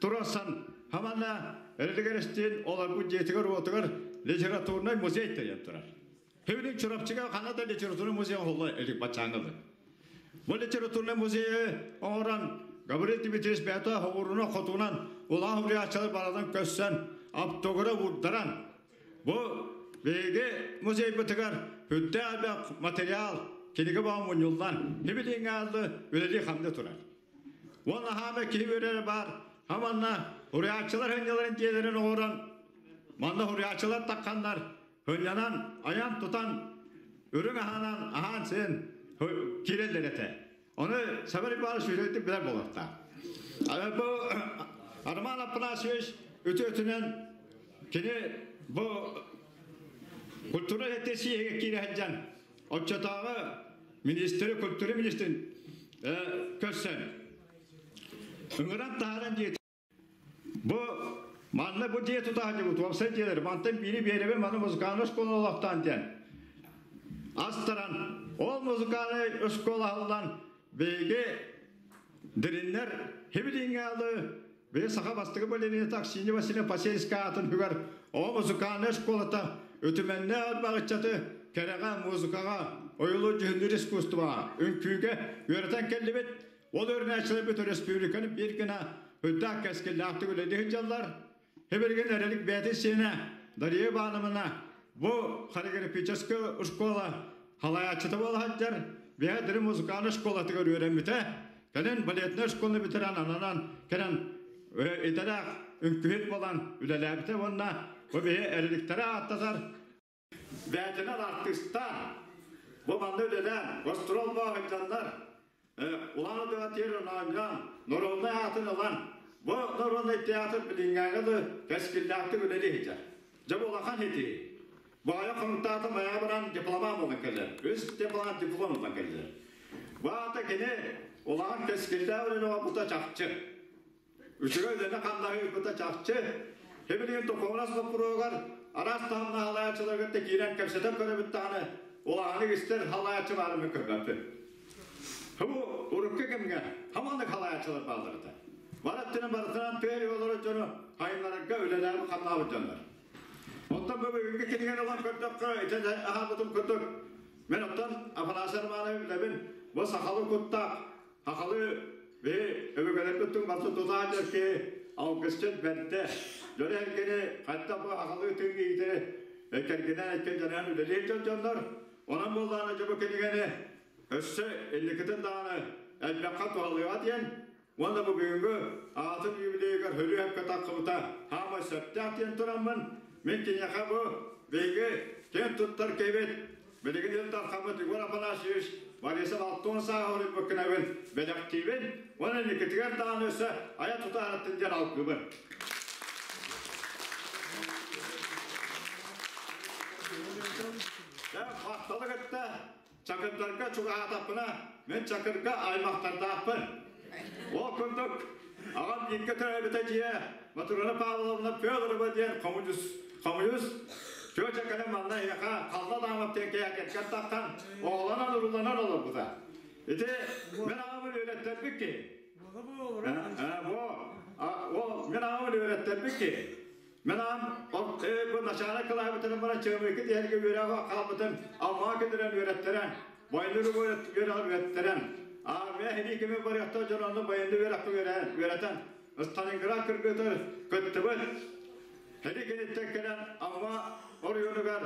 S9: турасан хаманна Эрилик олорбут дьиэтигэр-уотугар литературнай музей тэрийэн турар. Хөвүнүн Чурапчыга хана да литературнай музей оһолло элик бачааңылы. Бу литературнай музейы оҥорон Гаврил Дмитриевич бэйэтэ хоҕуруна хотунан улахан хуруйааччылар барадан көссөн аптогыра уурдаран бу биһиги музейбытыгар үрдээх элбэх материал кинигэ баҕа мунньуллан хибилиҥҥэ ааллы үлэлии хамны турар. Уонна хаама киһи үөрэрэ баар хаманна хуруйааччылар хынньаларын дьиэлэрин оҥорон манна хуруйааччылар тахханнар Хынньанан, айан-тутан, үрүҥ аһаанан аһаан-сиэн киирэллэр этэ. Ону Сабар Иванович үчүгэйдик билэр буолуохтаах. Бу Роман Афанасьевич үтүөтүнэн кини бу культура сиэһигэ киирэ сылдьан оччотооҕу министри, культура министрин көрсөн ыҥыран таһааран диэтэ. Бу манна бу дьиэ тутаһдьыбыт уопсай дьиэлэр мантан биири биэрэбин маны музыкальнай школа олохтоон диэн астаран ол музыкальнай школа аһыллан биһиги дириннэр хибилиҥҥаалы били саха бастакы балерина Аксинья Васильевна Посельская аатын үгэр о музыкальнай школата үтүмэннээх элбэх кэрэҕэ музыкаҕа ойулуу дьүһүннүүр искусствоҕа үҥкүүгэ үөрэтэн кэллибит. Ол өрнээччилэрбит өрөспүүбүлүкэни биир гына үрдээх кэскиллээхтик үлэлии сылдьаллар. Хибилигин эрэлик бэйэтин сиэнэ Дария Ивановна бу хореографическай школа халайааччыта буола сылдьар. Бэйэ дири музыкальнай школатыгар үөрэммитэ. Кэлин балетнай школа ветеран ананан кэлэн идэлээх үҥкүүһүт буолан үлэлээбитэ уонна бу биһи эрэликтэрэ ааттатар Бээтинэн артыыстаан, бу манна үлэлээн, гастрол бааһырданнар, Улан-Удэҕэ тиэрэн оонньоон, норуодунай аатын ылан, бу народнай театр билиҥҥээҥи да кэскиллээхтик үлэлии сылдьар. Дьэ бу улахан ситиһии. Баайа хомутаата майаҕа баран дипломат буолан кэллэр. Үс дипломат диплом ылан кэллэр. Бу аата кини улахан кэскиллээх үлэни оҥорбута чахчы. Үчүгэй үлэни хамнаһы ыыппыта чахчы. Хибилигин духуобунас боппуруогар араас таһымнаах халайааччыларга кытта киирэн кэпсэтэн көрөбүт даҕаны, улаханнык истэр халайааччы баарын мин көрбөппүн. Бу урукку кэмҥэ хаманнык халайааччылар бааллар этэ. Бар өттүнэн барытынан тыа олорор дьону хайыннарарга үлэлээбит хамнаабыт дьоннор. Оттон бу бүгүҥҥү кинигэни ылан көрдөххө, ити аһаабытым курдук, мен оттон Афанасий Романович билэбин, бу сахалыы куттаах Сахалыы биһи өбүгэлэрбит түҥ барыта тутаан дьэрки алгысчыт бэрдэ. Дьону эргини хайдах бу сахалыы тыын иитэ кэргинэн эккен дьаныһан үлэлиир дьон дьоннор. Онон буоллаҕына дьэ бу кинигэни өссө инникитин даҕаны элбэххэ туһалыаҕа диэн уонна бу бүгүҥҥү аатын юбилейыгар хөрүү эпкэ таххыбыта хаамай сөптөөх диэн тураммын мин киниэхэ бу биһиги киэн туттар киһибит Билигин Ил Дархаммыт Егор Афанасьевич Борисов 60 сааһа олуйбуккунабын бэлэхтиибин уонна инникитигэр даҕаны өссө айа тутаарыттын диэн алгыыбын. Махталы кытта Чакырдарга чугаһаатахпына, мин Чакырга аймахтардаахпын. Ол курдук, аҕам бииргэ төрөөбүтэ дьиэ Матрена Павловна Федорова диэн хомуньус хомуйус чүөчэ кэлэн манна эһиэхэ халла даамап диэн кэйэкэккэр таххан оҕолонон урууланан олорбута. Ити мин аҕабын үөрэттэрбит киһи. Бу ол мин аҕабын үөрэттэрбит киһи. Мин аҕам бу начальник кылаабытынан баран Чыамыйкы тиһэргэ үөрэҕи хаалбытын Аммаҕа киллэрэн үөрэттэрэн, байынныр үөрэҕэр үөрэттэрэн, армия сэрии кэмэ барыахтаах дьон онно байынны үөрэххэ үөрэтэн, Сталинград кыргыытыгар кыттыбыт. Сэрии кэнниттэн кэлэн Амма оройуонугар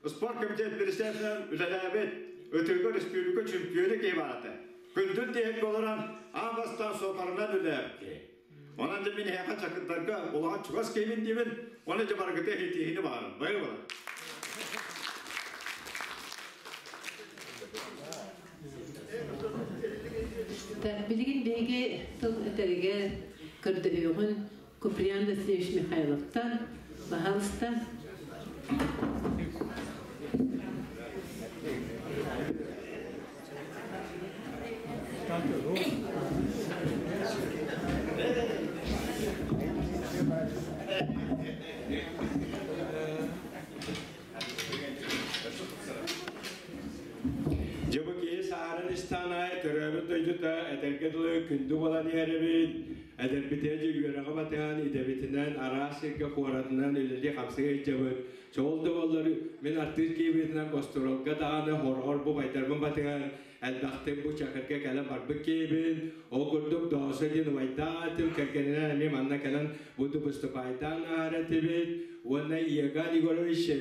S9: спорт комитет председателинэн үлэлээбит, ытыыга республика чемпиона киһи баар этэ. Күндүл тиһиккэ олорон аан бастаан суоппарынан үлэлээбит киһи. Онон дьэ мин эһиэхэ чакырдарга улахан чугас киһибин диибин, уонна дьэ барыгыта иһитииһини баҕарым. Бары буолар.
S20: Билигин биһиги тыл этэригэр көрдөһүөҕүн Куприян Васильевич Михайловтан, пожалуйста.
S11: күндү болан иһэрэбит. Эдэрбитигэр дьэ үөрэҕи батыһан, идэбитинэн, араас сиргэ куоратынан үлэлии хамсыы сылдьабыт. Чоҕул да буоллар, мин артыыс киһибитинэн гастролга даҕаны хороҕор бу байдарбын батыһан, элбэхтик бу Чакырга кэлэн барбыт киһибин. Ол курдук Доосо диэн убайдаах этим, кэргэнинэн эмиэ манна кэлэн бу выступайдаан ааһар этибит. Уонна Иоган Егорович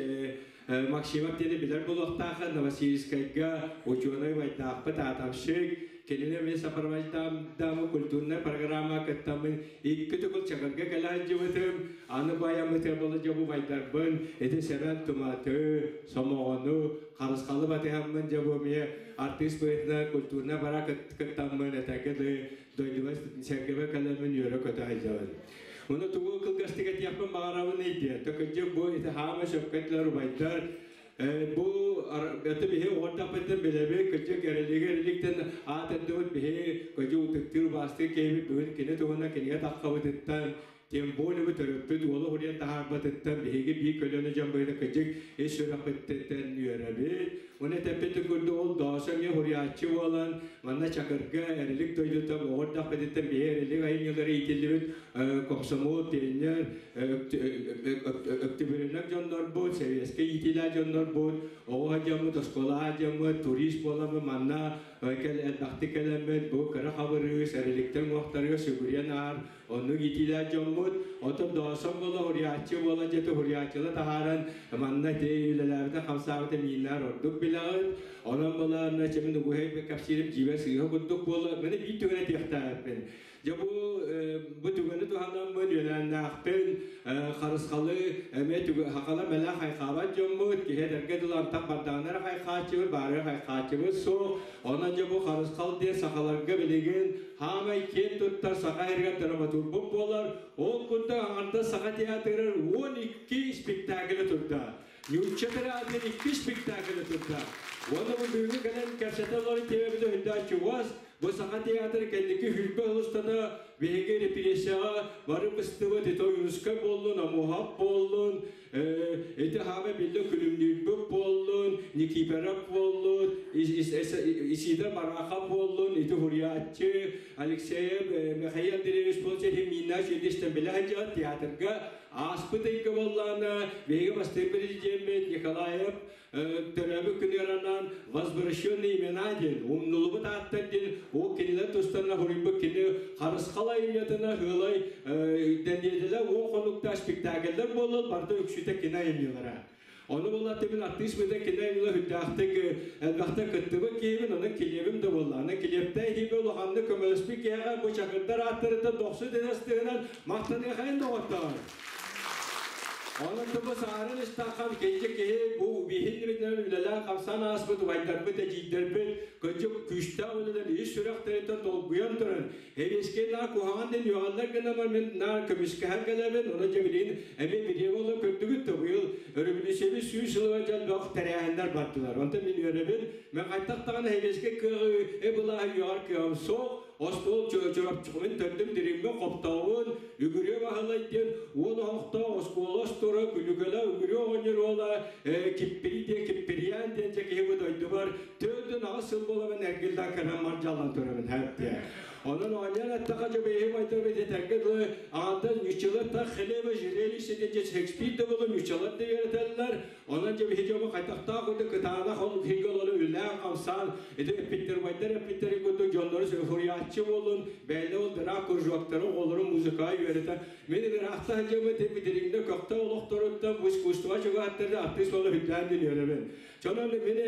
S11: Максимов диэни билэр буолуохтаах Новосибирскайга учуонай убайдаахпыт атомщик. Кинини эмиэ сопровождаамы культурная программа кыттаммын икки төгүл Чакырга кэлэ сылдьыбытым. Аны баяммытыгар буола дьэ бу убайдарбын ити Сэмэн Туматы, Сомоҕону, Харысхалы батыһаммын дьэ бу эмиэ артыыс быһыытынан культурная бара кыттаммын этэргэ дылы дойдубар сэргэбэ кэлэммин үөрэ-көтө сылдьабын. Ону тугу кылгастык этиэхпин баҕарабын диэн. Кырдьык бу ити хаама сөпкө этилэр убайдар. Бу это биһи оҕортаппыттан билэбит, кырдьык эрэлигэ эрэликтэн аатырдыбыт биһи кырдьык утуктуур убаастыыр киһибит бүгүн кини туһунан кинигэ таххабытыттан тем более төрөппүт уола уһуйан таһаарбатыттан биһиги биир көлүөнэ дьон быһыыта кырдьык ис сүрэхпититтэн үөрэбит. Уонна этэппитин курдук ол Доосо эмиэ суруйааччы буолан, манна Чакырга Эрилик дойдута оҕо эрдэхпититтэн биһи Эрилик айымньылара иитиллибит комсомол, пионер, өктүбүрүнэк дьоннорбут, сэбиэскэй иитиилээх дьоннорбут, оҕо дьоммут, оскуола дьоммут, турист буоламмыт манна элбэхтик кэлэммит, бу кыра хабырыыс, эриликтэр уҥуохтарыгар сүгүрүйэн аар Оннук иитиилээх дьоммут, оттон Доосон буола уһуйааччы буола дьиэтэ уһуйааччыла таһааран манна ити үлэлээбитэ хамсаабыта мииннээр ордук билэҕит. Онон буолаанна чэмин угуһай кэпсиирим дьиибэ сыыһа курдук буола. Маны биир түгэн этиэхтээхпин. Дьэ бу бу түгэни туһанаммын үөлээннээхпин харысхалы эмиэ хахала мэлэ хайхаабат дьоммут киһи эдэргэ дылы антах бардаҕына эрэ хайхааччыбыт баарыгар хайхааччыбыт суох. Онон дьэ бу харысхал диэн сахаларга билигин Хаамай киэн туттар саха сиригэр драматурбут буолар. Ол курдук аҥардас Саха театрыгар 12 спектаклы турда. Ньуучча театрын икки спектаклы турда. Уонна бу бүгүҥҥү кэлэн кэпсэтэ олорор тиэмэбит өйдөөх чугас. Бу Саха театры кэнники сүүрбэ сыл устата биһиги репрессияҕа бары быстыбыт ити Ойуунускай буоллун, Омуһап буоллун, Ити хаама биллэ күлүмнүүрбүт буоллун, Никифоров буоллун, Исидор Барахов буоллун, ити суруйааччы Алексеев Михаил Андреевич буолча иһин мииннээх үчүгэйдик билэ сылдьар театрга ааспыт ыйга буоллаҕына биһиги бастакы президеммит Николаев төрөөбүт күнүгэр анаан «Возвращенные имена» диэн умнулубут ааттар диэн ол кинилэр тустарына суруйбут кини харысхал айымньытына сыалай дэниэдэлэ уон хонуктаах спектакльлэр буоллар барыта үксүтэ кини айымньылара. Ону буолла мин артыыс быда кини айымньыла сүрдээхтик элбэхтик кыттыбыт киһибин, онон килиэбим да буолла. Аны килиэптэй киһибэ улаханнык көмөлөспүт киһиэхэ бу чакырдар ааттарыттан дохсу династыынан махтаныахайын доҕоттоор. Онон бу саарын истаххан кэлдьи киһи бу биһин үлэлээн хамсаан ааспыт убайдарбыт, эдьиийдэрбит кырдьык күүстээх үлэлэр ис сүрэхтэриттэн долгуйан туран эбиэскэй наар куһаҕан диэн үөҕэллэр гынамар мин наар көмүскэһэн кэлэбин, ону дьэ билигин эмиэ бириэмэ олор көрдүгүт да быйыл өрөбүлүүсүйэбит сүүс сылыгар дьон бөх тэрээһиннэр бардылар. Онтон мин үөрэбин, мен хайтах даҕаны эбиэскэй кыаҕы былааһы үөҕэр кыаҕым суох, Остуол чурапчыбын төрдүм дириҥмин хоптообун, Үгүрүө Баһылай диэн уон оһохтоох оскуола остуора күлүгэлэ Үгүрүө оҕонньор уола Киппири диэн Киппирийээн диэн дьэ киһи бу дойдубар төрдүн аҕыс сыл буолабын эргиллэн кэлэн мардьаллан турабын хэптиэ. Онон оонньоон эттэхэ дьэ биһи байтарбыт этэргэ дылы аҕата ньуччалар так хлеба жрелище диэн дьэ Шекспир да буолан ньуччалар да үөрэтэллэр. Онон дьэ биһи дьомо хайдахтаах курдук кытаанах ол иһигэ олору үлээн-хамсаан ити эппиттэр убайдар эппиттэрин курдук дьоннору суруйааччы буоллун, бэйэлэрэ ол дыраах кружоктары оҕолору музыкаҕа үөрэтэ мин ыраахта сылдьабыт дириҥнэ көхтөөх олохторуттан бу искусство чугаһаттары артыыс буола үрдээн диэн үөрэбин. Чонон мин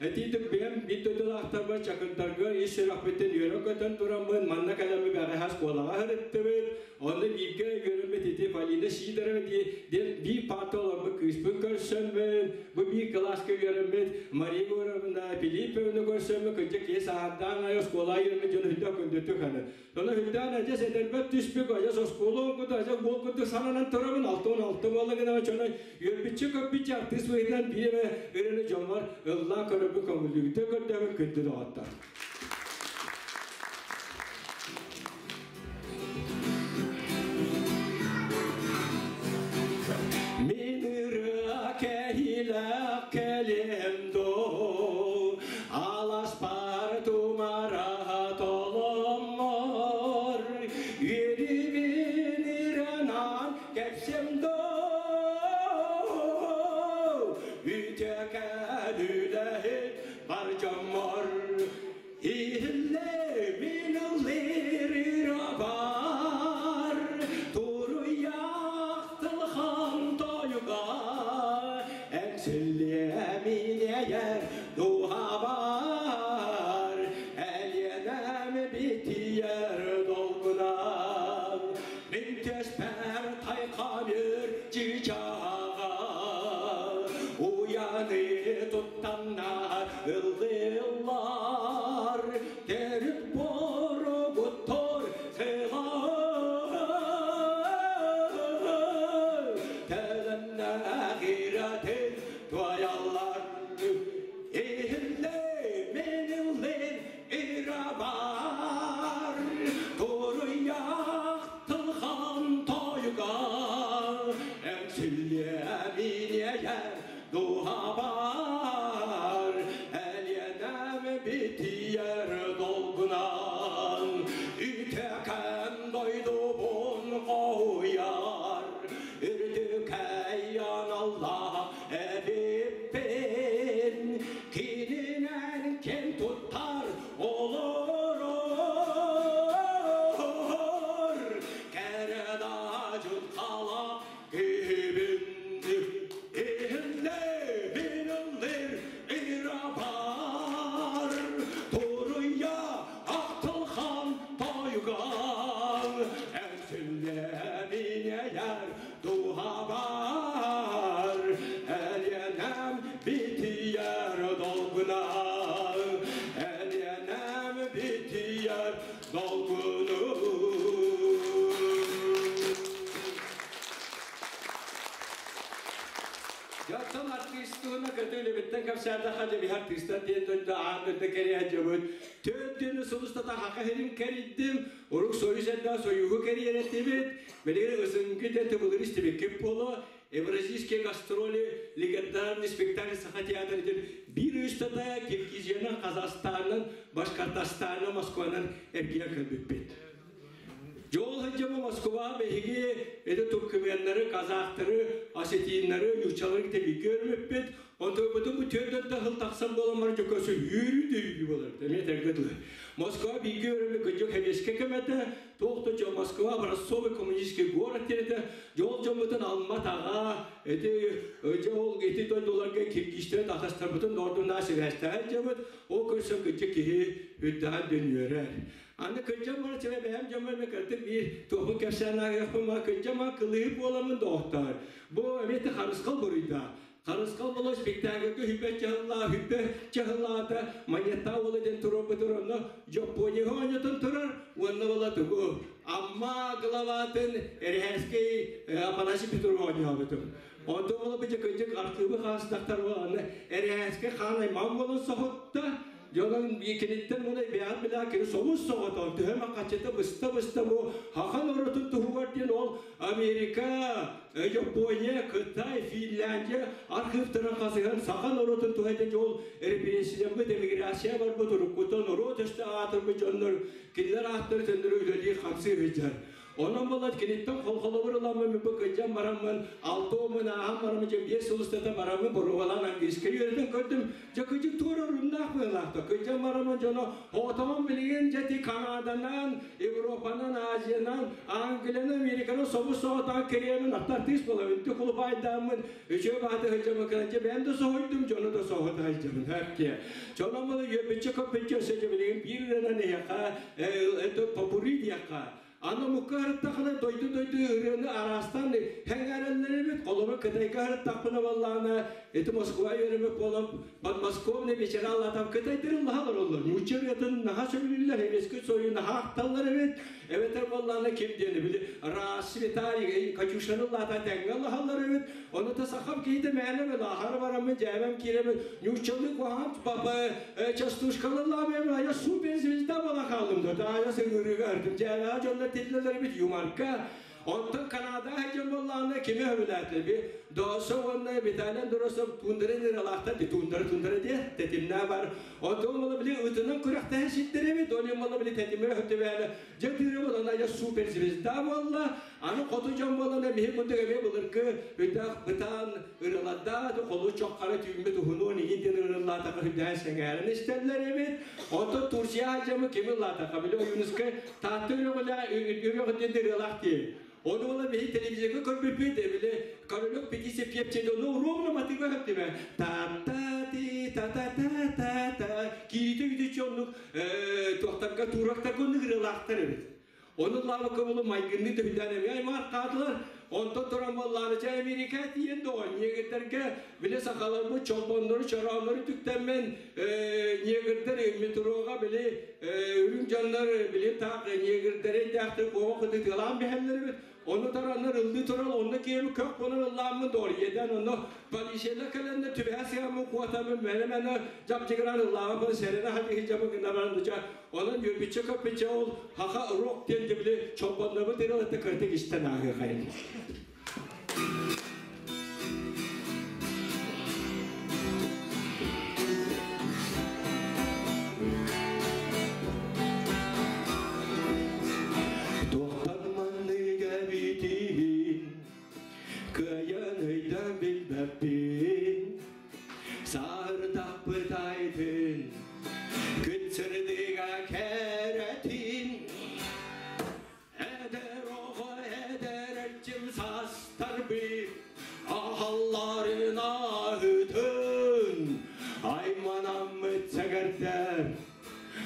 S11: этиитик бэйэм биир дойдулаахтарбар Чакырдарга ис сүрэхпиттэн үөрэ-көтөн тураммын манна кэлэммин бэҕэһээ оскуолаҕа сырыттыбыт. Онно бииргэ үөрэммит ити Полина Сидорова диэн биир парта олорбут кыыспын көрсөммүн, бу биир кылааска үөрэммит Мария Егоровна Филипповна көрсөммүн, кырдьык киһи саһардаан айы оскуолаҕа үөрэммит дьон үрдээх күндүтүк аны. Ону үрдээн адьас эдэрбэр түспүк, адьас оскуола оҥкута, адьас уол курдук сананан турабын, 66 буолла гына дьоно үөрбүччэ көппүччэ артыыс быһыытынан биир эмэ ырыаны дьоммор ыллаан көрөрбүн көҥүллүүбүтэ көрдөмүн күндү доҕоттор. Мин ырыа кэһиилээх кэлиэм доо, аласпар тумара толоммо. кэпсээтэххэ дьэ биһи артыыстар диэн дойду аан дойду кэрийэ дьыбыт. Төрдүнү сылыстата хака сирин кэрийдим. Урук Союз эрдэ Союһу кэрийэр этибит. Билигин ысынгы диэн тыбылыр истибиккит буолуо. Евразийские гастроли, легендарный спектакль Саха театры диэн биир ыстата Киргизиянан, Казахстанан, Башкортостанан, Москванан эргийэн кэлбиппит. Дьол сылдьабы Москва биһиги это туркменнары, казахтары, осетиннары, нууччалары кытта көрбүппүт. Онтон бу төрдөн да хыл тахсан буолан бар дьокөсө үөрүү дөйүү болар. Эмиэ тәргэ дылы. Москва бииргэ өрөмү кыдьык хэбиэскэ кэмэтэ, туох да дьон Москва образцовый коммунистический город диэтэ, дьол дьоммутун алмат аҕа, эти дьол ити дойдуларга киргизтэр атастарбытын ордунаа сибээстэһэр дьабыт, ол көрсөн кыдьык киһи үрдэҕэн дүнүөрэр. Аны кырдьан бара чэбэ бэйэм дьоммор эмэ кырдык биир туохпун кэпсээн ааһыахпын ма кырдьан ма кылыһы буоламмын доҕоттоор. Бу эмиэ харысхал буруйда. Харысхал була спектакльга хүбэ чаһыллаа, хүбэ чаһыллаата, маньяттаа уола диэн туруорбутур онно Дьоппуоньяга оонньотон турар, уонна була тугу Амма главатын Эрэһээскэй Афанасий Петров оонньообутум. Онтон була бу кырдьык архыыбы хаастахтар аны Эрэһээскэй хаан аймаҕым буолан соһутта. Дьонун киниттэн муна бэйэҕит билээ кини собус соҕотон төһө махаччыта быста-быста бу хахан оротун туһугар диэн ол Америка, Япония, Кытай, Финляндия архивтарын хасыһан саха норуотун туһа диэн ол репрессияламмыт эмиграция барбыт уруккута норуот өстө аатырбыт дьоннор кинилэр ааттары төннөрү үлэлии хамсыы сылдьар. Онон болот киниттэн холхолобур ыламмын бу кыдьан бараммын алта омун ааһан бараммын дьэ биэс сыл устата бараммын боруобалаан английскай үөрэтэн көрдүм. Дьэ кыдьык туора оруннаах быһыылаах кыдьан бараммын дьоно отомон билигин дьэ ти Канаданан, Европанан, Азиянан, Англиянан, Американан собус соҕотоон кириэмин аттар тыыс буолабын ти кулупайдааммын үчүгэй бааты сылдьаммын кына дьэ бэйэм да соһуйдум дьону да соһута сылдьабын хэпке. Дьоно була үөппүччэ көппүччэ өссө дьэ билигин биир ырыанан эһиэхэ это попури диэххэ. Аны мукка ырыттахына дойду-дойду ырыаны араастаан хэҥээрэллэр эбит. Холобур Кытайга ырыттахпына буоллаҕына, ити Москва үөрэммит буолан, подмосковный вечера аллатам Кытайдарын наһаа олороллор. Нуучча ырыатын наһаа сөбүлүүллэр, Советский Союз наһаа ахталлар эбит. Эбэтэр буоллаҕына ким диэни били Расцветай, Катюшаны лаата тэҥҥэ лаһаллар эбит. Оны та сахам киһитэ мээнэ мен ахары бараммын, дьээбэм киирэмин, нууччалыы куһаҕан папа частушкалы лаамыам, ая суперзвезда буола хааллым да, ая сыҥырыыга ырдым. Дьээбэҕэ дьоннор тиллэлэр эбит юмарка. Онтон Канада дьон буоллаҕына кими сөбүлээтилэр би Доосо уонна Виталий Андросов тундарын ыралаахтар ди тундара тундара диэ тэтимнээ бар. Онтон буола били ытынан күрэхтэһэ ситтэр эбит, ол буола били тэтимирэ хөттүбээнэ дьэ тыыра буолан ая суперзвезда буолла. Аны хоту дьон буолан эмиһи курдук эмиэ былыргы үтэх бытаан ыраларда холу чоххара түүммүт уһунуон игин диэн ыраллаатаха үрдээн сэҥээрэн истэллэр эбит. Онтон Турция дьамы кими ыллаатаха били Ойуунускай Таатта үрэҕэ диэн ырыалаах дии. Оны була биһи телевизорга көрбүппүт били королек пятисе пепче ну ровно мотива хөптүбэ та та ти та та та та та киите үтү чоннук туохтарга туурактарга оннук ырыалаахтар эбит. Оны лавыка болу майгынны төһүдән эми аймар каадылар. Онтон туран боллары ча Америка тиен до негрдерге биле сахалар бу чолбоннору чорооннору түктәнмен негрдер метрога биле үрүң жаннар биле таак негрдер дәхтер кова кыды тылан бихәлләр бит. Оны тараннар ылды турал, онны киеми көк болан ылламын дор. Еден онны полициялар кәләнне түбә сыямы куатамы мене мене жап жигран ыллама бу серене хadi хижабы гына барындыча. Онун юрбиче көппиче ол хака рок ден дибили чолбоннору дирелетте кыртык иштен агы кайын.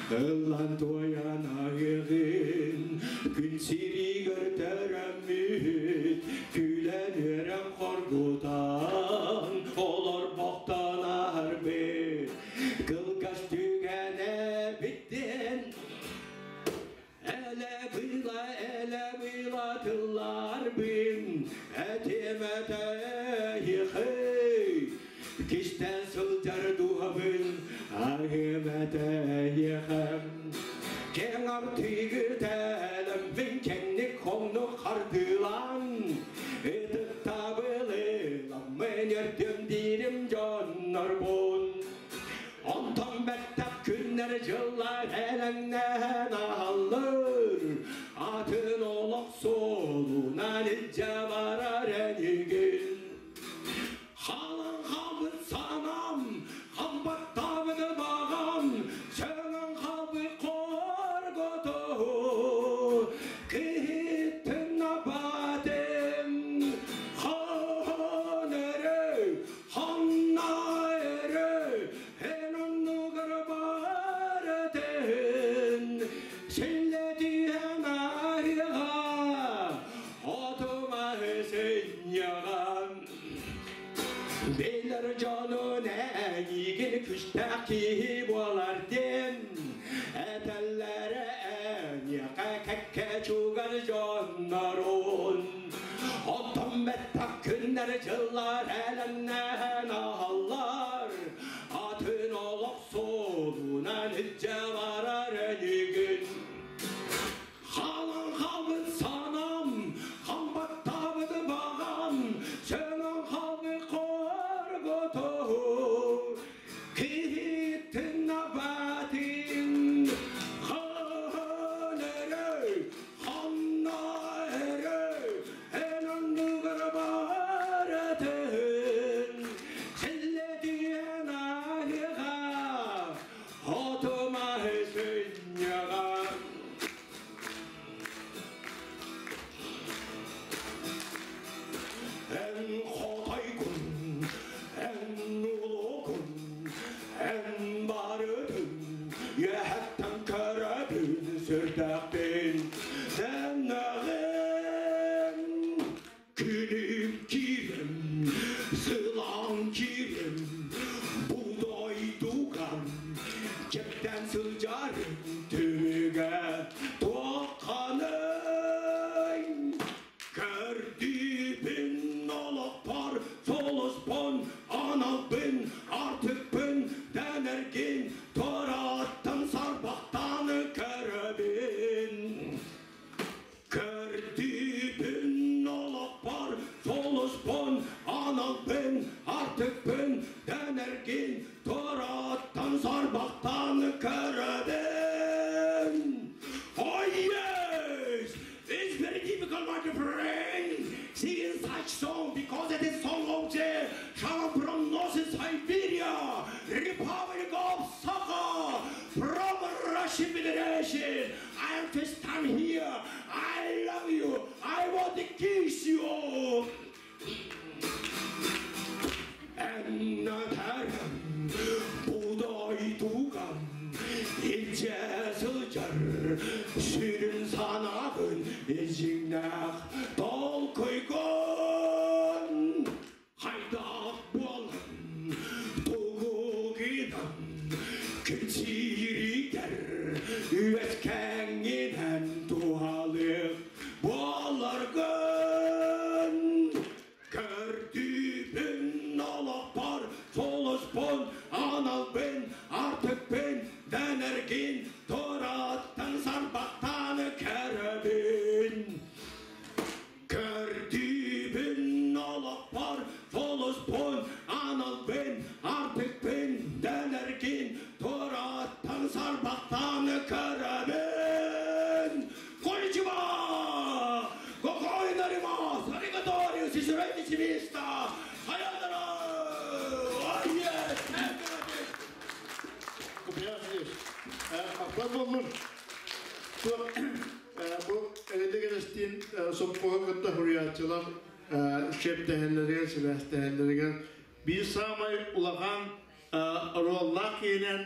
S11: Ыллан туойан агыгын, күн сиригер төрөммүт, күлэн өрөн хоргутан, олор боктан ахырбыт, кылгас түгәнэ биттен. Эле была, эле была тылларбын, этемете йыхый, киштен сылдьар солунан илдьэ барар энигин. Халан халбыт санам, хамбаттабыт бағам, сөңін қалбы қорготу, киһиттин абатым, ханыры, ханнайры, эн оннугар барытын, силлетиэн айыға, отума сыньяға. Белер жонун әнигин күштәк киһи буолар ден, Этэллэрэ әниэхэ кэккэ чугар дьоннорун. Оттон бэттэх күннэр дьыллар элэннээн аһаллар, Атын олох суолунан илдьэ барар энигин. Халан халбыт санам, хамбаттабыт бағам, Сөнөн халбы корготу, Киһиттин абатын, ханыры, ханнайры, эн оннугар барытын, Силлетиэн айыға, отума сыньяға. Эн хотайгун, эн улугун, эн барытын, Йәһәттән көрәбін сүрдәқтен, Дәнәғін. Күнім кирем, сылан кирем, Будай дуган, кептен сылжарым түміге тоққаның. Көрдүбүн олохпор солуспун, аналбын, артыкпын, дәнерген, Тораттан сарбақтаны көрөбүн. Көрдүбүн олохпор солуспун, аналбын, артыкпын, дәнерген, Тораттан сарбақтаны көрөбүн. Oh yes! It's very difficult, my friend, singing such song because it is song of the Shaman from North Siberia, Republic of Sakha, from Russian Federation. I am first time here. I love you. I want to kiss you. Эннатарым, будай тугам, илже сылжар, сүрүн санабын, изиңнах толкуйгон. Хайдах буолан, тугугинан, күнсиригер, үөскәңинен тухалык буоларгын. Көрдүбүн олохпор солуспун, аналбын, артыкпын, дәнерген, Тораттан сарбақтаны көрөбүн. Көрдүбүн олохпор солуспун, аналбын, артыкпын, дәнерген, Тораттан сарбақтаны көрөбүн. Конничива! ここになります。ありがとう、シスライティシミスタ。さよなら。Oh yes!
S1: Махтал боллун. Бу эледегенестин соппоға кытта хуриятчылар шептәһәлләргә, сибәстәһәлләргә бир самай улахан роллах киенен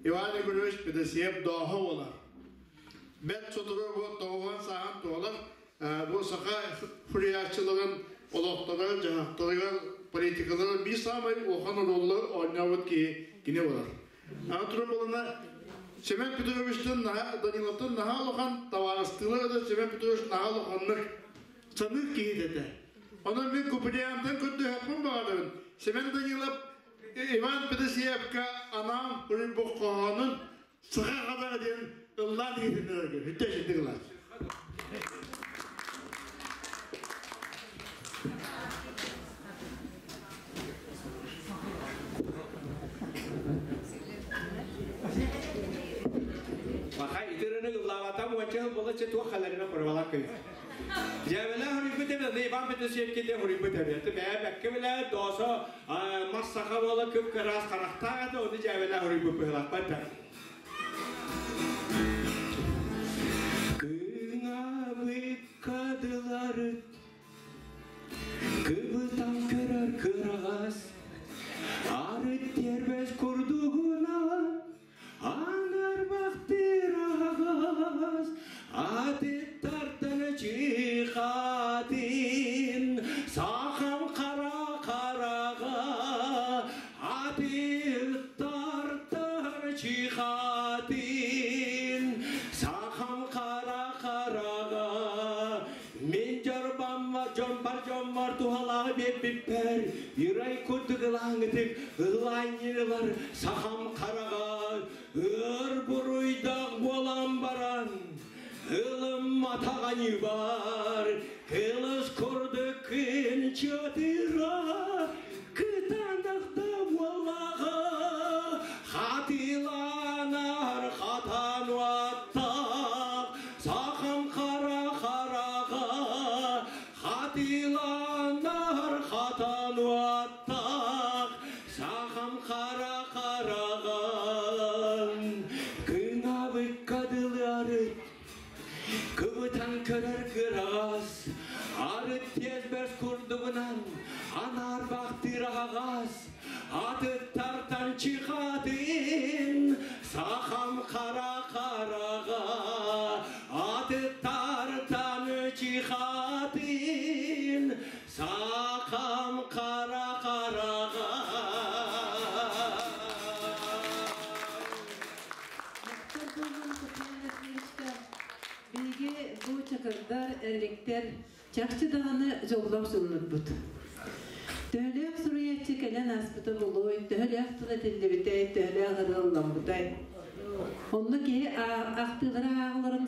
S1: Иван Егорович Педесиев доһо болар. Бет сотуру бу тоғуан сахан туолар бу саха хуриятчылыгын олохторы, жаһактарыгар, политикалары бир самай улахан роллы ойнабыт ки кине болар. Аны болана Семен Петровичтен Даниловтан наха улахан таварыстылар да Семен Петрович наха улаханнык санык киһи Онон мен Куприянтан көттө хаппын бағадырын. Семен Данилов Иван Педесиевка анам Урин сыға қадар ден ыллан дегенлерге. Хүтте шеттігілар.
S11: Маха итирини ыллаабатам уонча бола че туох халарина корбалак көй. Дьээбэлэ хоруйбут эбит, аны Иван Петусевки диэн хоруйбут эбит. Бэйэ бэккэ билэ, доосо мас саха буола кып-кыраас харахтаах этэ, ону дьээбэлэ хоруйбут быһылахпат да. Кыҥабыт кадылары кыбытан көрөр кыраҕас, арыт тиэрбэс курдугунан Анарбахтыр аҕас, атыттартан чыхатын, сахам хара хараҕа, атыттартан чыхатын, сахам хара хараҕа, мин дьорбаммар дьоммар дьоммор туһалааҕы биэрбиппэр, Ирай курдук ылааҥытык ылаанньыылар сахам хараҕа ыар буруйдаах буолан баран ылымматаҕа ньыбар кылыс курдук күн чатыра кытаанах да буоллаҕа хатыланар хатан уоттаах сахам хара хараҕа Хатыланар хатан уоттаах, сахам хара хараҕан, кыҥабыкка дылы арыт, кыбытан көрөр кыраҕас, арыт тиэс курдугунан анаарбахтыыр аһаҕас, атыттартан чыхатын, сахам хара хараҕа, атыттартан чыхатын, сахам хара хараҕа.
S20: Биһиги бу чакырдар, эрликтэр Чахчы даҕаны дьоллоох дьоннорбут. Төһөлөөх суруйааччы кэлэн ааспыта буолуой, төһөлөөх тыл этиллибитэй, төһөлөөх ырыа ылламмытай. Онно киһи ахтыылара ааҕыларын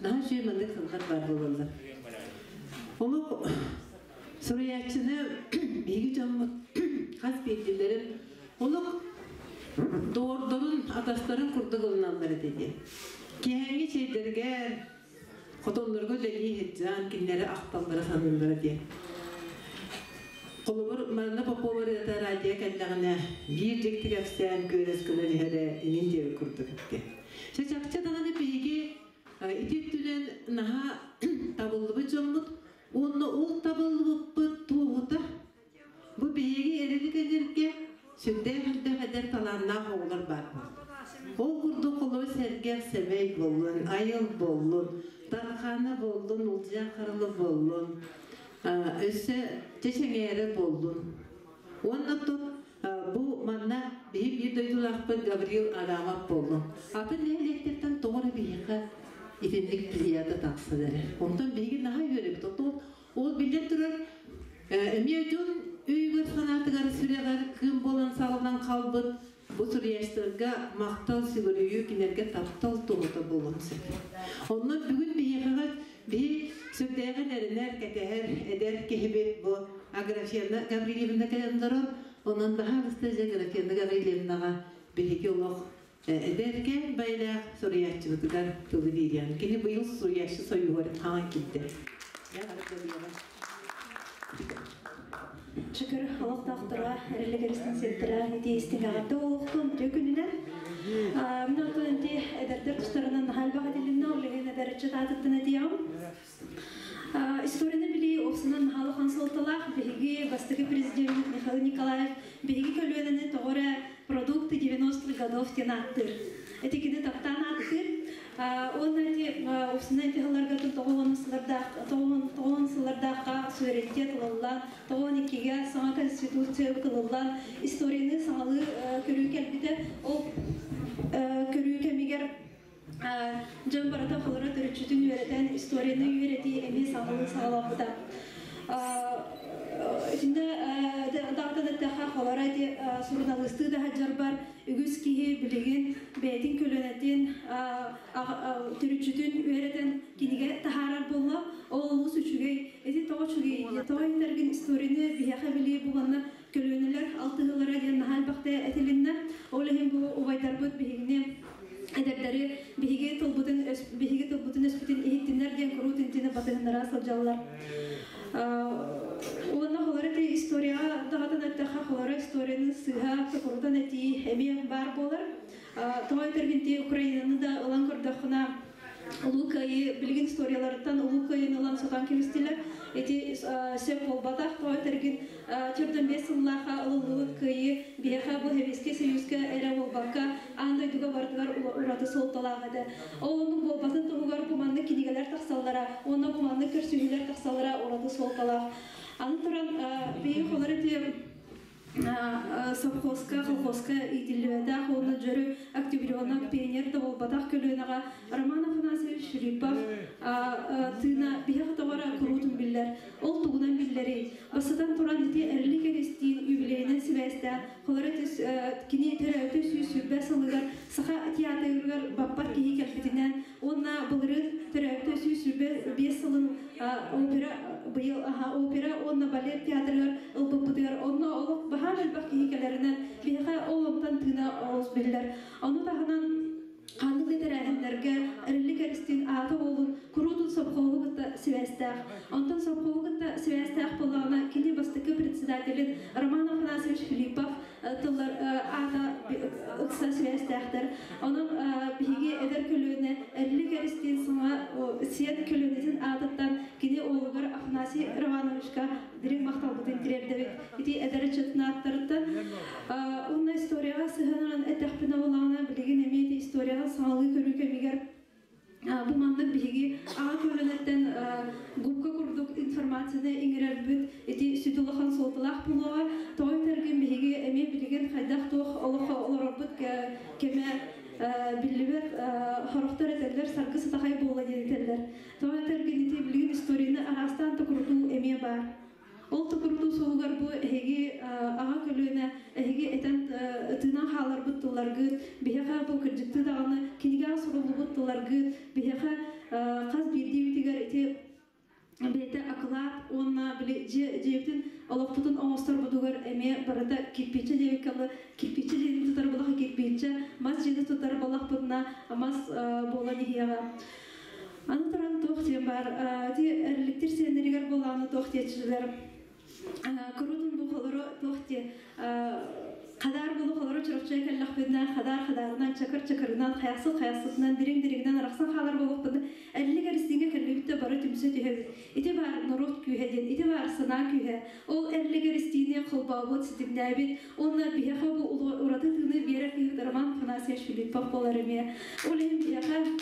S20: наһаа үчүгэй маннык тыллар баар буолаллар. Олох суруйааччыны биһиги дьоммут хас биирдиилэрин олох доҕордорун, атастарын курдук ылыналлар этэ диэн. Киэһээҥҥи чэйдэригэр Хотоннорго үлэлии сылдьан кинилэри ахталлара саныыллара диэн. Холобур, манна Попова ырыата радио кэллэҕинэ биир дьикти кэпсээн күөрэс гына түһэрэ иҥин диэбит курдук этэ. Чэ чахчы даҕаны биһиги ити өттүнэн наһаа табыллыбыт дьоммут уонна ол табыллыбыппыт туоһута Бу биһиги эрэли кэлэргэ сүрдээх элбэх эдэр талааннаах оҕолор баарбыт. Ол курдук холобур сэргэх сэмэй буоллун, айыл буоллун, Тархаана буоллун, Улдьаа Харалы буоллун, өссө Чэчэҥээрэ буоллун. Уонна тут бу манна биһи биир дойдулаахпыт Гаврил Адамов буоллун. Атын нэһилиэктэртэн тоҕо эрэ биһиэхэ итинник плеяда тахсан эрэр. Онтон биһиги наһаа үөрэбит. Оттон Ол биллэн турар, эмиэ дьон өйүгэр-санаатыгар сүрэҕэр кыым буолан саҕаланан хаалбыт бу суруйааччыларга махтал, сүгүрүйүү, кинилэргэ таптал туоһута буолуон сөп. Онон бүгүн биһиэхэҕэ биһи сүрдээҕин эрэнэр, кэтэһэр эдэр киһибит бу Аграфена Гаврильевна кэлэн олорор. Онон баһаалыста дьэ Аграфена Гаврильевнаҕа биһиги олох Эдэркээн байлаах суруйааччыбытыгар тылы биэриэҕин. Кини быйыл суруйааччы сойууһугар хаҥан киирдэ.
S10: Шүкүр олохтоохторо, эрэллигэр сиэттэрэ ити истиҥэҕэ олохтун үтүө күнүнэн. Мин оттон инти эдэрдэр тустарынан наһаа элбэх этилиннэ, ол иһин эдэр ыччат аатыттан этиэҕим. Историяны билии уопсанан наһаа улахан суолталаах. Биһиги бастакы президеммит Михаил Николаев биһиги көлүөнэни тоҕо эрэ продукты 90-х годов диэн ааттыыр. Ити кини таптаан ааттыыр. Уонна ити уопсанан ити сылларга тоҕуон сыллардаах тоҕуон сыллардаахха суверенитет ылыллан, тоҕуон иккигэ саҥа конституция ылыллан, историяны саҥалыы көрүү кэлбитэ. Ол көрүү кэмигэр Дьон барыта холоро төрүччүтүн үөрэтэн, историяны үөрэтии эмиэ саҥалыы саҕаламмыта. Итиннэ даҕатан эттэххэ, холоро ити суруналыыстыы да сылдьарбар үгүс киһи билигин бэйэтин көлүөнэтин төрүччүтүн үөрэтэн кинигэ таһаарар буолла. Ол олус үчүгэй. Ити тоҕо үчүгэй? Тоҕо этэргин историяны биһиэхэ билии бу манна көлүөнэлэр алтыһыылара диэн наһаа элбэхтэ этилиннэ. Ол иһин бу убайдарбыт биһигини эдэрдэри биһиги тылбытын биһиги тылбытын өспүтүн иһиттиннэр диэн куруут интини батыһыннар. сырытыннара сылдьаллар. Уонна холоро ити историяҕа даҕатан эттэххэ, холоро историяны сыыһа токурутан этии эмиэ баар буолар. Тоҕо этэргин ти Украинаны да ылан көрдөххүнэ, Улуу Кыайыы билигин историяларыттан Улуу Кыайыыны ылан сотон кэбистилэр. Ити сөп буолбатах. Тоҕо этэргин 45 сыллаахха ылыллыбыт Кыайыы биһиэхэ бу Сэбиэскэй Союзка эрэ буолбакка, аан дойдуга барытыгар ураты суолталаах этэ. Ол оннук буолбатын туһугар бу маннык кинигэлэр тахсаллара уонна бу маннык көрсүһүүлэр тахсаллара ураты суолталаах. Аны туран, биһиги холор ити совхозка, колхозка иитиллибэтэх уонна дьөрү октябренок, пионер да буолбатах көлүөнэҕэ Роман Афанасьевич Филиппов тыына биһиэхэ тоҕо эрэ куруутун биллэр. Ол тугунан биллэрий? Бастатан туран, ити Эрилик Эристиин юбилейынан сибээстээн, холоро кини төрөөбүтэ 120 сылыгар Саха театрыгар баппат киһи кэлбитинэн уонна былырыын төрөөбүтэ 125 сылын опера быйыл опера уонна балет театрыгар ылбыппытыгар онно олох баһаам элбэх киһи кэлэринэн биһиэхэ ол онтон тыына олус биллэр. Ону таһынан ханнык да тэрээһиннэргэ Эрилик Эристиин аата буолун куруутун совхоһу кытта сибээстээх. Онтон совхоһу кытта сибээстээх буоллаҕына кини бастакы председателин Роман Афанасьевич Филиппов тыллар аата ыкса сибээстээхтэр. Онон биһиги эдэр көлүөнэ Эрилик Эристиин саҥа сиэн көлүөнэтин аатыттан кини уолугар Афанасий Романовичка дириҥ махталбытын тириэрдэбит. Ити эдэр ыччатын ааттарыттан. Уонна историяҕа сыһыанынан эттэхпинэ буоллаҕына, билигин эмиэ ити историяҕа саҥалыы көрүү кэмигэр бу маннык биһиги аҕа көлүөнэттэн губка курдук информацияны иҥэрэрбит ити сүдү улахан суолталаах буолуоҕа. Тоҕо этэргин биһиги эмиэ билигин хайдах-туох олоххо олорорбут кэмэ биллибэт, сорохтор этэллэр саргы сатахай буолла диэн этэллэр. Тоҕо этэргин ити билигин историяны араастаан токурутуу эмиэ баар. Ол токурутуу суолугар бу эһиги аҕа көлүөнэ, эһиги этэн тыынан хааларбыт тылларгыт, биһиэхэ бу кырдьыктыы даҕаны кинигэҕэ суруллубут тылларгыт, биһиэхэ хас биирдиибитигэр ити бэйэтэ акылаат уонна били дьиэбитин олохпутун оҥосторбутугар эмиэ барыта кирпииччэ диэбиккэ кирпииччэ дьиэтин тутар буоллахха кирпииччэ, мас дьиэни тутар буоллахпытына мас буолан иһиэҕэ. Аны туран туох диэн баар, ити эриликтир сиэннэригэр буоллаҕына туох диэччилэр куруутун бу холору туох диэ хадаар буолу холору чурапчыга кэллэхпитинэ хадаар хадаарынан чакыр чакырынан хайахсыт хайахсытынан дириҥ дириҥинэн арахсан хаалар буолуохпутуна эрилик эристииҥҥэ кэллибит да бары түмсэ түһэбит. Ити баар норуот күүһэ диэн, ити баар санаа күүһэ. Ол эрилик эристиини холбообут, ситимнээбит уонна биһиэхэ бу ураты тыыны биэрэр киһибит Роман Афанасьевич Филиппов буолар эмиэ. Ол иһин биһиэхэ бу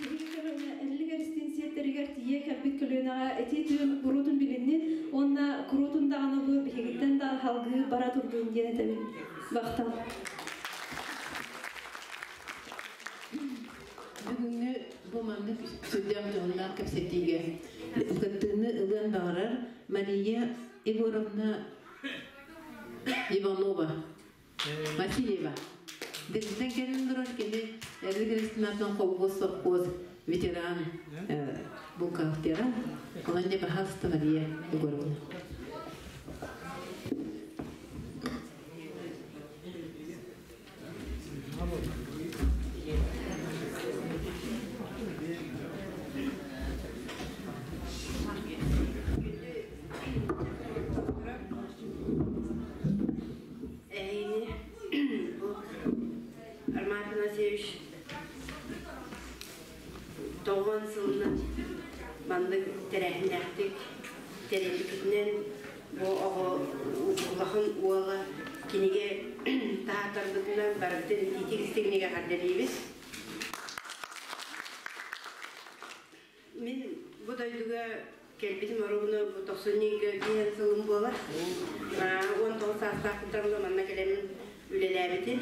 S10: биһиги көлүөнэ эрилик эристиин сиэттэригэр тиийэ кэлбит көлүөнэҕэ ити тыын куруутун билиннин уонна куруутун даҕаны бу биһигиттэн да салгыы бара турдун диэн этэбин. Махтал.
S20: Бүгүҥҥү бу маннык сүрдээх дьоһуннаах кэпсэтиигэ кыттыыны ылыан баҕарар Мария Егоровна Иванова Васильева. Дирижтэн кэлин турар кини Эрли Кристинаттан холкуос совхоз ветеран бухгалтера. Онон не пожалуйста, Мария Егоровна.
S12: Эһигини бу Роман Афанасьевич тоҕуон сылынан маннык тэрээһиннээхтик тэрийбитинэн бу оҕо улахан уола кинигэ таһааттарбытынан барыбытын итиитик истиҥник эҕэрдэлиибит. Мин бу дойдуга кэлбитим оруобуна бу тохсунньуга биир сылым буолар. 19 саастаахпыттан ыла манна кэлэммин үлэлээбитим.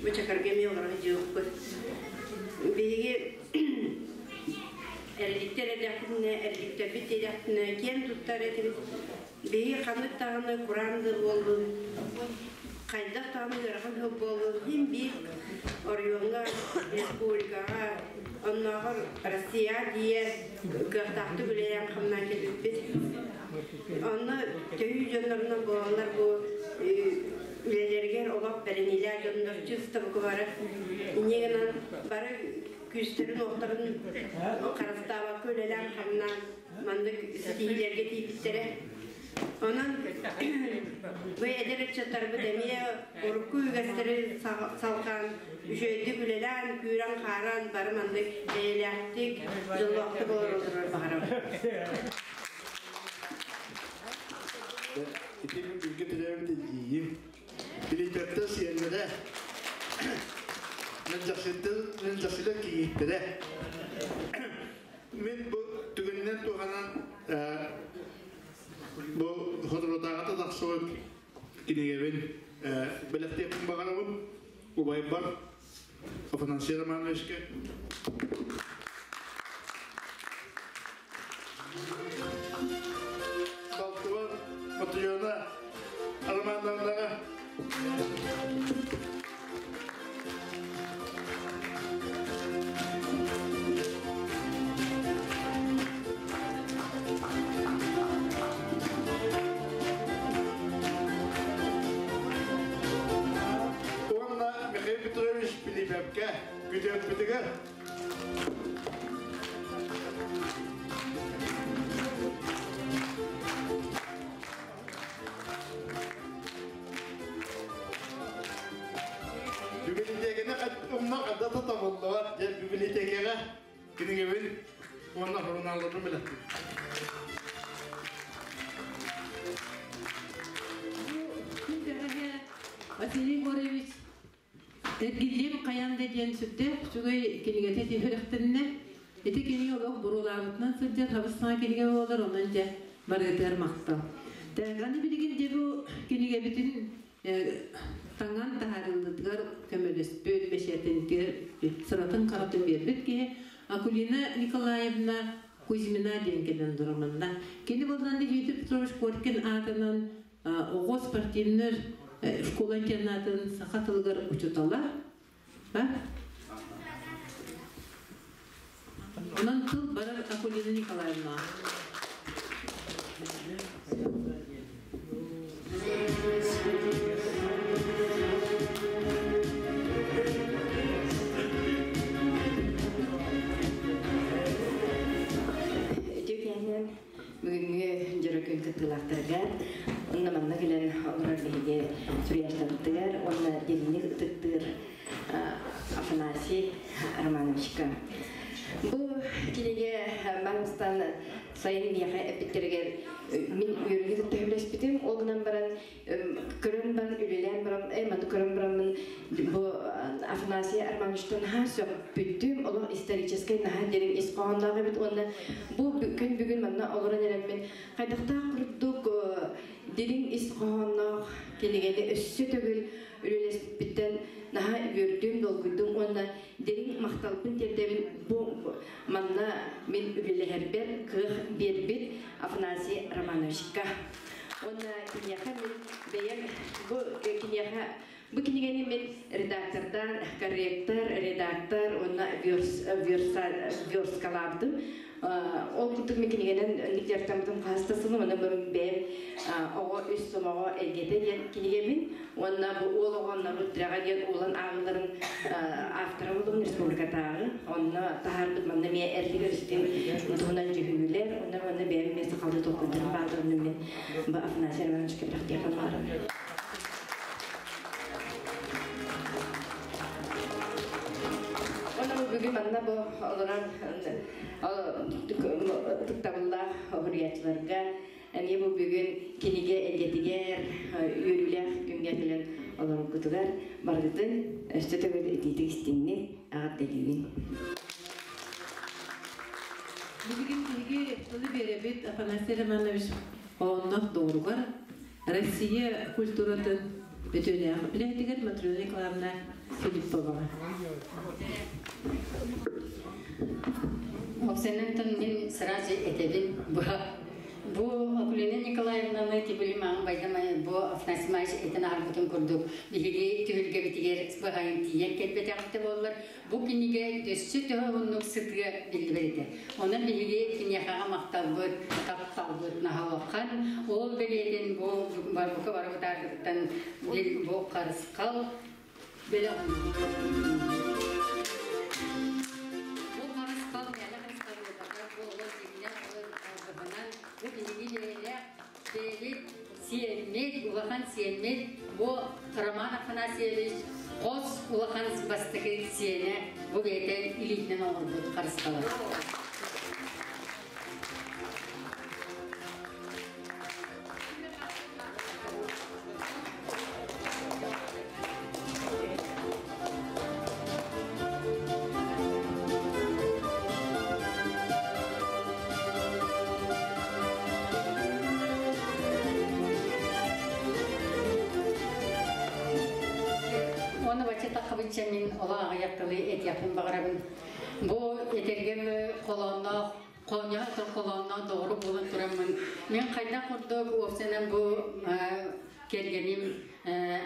S12: Бу Чакырга эмиэ олоро сылдьыахпыт. Биһиги эриликтэр эрдэхпитинэ, эриликтэрбит диэтэхпитинэ киэн туттар этибит. Биһиги ханнык даҕаны кураан да буоллун, хайдах даҕаны ыарахан сыл буоллун, син биир оройуоҥҥа, республикаҕа, оннооҕор Россияҕа тиийэ кыахтаахтык үлэлээн-хамнаан кэлбиппит. Онно төһүү дьоннорунан буолаллар бу үлэлэригэр олох бэриниилээх дьоннор чисто бары. Инньэ гынан бары Күүстэрин-уохтарын харыстаабакка үлэлээн-хамнаан маннык ситиһиилэргэ тиийбиттэрэ. Онон бу эдэр ыччаттарбыт эмиэ урукку үгэстэри салҕаан, үчүгэйдик үлэлээн, күүрэн-хааран бары маннык эйэлээхтик, дьоллоохтук олороллоругар баҕарабын.
S1: Ити мин бииргэ төрөөбүт эдьиийим. Билиипэптэр сиэннэрэ Мэлдьэхсилэр кийииттэрэ. Мин бу түгэнинэн туһанан бу соторутааҕыта тахсыбыт кинигэбин бэлэхтиэхпин баҕарабын убайбар Афанасий Романовичка. Балтыбар Матуйана Романовнаҕа. Уонна Михаил Петрович Пилипепкэ күтүөппүтүгэр. Бибилитиэкэни умна хаддата табыллыбат диэн бибилитиэкэҕэ кинигэбин уонна сурунаалларбын билэттим.
S20: Күн бэҕэһээ Василий Егорович Эргиллиэм хайаан да диэн сүрдээх үчүгэй кинигэтэ түһүрэхтэннэ. Ити кинигэ олох буруолаабытынан сылдьар хабыс-саҥа кинигэ буолар, онон дьэ барыгытыгар махтал. Аны билигин дьэ бу кинигэбитин таҥан таһаарыллытыгар көмөлөспүт, бэчээтэнитигэр сыратын-харатын биэрбит киһи Акулина Николаевна Кузьмина диэн кэлэн турар манна. Кини буоллаан Дмитрий Петрович Коркин аатынан Оҕо спортивнай школа интернатын саха тылыгар учуутала. Онон тыл барар Акулина Николаевна.
S13: Бүгүҥҥү дьоро күн кыттыылаахтарыгар уонна манна кэлэн олорор биһиги суруйааччыларбытыгар уонна дириҥник ытыктыыр Афанасий Романовичка. Бу кинигэ Барыстан сайын миэхэ эппиттэригэр мин үөрүүнү кытта сөбүлэспитим. Ол гынан баран көрөн баран үлэлээн баран маны көрөн бараммын бу Афанасий Романовичтан наһаа сөхпүтүм олох историческай наһаа дириҥ ис хоһоонноох эбит уонна бу күн бүгүн манна олорон эрэммин хайдахтаах курдук дириҥ ис хоһоонноох кинигэни өссө төгүл үлэлэспиттэн наһаа үөрдүм долгуйдум уонна дириҥ махталбын тиэрдэбин бу манна мин үлэлэһэрбэр кыах биэрбит Афанасий Романовичка. Уонна киниэхэ мин бэйэм бу киниэхэ бу кинигэни мин редактордан корректор, редактор уонна версткалаабытым. Ол курдук мин кинигэнэн дьарыктаммытым хаһыс да сылым, онон бэйэм оҕо үс сомоҕо эйгэтэ диэн кинигэбин уонна бу уол оҕо норуот тирэҕэ диэн уолан ааҕыыларын автора буолабын республикатааҕы. Онно таһаарбыт манна эмиэ Эрлик өрүстүн туһунан дьүһүйүүлэр, онно манна бэйэм эмиэ сахалыы толкуйдарым баалларын мин бу Афанасий Романовичка бэлэхтиэхпин баҕарабын. Онно бүгүн манна бу олорон ытыктабыллаах уһуруйааччыларга эмиэ бу бүгүн кинигэ эйгэтигэр үөрүүлээх күҥҥэ кэлэн олороргутугар барыгытын өссө төгүл итиитик истиҥник эҕэрдэлиибин.
S20: Билигин биһиги тылы биэрэбит Афанасий Романович Хооннох доҕоругар Россия культуратын бөтүөнээх үлэһитигэр Матрена Николаевна Филипповаҕа.
S3: Оксанантан мин сразу этэбин бу Бу Акулина Николаевнаны тибили маҕан байдамай бу Афанасий Иванович этэн аһарбытын курдук биһиги түһүлгэбитигэр быһайын тиийэн кэлбэтэхтэ буоллар бу кинигэ өссө төһө уһуннук сытыа биллибэт этэ. Онон биһиги киниэхэҕэ махталбыт, тапталбыт наһалахан ол бэлиэтин бу бука барыбытаатыттан бу харысхал бэлэх. Улахан сиэммит бу Роман Афанасьевич хос улахан бастакы сиэнэ бу бэйэтэ илиитинэн оҥорбут харысхала. Оны бачча таххабычча мин ола аҕыйах тылы этиэхпин баҕарабын. Бу этэргэр холоонноох Хоонньоһо тыл холоонноох доҕору буолан тураммын, мин хайдах курдук уопсайынан бу кэргэним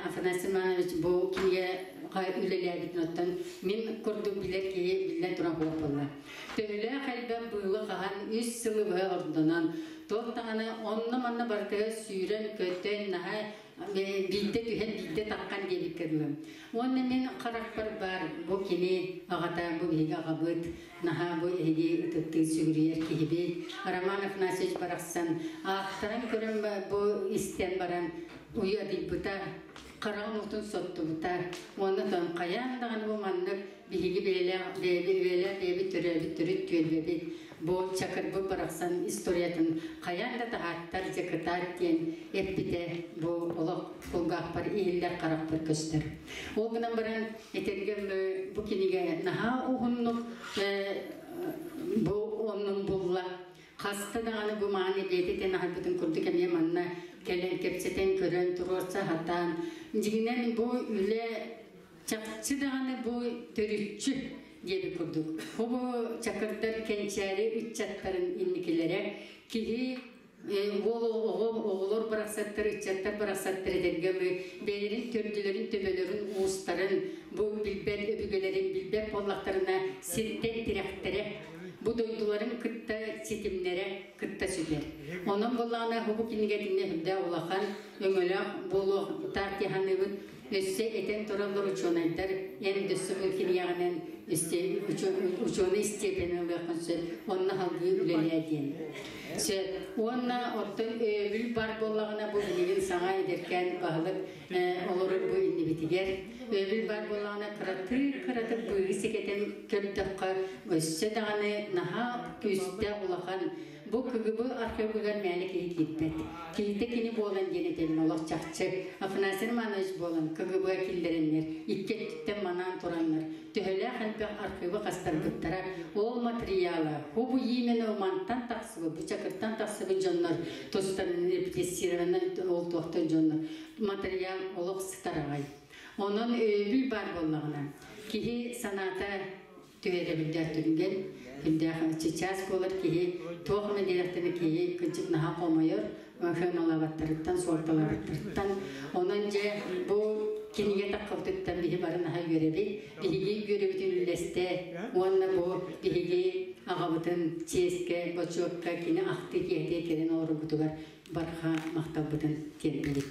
S3: Афанасий Иванович бу кинигэ үлэлээбитин оттон мин курдук билэр киһи биллэн туран суох буолла. Төһөлөөх элбэх быылы хаһан үс сылы быһа ордонон, туох даҕаны онно-манна барытыгар сүүрэн-көтөн, наһаа биирдэ түһэн биирдэ таххан диэбиккэ дылы. Уонна мин харахпар баар бу кини аҕата, бу биһиги аҕабыт, наһаа бу эһиги ытыктыы сүгүрүйэр киһибит Роман Афанасьевич барахсан аахтаран көрөн бу истэн баран уйадыйбыта, хараҕын уутун соттубута. Уонна тон хайаан даҕаны бу маннык биһиги бэйэлээх бэйэлээх бэйэбит төрөөбүт төрүт түөлбэбит бу Чакырбыт барахсан историятын хайаан да таһааттар дьакытаат диэн эппитэ бу олох кулгаахпар иһиллэр, харахпар көстөр. Ол гынан баран этэргэ бу кинигэ наһаа уһуннук бу оннун булла. Хаста даҕаны бу мааны бэйэтэ тэн аһарбытын курдук эмиэ манна кэлэн кэпсэтэн көрөн туруорса сатаан дьиҥинэн бу үлэ чахчы даҕаны бу төрүччү диэбит курдук. Бу чакырдар кэнчээри ыччаттарын инникилэрэ киһи уол оҕо оҕолор барахсаттар, ыччаттар барахсаттар эдэргэ бэйэлэрин төрдүлэрин, төбөлөрүн, уустарын бу билбэт өбүгэлэрин билбэт буоллахтарына сиртэн тирэхтэрэ бу дойдуларын кытта ситимнэрэ кытта сүтэр. Онон буоллаҕына бу кинигэтинэ үрдэ улахан өҥөлөөх буолуохтаах дии саныыбын. Өссө этэн тураллар учуонайдар, эн өссө бу кинигэҕинэн учуонай степень ылыаххын сөп, онно салгыы үлэлээ диэн. Сөп. Уонна оттон өйөбүл бар буоллаҕына бу билигин саҥа эдэркээн баһылык олорор бу иннибитигэр. Өйөбүл бар буоллаҕына кыратык-кыратык быыһы сикэтэн көрдөххө өссө даҕаны наһаа күүстээх улахан Бу КГБ архивыгар мээнэ киһи киирбэт. Киһитэ кини буолан диэн этэлин олох чахчы. Афанасий Романович буолан КГБ киллэрэннэр, икки өттүттэн манаан тураннар, төһөлөөх элбэх архивы хастарбыттара, ол матырыйаала, хубу именно мантан тахсыбыт, бу чакыртан тахсыбыт дьоннор тустарын репрессированнай ол туохтан дьоннор матырыйаал олох сытар аҕай. Онон өйөбүл баар буоллаҕына, киһи санаата түһэрэ биллэр түргэн, күндээх чычаас буолар киһи туох эмэ диэхтэнэ киһи кынчык наһаа хомойор, хыаналаабаттарыттан, суолталаабаттарыттан. Онон дьэ бу кинигэ таххыбытыттан биһи бары наһаа үөрэбит. Биһиги үөрэбитин үллэстэ уонна бу биһиги аҕабытын чиэскэ, бочуокка кини ахтыы киһитэ кэлэн олорорбутугар барҕа махталбытын тиэрдэбит.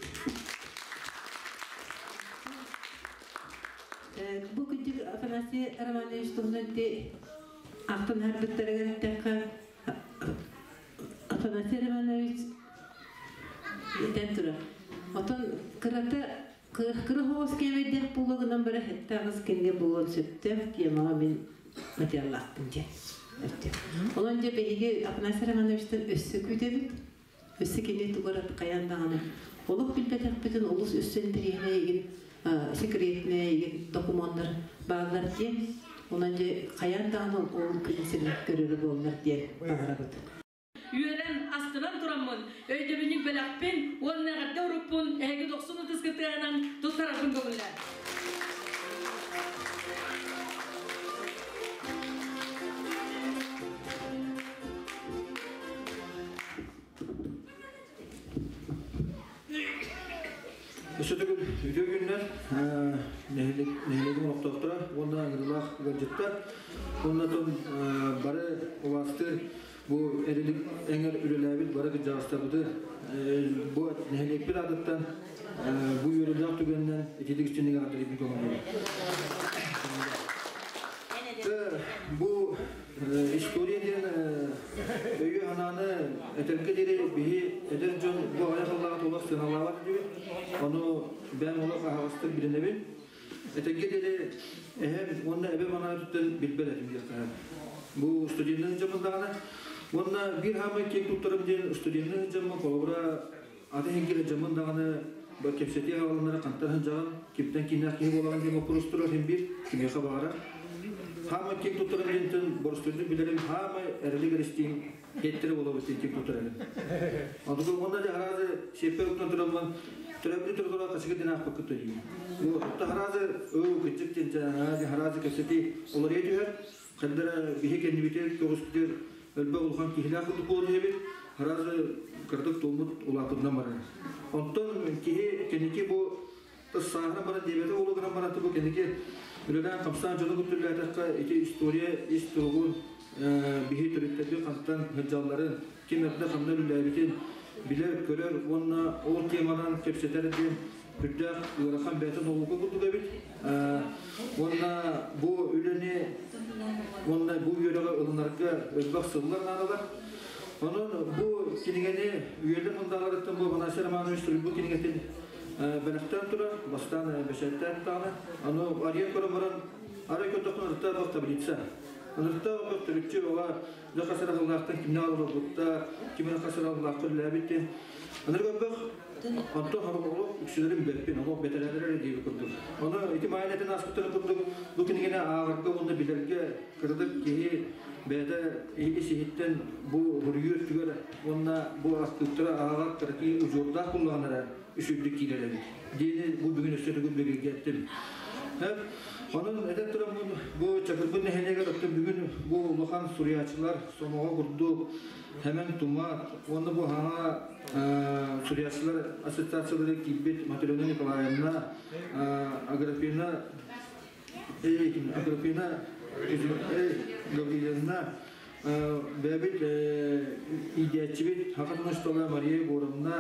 S20: Бу күндүк Афанасий Романович туһунан ити ахтан аһарбыттарыгар эттэххэ, Афанасий Романович этэн турар. Отон кырата кыра хоҕус кээмэйдээх буолуо гынан бара сэттэ аҕыс кинигэ буолуон сөптөөх темаҕа мин материаллаахпын диэн. Онон дьэ биһиги Афанасий Романовичтан өссө күүтэбит. Өссө кини тугу эрэ хайаан даҕаны олох билбэтэхпитин олус өссө интэриэһинэй игин секретнэй игин докумуоннар бааллар диэн онон дьэ хайаан даҕаны ол күн сирин көрөрө буоллар диэн баҕарабыт.
S14: Үөрэн, астынан тураммын, өйдөбүнньүк бэлэхпин уонна эҕэрдэ урукпун эһиги дохсун ытыскытыанан туттарарбын көҥүллээн.
S22: Өссө төгүл үтүө күннэр нэһилиэгин олохтоохторо уонна ыҥырыылаах ыалдьыттар уонна бары убаастыыр бу эрилик эҥэр үлэлээбит бары кырдьаҕастарбыты бу нэһилиэкпит аатыттан бу үөрүүлээх түгэнинэн ититик истиҥник эҕэрдэлиибин көҥүллүүбүн. Бу история диэн Өйү ханааны этэргэ диэри биһи эдэр дьон бу аҕыйах сыллааҕы туолар сыаналаабат этибит. Ону бэйэм олох аһаҕастык билинэбин. Этэргэ диэри эһэм уонна эбэм анаа өттүттэн билбэт этим диэххэ. Бу студенныы сылдьаммын даҕаны. Уонна биир хаамай киэҥ туттарым диэн студенныы сылдьаммын холобура аты иһин сылдьаммын даҕаны кэпсэтии аҕаланнара хантан сылдьаҕын, кимтэн кииннээх киһи буолаҕын диэн боппуруос турар иһин биир кимиэхэ баҕарар. Хаамай киэҥ туттарым диэнтэн боростуойдук билэрим хаамай эрэлик эристиин хеттери буолабыт диэн киэҥ туттар этим. Онтукум уонна дьэ хараазы сиэппэр уктан тураммын төрөппүт тургура хасыгы диэн аахпаккыт диим. Бу хараазы өө кыччык диэн хараазы кэпсэтии уларыйа түһэр. Хандара биһи кэннибитигэр көҕүспүтүгэр элбэх улахан киһилээх курдук буолан иһэбит. Хараазы кыратык туолбут улаатыннан барар. Онтон киһи кэнники бу сааһынан баран диэбэтэ буолуо гынан баран бу кэнники үлэлээн хамсаан дьону куттуллаатахха ити история ис туругун биһи төрүттэрбит хантан сылдьалларын, ким эрдэ ханна үлэлээбитин билэр, көрөр уонна ол теманан кэпсэтэр диэн үрдээх ыарахан бэйэтин наука курдук эбит. Уонна бу үлэни уонна бу үөрэҕи ылынарга элбэх сыллар наадалар. Онон бу кинигэни үйэлэр мындааларыттан бу Афанасий Романович суруйбут кинигэтин бэлэхтээн турар, бастаан бэчээттээн даҕаны. Аны арыйан көрөн баран, арай көрдөхпүнэ ырыттаах таблица. Ырыттаах бөх төрүччү баҕа дьэ хас эрэ сыллаахтан кимнээх олорбуттар, ким эрэ хас эрэ сыллаахха үлэлээбит диэн. Ынырык өрбөх онтон олох үксүлэрин билбэппин, олох бэтэрээлэр эрэ диэбит курдук. Ону ити маайын этин ааспыттарын курдук бу кинигэни ааҕарга уонна билэргэ кыратык киһи бэйэтэ ис-иһиттэн бу суруйуу өттүгэр уонна бу архыыптары ааҕар кыракый удьуордаах буоллаҕына эрэ үчүгдүк киирэр эбит диэни бу бүгүн өссө төгүл бигэргэттим. Онон этэн тураммын бу Чакырбыт нэһилиэгэр оттон бүгүн бу улахан суруйааччылар сомоҕо курдук Хэмэн Тумат уонна бу хаҥа суруйааччылар ассоциациялары киирбит Матрена Николаевна, Аграфена Аграфена Гаврильевна, бэйэбит иитээччибит Хакан Муштала Мария Егоровна,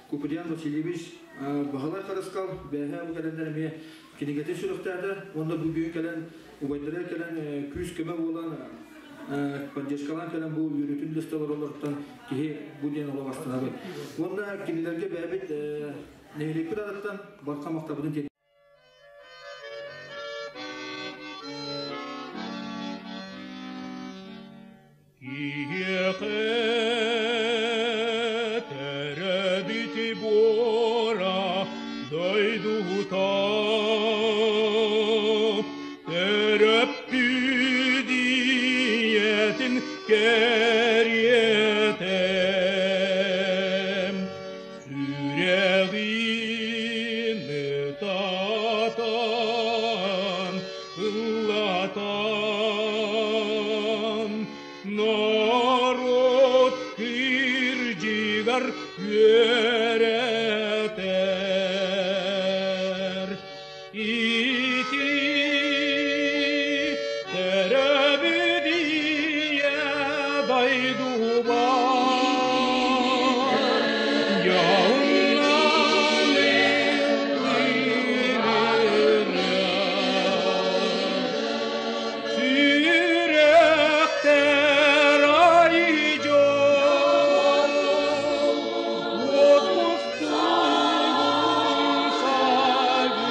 S22: Куприян Васильевич Баһылай Харыскал бэйэһэ бу кэлэннэр эмиэ кинигэтин сүрэхтээтэ уонна бу бүгүн кэлэн убайдара кэлэн күүс-көмө буолан поддержкалаан кэлэн бу үөрүүтүн да олоролоруттан киһи бу диэн олох астынабыт. Уонна кинилэргэ бэйэбит нэһилиэкпит аатыттан барха махтабытын тиэрдэбит.
S2: Киһиэхэ төрөөбүт буора дойдута төрөппүт ийэтин кэриэтэ сүрэҕин ытатан ыллатан норуот кырдьыгар үөрэтэр. Ити төрөбүт ийэ дойдубар дьоһуннан Сүрэхтэр ай дьол уот мустугун сагыахтын.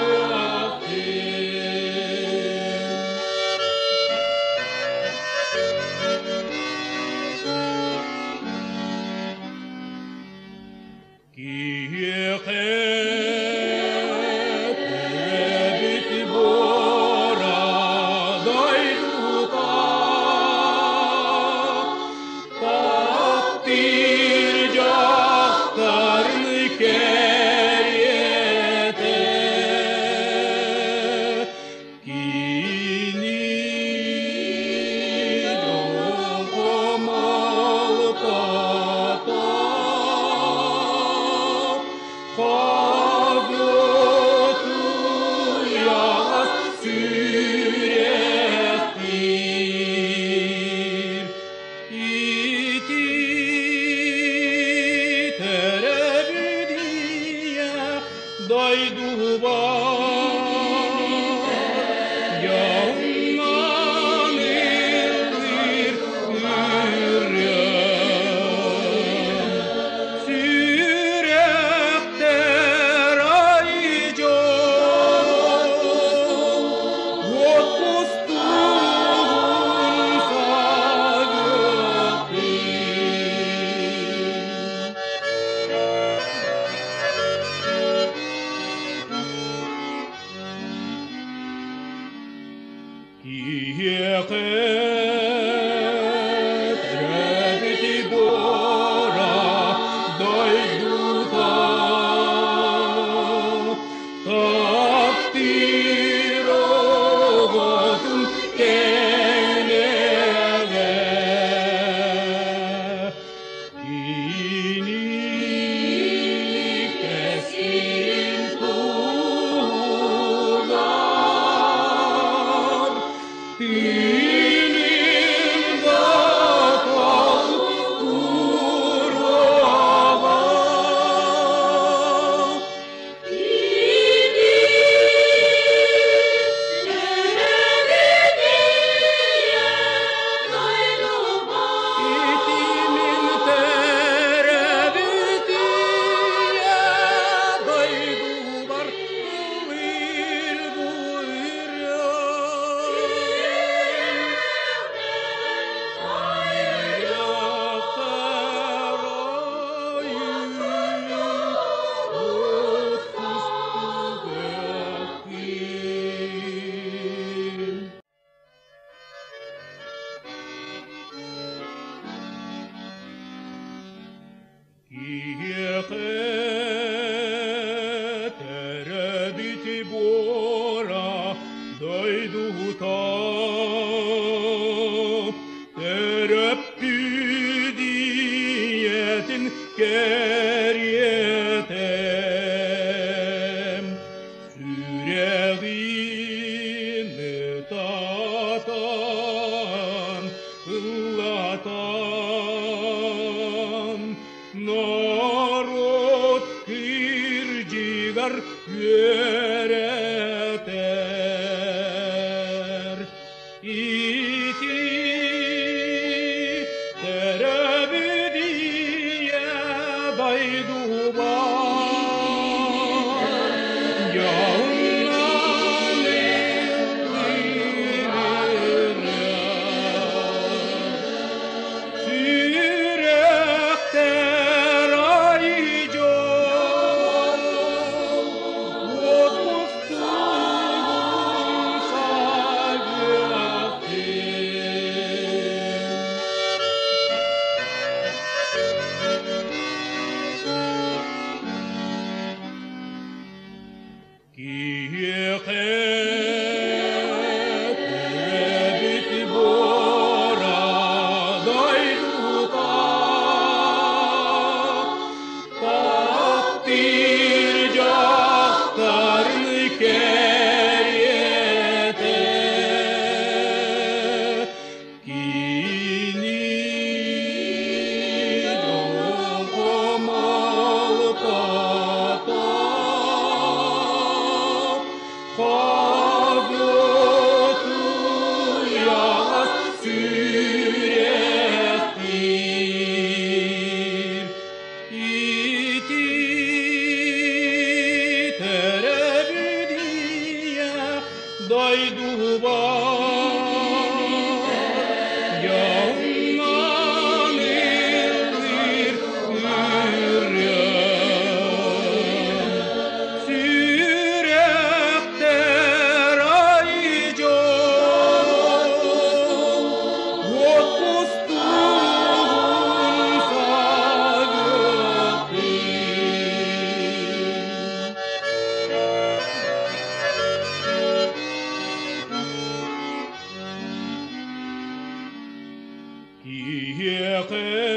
S2: Кэриэтэ Сүрэҕин ытатан, ыллатан, Норуот кырдьыгар үөрэтэр. Ити төрөбүт ийэ дойдубар дьоһуннан Сүрэхтэр ай дьол, уот мустугун сагыахтын. Киһиэхэ төрөөбүт буора дойдута таптыыр дьахтарын кэриэтэ кини дьолго Хагытуйаҕас сүрэхтиир ити төрөбүт ийэ дойдубар дьоҥҥон ыллыыр ырыам. Сүрэхтэр ай дьол, уот кустугун сагыттын. Киһиэхэ